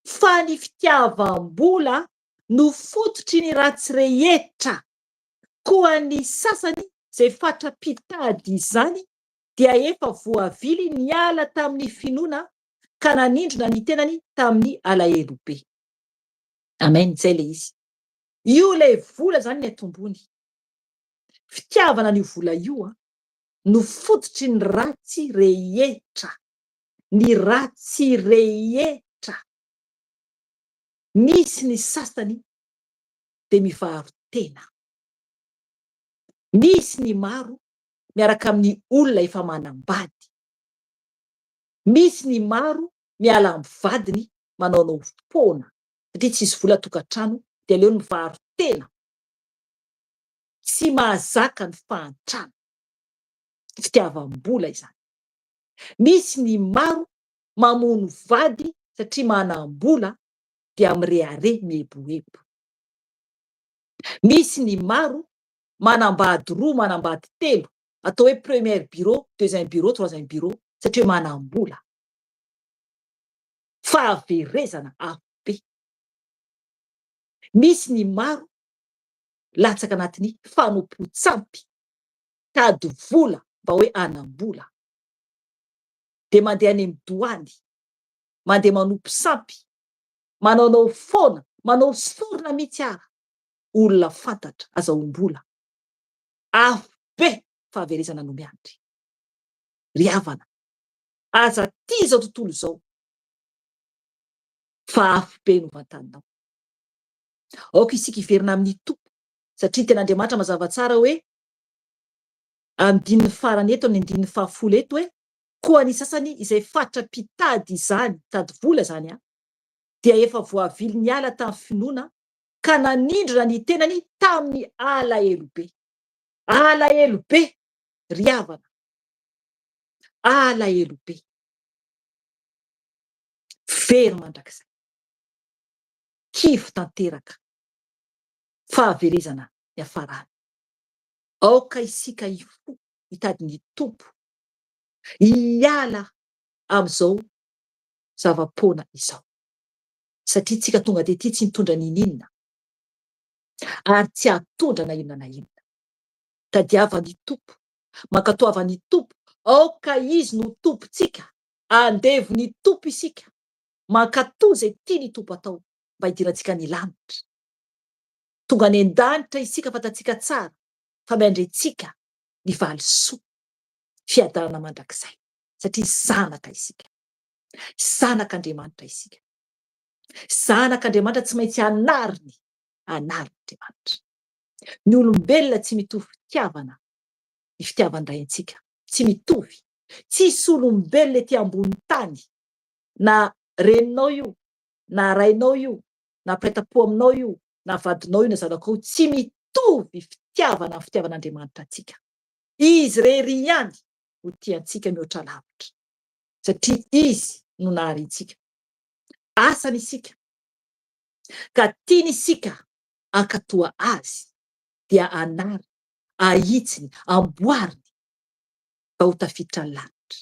Fa ny fitiavam-bola no fototry ny ratsy rehetra. Koa ny sasany izay fatra-pitady izany dia efa voavily niala tamin'ny finoana ka nanindrona ny tenany tamin'ny alahelo be. Amen, izay ilay izy. Io ilay vola izany ny atombony. Fitiavana an'io vola io no fototry ny ratsy rehetra. Ny ratsy rehetra. Misy ny sasany dia mivaro-tena. Misy ny maro miaraka amin'ny olona efa manambady. Misy ny maro miala amin'ny vadiny manaonao foana satria tsisy vola tokantrano dia aleony mivaro-tena. Tsy mahazaka ny fahantrana. Fitiavam-bola izany. Misy ny maro mamono vady satria manam-bola dia mirehareha mieboebo. Misy ny maro manambady roa, manambady telo, atao hoe première bureau, deuxième bureau, troisième bureau satria hoe manam-bola. Fahaverezana avo be. Misy ny maro latsaka anatin'ny fanompoan-tsampy, tady vola mba hoe hanam-bola. Dia mandeha any amin'ny doany, mandeha manompo sampy, manaonao foana, manao sorona mihitsy ara, olona fantatra, azahoam-bola. Afo be fahaverezana no miandry. Ry havana, aza tia izao tontolo izao, fa afo be no vantaninao. Aoka isika hiverina amin'ny Tompo, satria ny tenin'Andriamanitra mazava tsara hoe, andininy farany eto, amin'ny andininy fahafolo eto hoe, koa ny sasany izay fatra-pitady izany, mitady vola izany an, dia efa voavily niala tamin'ny finoana ka nanindrona ny tenany tamin'ny alahelo be. Alahelo be, ry havana. Alahelo be. Very mandrakizay. Kivy tanteraka. Fahaverezana niafarany. Aoka isika hifoha hitady ny Tompo, hiala amin'izao zava-poana izao. Satria tsika tonga tety tsy nitondra n'ininona ary tsy hahatondra na inona na inona. Tadiava ny Tompo, mankatoava ny Tompo, aoka Izy no Tompontsika, andevo ny Tompo isika, mankatoa izay tian'ny Tompo atao mba hidirantsika ny lanitra. Tonga any an-danitra isika fantatsika tsara fa miandry antsika ny valisoa, fiadanana mandrakizay satria zanaka isika. Zanak'Andriamanitra isika. Zanak'Andriamanitra tsy maintsy anariny, anarin'Andriamanitra. Ny olombelona tsy mitovy fitiavana, ny fitiavan-dRay antsika tsy mitovy. Tsisy olombelona ety ambony tany, na reninao io, na rainao io, na mpiray tampo aminao io, na vadinao io, na zanakao io, tsy mitovy fitiavana amin'ny fitiavan'Andriamanitra antsika. Izy irery ihany no tia antsika mihoatra lavitra. Satria Izy no nahary antsika. Asany isika, ka tiany isika hankatoa Azy, dia anariny, ahitsiny, amboariny mba ho tafiditra ny lanitra,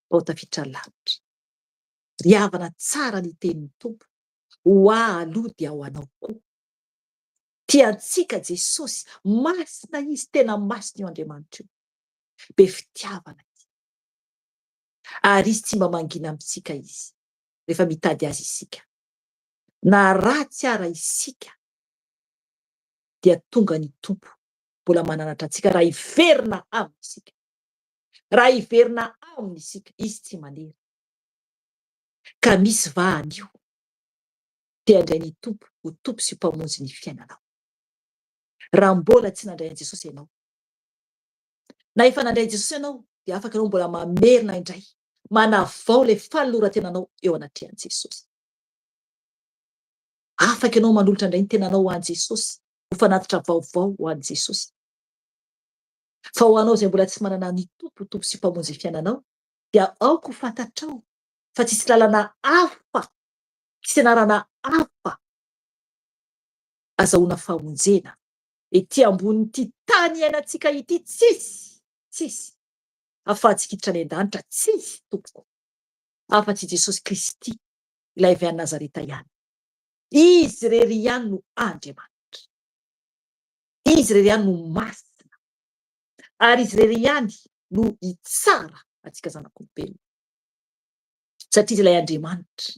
mba ho tafiditra ny lanitra. Ry havana tsara ny tenin'ny Tompo, ho ahy aloha dia ho anao koa. Tia antsika Jesosy, masina Izy, tena masina io Andriamanitra io. Be fitiavana Izy. Ary Izy tsy mba mangina amintsika Izy rehefa mitady Azy isika. Na ratsy ara isika dia tonga ny Tompo mbola mananatra antsika raha hiverina Aminy isika. Raha hiverina Aminy isika, Izy tsy manery. Ka misy va anio te handray ny Tompo ho Tompo sy Mpamonjy ny fiainanao? Raha mbola tsy nandray an'i Jesosy ianao, na efa nandray an'i Jesosy ianao, dia afaka ianao mbola mamerina indray, manavao ilay fanoloran-tenanao eo anatrehan'i Jesosy. Afaka ianao manolotra indray ny tenanao ho an'i Jesosy, ho fanatitra vaovao ho an'i Jesosy. Fa ho anao izay mbola tsy manana ny Tompo ho Tompo sy Mpamonjy ny fiainanao, dia aoka ho fantatrao fa tsisy lalana hafa, tsisy anarana hafa azahoana famonjena ety ambonin'ity tany iainantsika ity, tsisy, tsisy ahafahantsika hiditra any an-danitra, tsisy tompoko, afa-tsy i Jesosy Kristy, ilay avy any Nazareta ihany. Izy irery ihany no Andriamanitra. Izy irery ihany no masina. Ary Izy irery ihany no hitsara antsika zanak'olombelona. Satria Izy ilay Andriamanitra.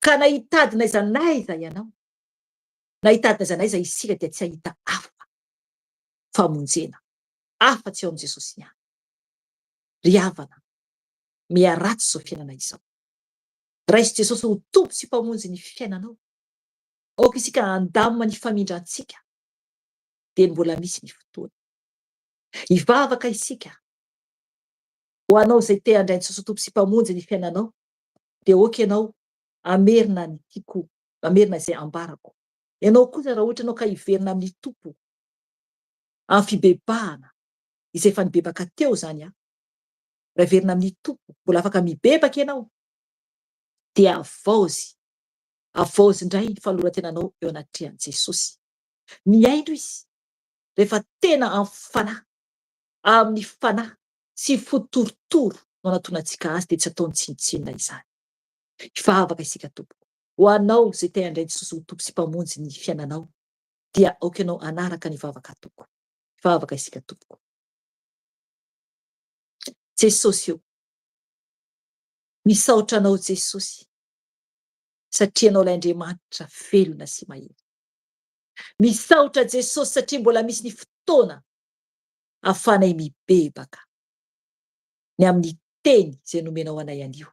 Ka na hitady n'aiza n'aiza ianao, na hitady n'aiza n'aiza isika dia tsy hahita hafa famonjena afa-tsy ao amin'i Jesosy ihany. Ry havana, miharatsy izao fiainana izao. Raiso Jesosy ho Tompo sy Mpamonjy ny fiainanao. Aoka isika handamina ny famindrantsika dia ny mbola misy ny fotoana. Hivavaka isika. Ho anao izay te handray an'i Jesosy ho Tompo sy Mpamonjy ny fiainanao dia aoka ianao hamerina ny tiako, hamerina izay ambarako. Ianao kosa raha ohatra ianao ka hiverina amin'ny Tompo amin'ny fibebahana izay efa nibebaka teo izany an, raha hiverina amin'ny Tompo mbola afaka mibebaka ianao dia havaozy, havaozy indray ny fanoloran-tenanao eo anatrehan'i Jesosy. Mihaino Izy rehefa tena amin'ny fanahy, amin'ny fanahy sy fo torotoro no anatonantsika Azy dia tsy ataony tsinontsinona izany. Hivavaka isika tompoko. Ho anao izay te handray Jesosy ho Tompo sy Mpamonjy ny fiainanao dia aoka ianao hanaraka ny vavaka ataoko. Hivavaka isika tompoko. Jesosy ô! Misaotra Anao Jesosy satria Ianao ilay Andriamanitra velona sy mahery. Misaotra Jesosy satria mbola misy ny fotoana ahafahanay mibebaka ny amin'ny teny izay nomenao anay anio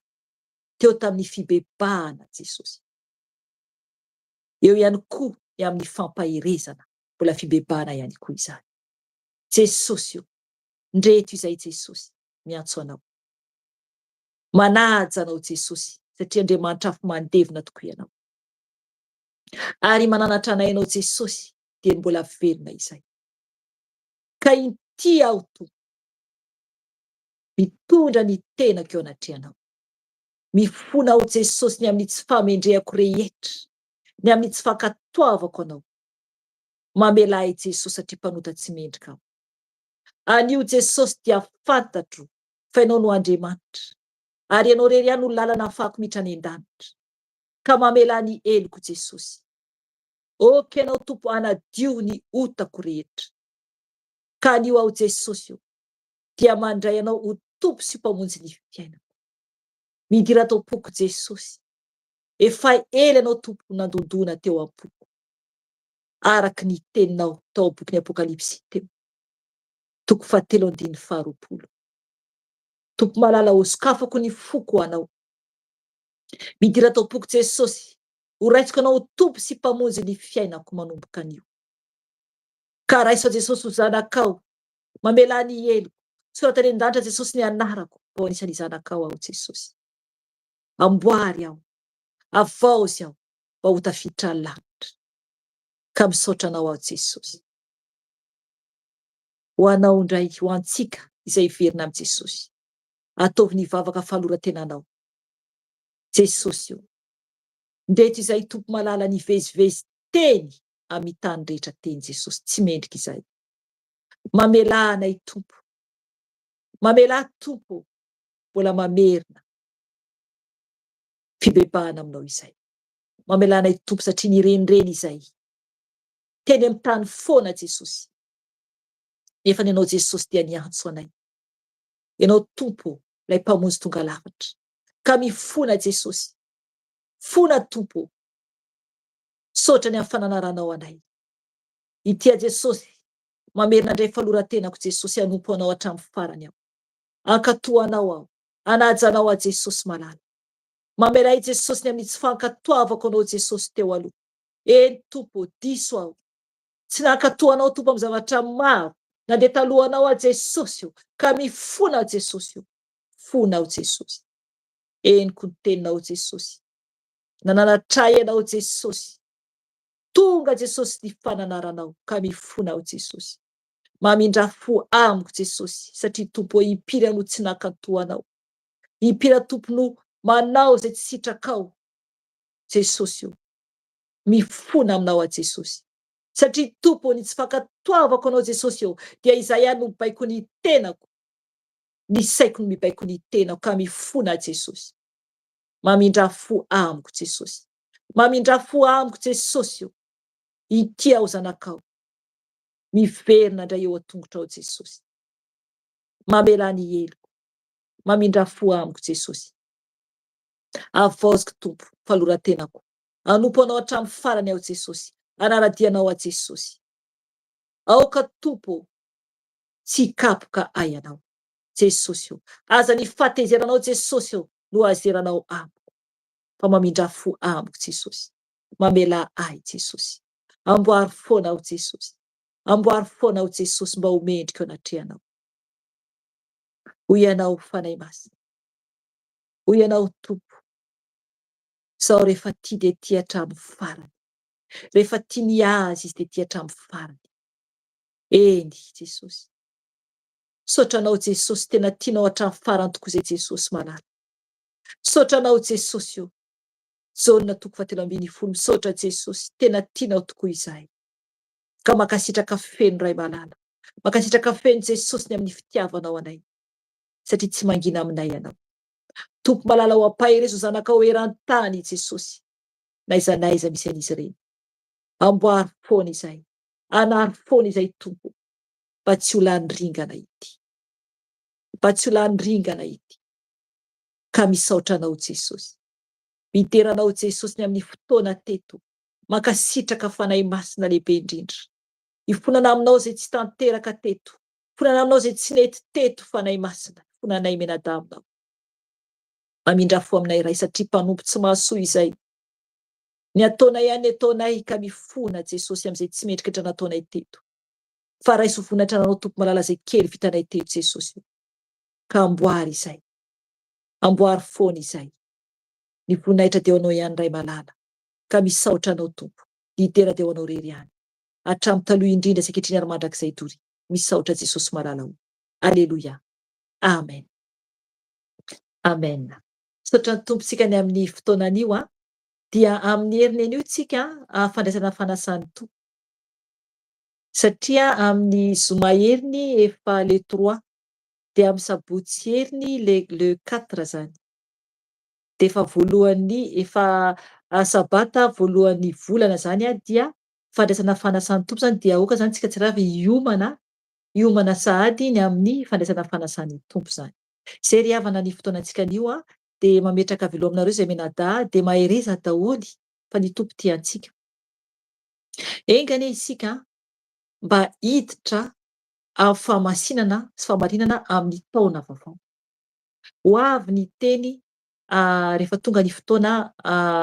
teo tamin'ny fibebahana Jesosy. Eo ihany koa ny amin'ny fampaherezana mbola fibebahana ihany koa izany. Jesosy ô, ndreto izay Jesosy miantso Anao. Manaja Anao Jesosy satria Andriamanitra afo mandevona tokoa Ianao. Ary mananatra anay Ianao Jesosy dia ny mbola velona izay. Ka inty aho Tompo, mitondra ny tenako eo anatrehanao. Mifona aho Jesosy ny amin'ny tsy fahamendrehako rehetra, ny amin'ny tsy fankatoavako Anao. Mamelà ahy Jesosy satria mpanota tsy mendrika aho. Anio Jesosy dia fantatro fa Ianao no Andriamanitra, ary Ianao irery ihany no lalana ahafahako miditra any an-danitra. Ka mamelà ny heloko Jesosy. Ok Ianao Tompo hanadio ny otako rehetra. Ka anio aho Jesosy o, dia mandray Anao ho Tompo sy Mpamonjy ny fiainako. Midira ato am-poko Jesosy. Efa ela Ianao Tompo nandondona teo am-poko. Araka ny teninao tao amin'ny bokin'ny Apokalypsy teo. Toko fahatelo andininy faharoapolo. Tompo malala ô, sokafako ny foko ho Anao. Midira ato am-poko Jesosy, ho raisiko Anao ho Tompo sy Mpamonjy ny fiainako manomboka anio. Ka raiso aho Jesosy ho zanakao, mamelà ny heloko, soraty any an-danitra Jesosy ny anarako, fa ho anisan'ny zanakao aho Jesosy. Amboary aho, avaozy aho mba ho tafiditra lanitra. Ka misaotra Anao aho Jesosy. Ho anao indray, ho antsika izay hiverina amin'i Jesosy. Ataovy ny vavaka fanoloran-tenanao. Jesosy ô! Ndreto izahay Tompo malala nivezivezy teny amin'ny tany rehetra teny Jesosy tsy mendrika izahay. Mamelà anay Tompo. Mamelà Tompo ô! Mbola mamerina fibebahana aminao izay. Mamelà anay Tompo satria nirenireny izay. Teny amin'ny tany foana Jesosy. Nefa ny Ianao Jesosy dia niantso anay. Ianao Tompo ô, Ilay Mpamonjy tonga lafatra. Ka mifona Jesosy. Fona Tompo ô. Misaotra ny amin'ny fananaranao anay. Ity aho Jesosy, mamerina indray faloran-tenako Jesosy hanompo Anao hatramin'ny farany aho. Hankatò Anao aho, hanaja Anao aho Jesosy malala. Mamela ahy Jesosy ny amin'ny tsy fankatoavako Anao Jesosy teo aloha. Eny Tompo ô, diso aho. Tsy nankatò Anao Tompo amin'ny zavatra maro. Nandeha talohanao aho Jesosy ô, ka mifona aho Jesosy ô. Fona aho Jesosy. Henoko ny teninao Jesosy. Nananatra ahy Ianao Jesosy. Tonga Jesosy ny fananaranao ka mifona aho Jesosy. Mamindrà fo amiko Jesosy satria Tompo ô impiry aho no tsy nankatò Anao. Impiry aho Tompo no manao izay tsy sitrakao Jesosy ô. Mifona aminao aho Jesosy. Satria Tompo ô ny tsy fankatoavako Anao Jesosy ô dia izay ihany no mibaiko ny tenako. Ny saiko no mibaiko ny tenako ka mifona aho Jesosy. Mamindrà fo amiko Jesosy. Mamindrà fo amiko Jesosy ô. Ity aho zanakao. Miverina indray eo an-tongotrao Jesosy. Mamelà ny heloko. Mamindrà fo amiko Jesosy. Havaoziko Tompo faloran-tenako. Hanompo Anao hatramin'ny farany aho Jesosy. Hanara-dia Anao aho Jesosy. Aoka Tompo ô, tsy hikapoka ahy Ianao. Jesosy ô. Aza ny fahatezeranao Jesosy ô no azeranao amiko. Fa mamindrà fo amiko Jesosy. Mamelà ahy Jesosy. Amboary foana aho Jesosy. Amboary foana aho Jesosy mba ho mendrika eo anatrehanao. Hoy Ianao Fanahy Masina. Hoy Ianao Tompo. Izaho rehefa tia dia tia hatramin'ny farany. Rehefa tia ny azy izy dia tia hatramin'ny farany. Eny Jesosy. Misaotra anao Jesosy tena tianao hatramin'ny farany tokoa izay Jesosy malala. Misaotra anao Jesosy o. Jaona toko fahatelo ambin'ny folo misaotra Jesosy tena tianao tokoa izahay. Ka mankasitraka feno Ray malala. Mankasitraka feno Jesosy ny amin'ny fitiavanao anay. Satria tsy mangina aminay ianao. Tompo malala o ampaherezo zanakao eran-tany Jesosy. N'aiza n'aiza misy an'izy ireny. Amboary foana izahay. Anaro foana izay Tompo. Mba tsy ho lany ringana ity. Mba tsy ho lany ringana ity. Ka misaotra anao Jesosy. Midera anao Jesosy ny amin'ny fotoana teto. Mankasitraka Fanahy Masina lehibe indrindra. Ifonana aminao izay tsy tanteraka teto. Ifonana aminao izay tsy nety teto Fanahy Masina. Ifonanay mianadahy aminao. Mamindra fo aminay Ray satria mpanompo tsy mahasoa izay. Ny ataonay ihany ny ataonay ka mifona Jesosy amin'izay tsy mendrika nataonay teto. Fa raiso voninahitra anao Tompo malala izay kely vitanay teto Jesosy o. Ka amboary izay. Amboary foana izay. Ny voninahitra dia ho anao ihany Ray malala. Ka misaotra anao Tompo. Ny dera dia ho anao rery ihany. Hatramin'ny taloha indrindra sy ankehitriny ary mandrakizay doria. Misaotra Jesosy malala o. Aleloia. Amen. Amen. Misaotra ny Tompo tsika ny amin'ny fotoana anio a. Dia amin'ny heriny anio tsika fandraisana fanasan'ny Tompo. Satria amin'ny zoma heriny efa le trois, dia amin'ny sabotsy heriny le le quatre zany. Dia efa voalohan'ny efa sabata voalohan'ny volana zany dia fandraisana fanasan'ny Tompo zany dia aoka zany tsika tsirairay avy hiomana hiomana sahady ny amin'ny fandraisana fanasan'ny Tompo zany. Izay ry havana ny fotoanantsika anio a, dia mametraka veloma aminareo izay mianadahy dia mahereza daholo fa ny Tompo tia antsika. Enga anie isika mba hiditra amin'ny fahamasinana sy fahamarinana amin'ny taona vaovao. Ho avy ny teny rehefa tonga ny fotoana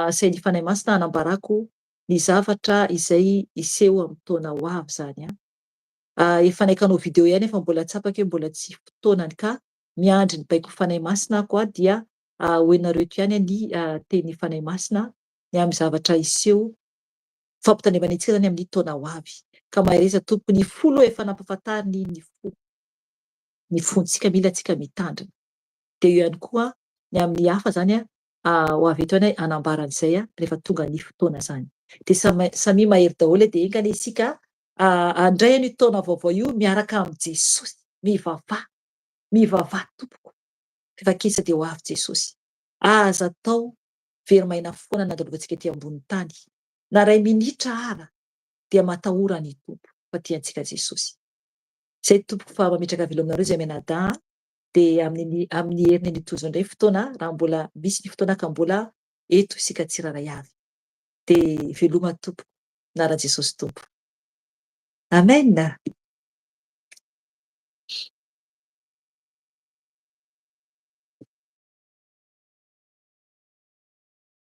asain'ny Fanahy Masina hanambarako ny zavatra izay hiseho amin'ny taona ho avy izany an. Efa naikanao video ihany fa mbola tsapako hoe mbola tsy fotoanany ka miandry ny baikon'ny Fanahy Masina aho koa dia ho henonareo eto ihany ny tenin'ny Fanahy Masina ny amin'ny zavatra hiseho fampitandremana antsika izany amin'ny taona ho avy. Ka mahereza tompoko, ny fo aloha efa nampahafantariny ny fo, ny fontsika mila antsika mitandrina. Dia eo ihany koa ny amin'ny hafa izany ho avy eto ihany hanambara an'izay rehefa tonga ny fotoana izany. Dia samia mahery daholo e, dia enga anie isika handray an'io taona vaovao io miaraka amin'i Jesosy. Mivavaha, mivavaha tompoko, rehefa kisa dia ho avy Jesosy. Aza atao very maina foana nandalovantsika ety ambonin'ny tany. Na iray minitra ara dia matahora ny Tompo fa tia antsika Jesosy. Zay tompoko fa mametraka veloma aminareo izay mianadahy a. Dia amin'ny amin'ny heriny anio toy izao indray fotoana raha mbola misy ny fotoana ka mbola eto isika tsirairay avy. Dia veloma tompoko, anaran'i Jesosy Tompo. Amen!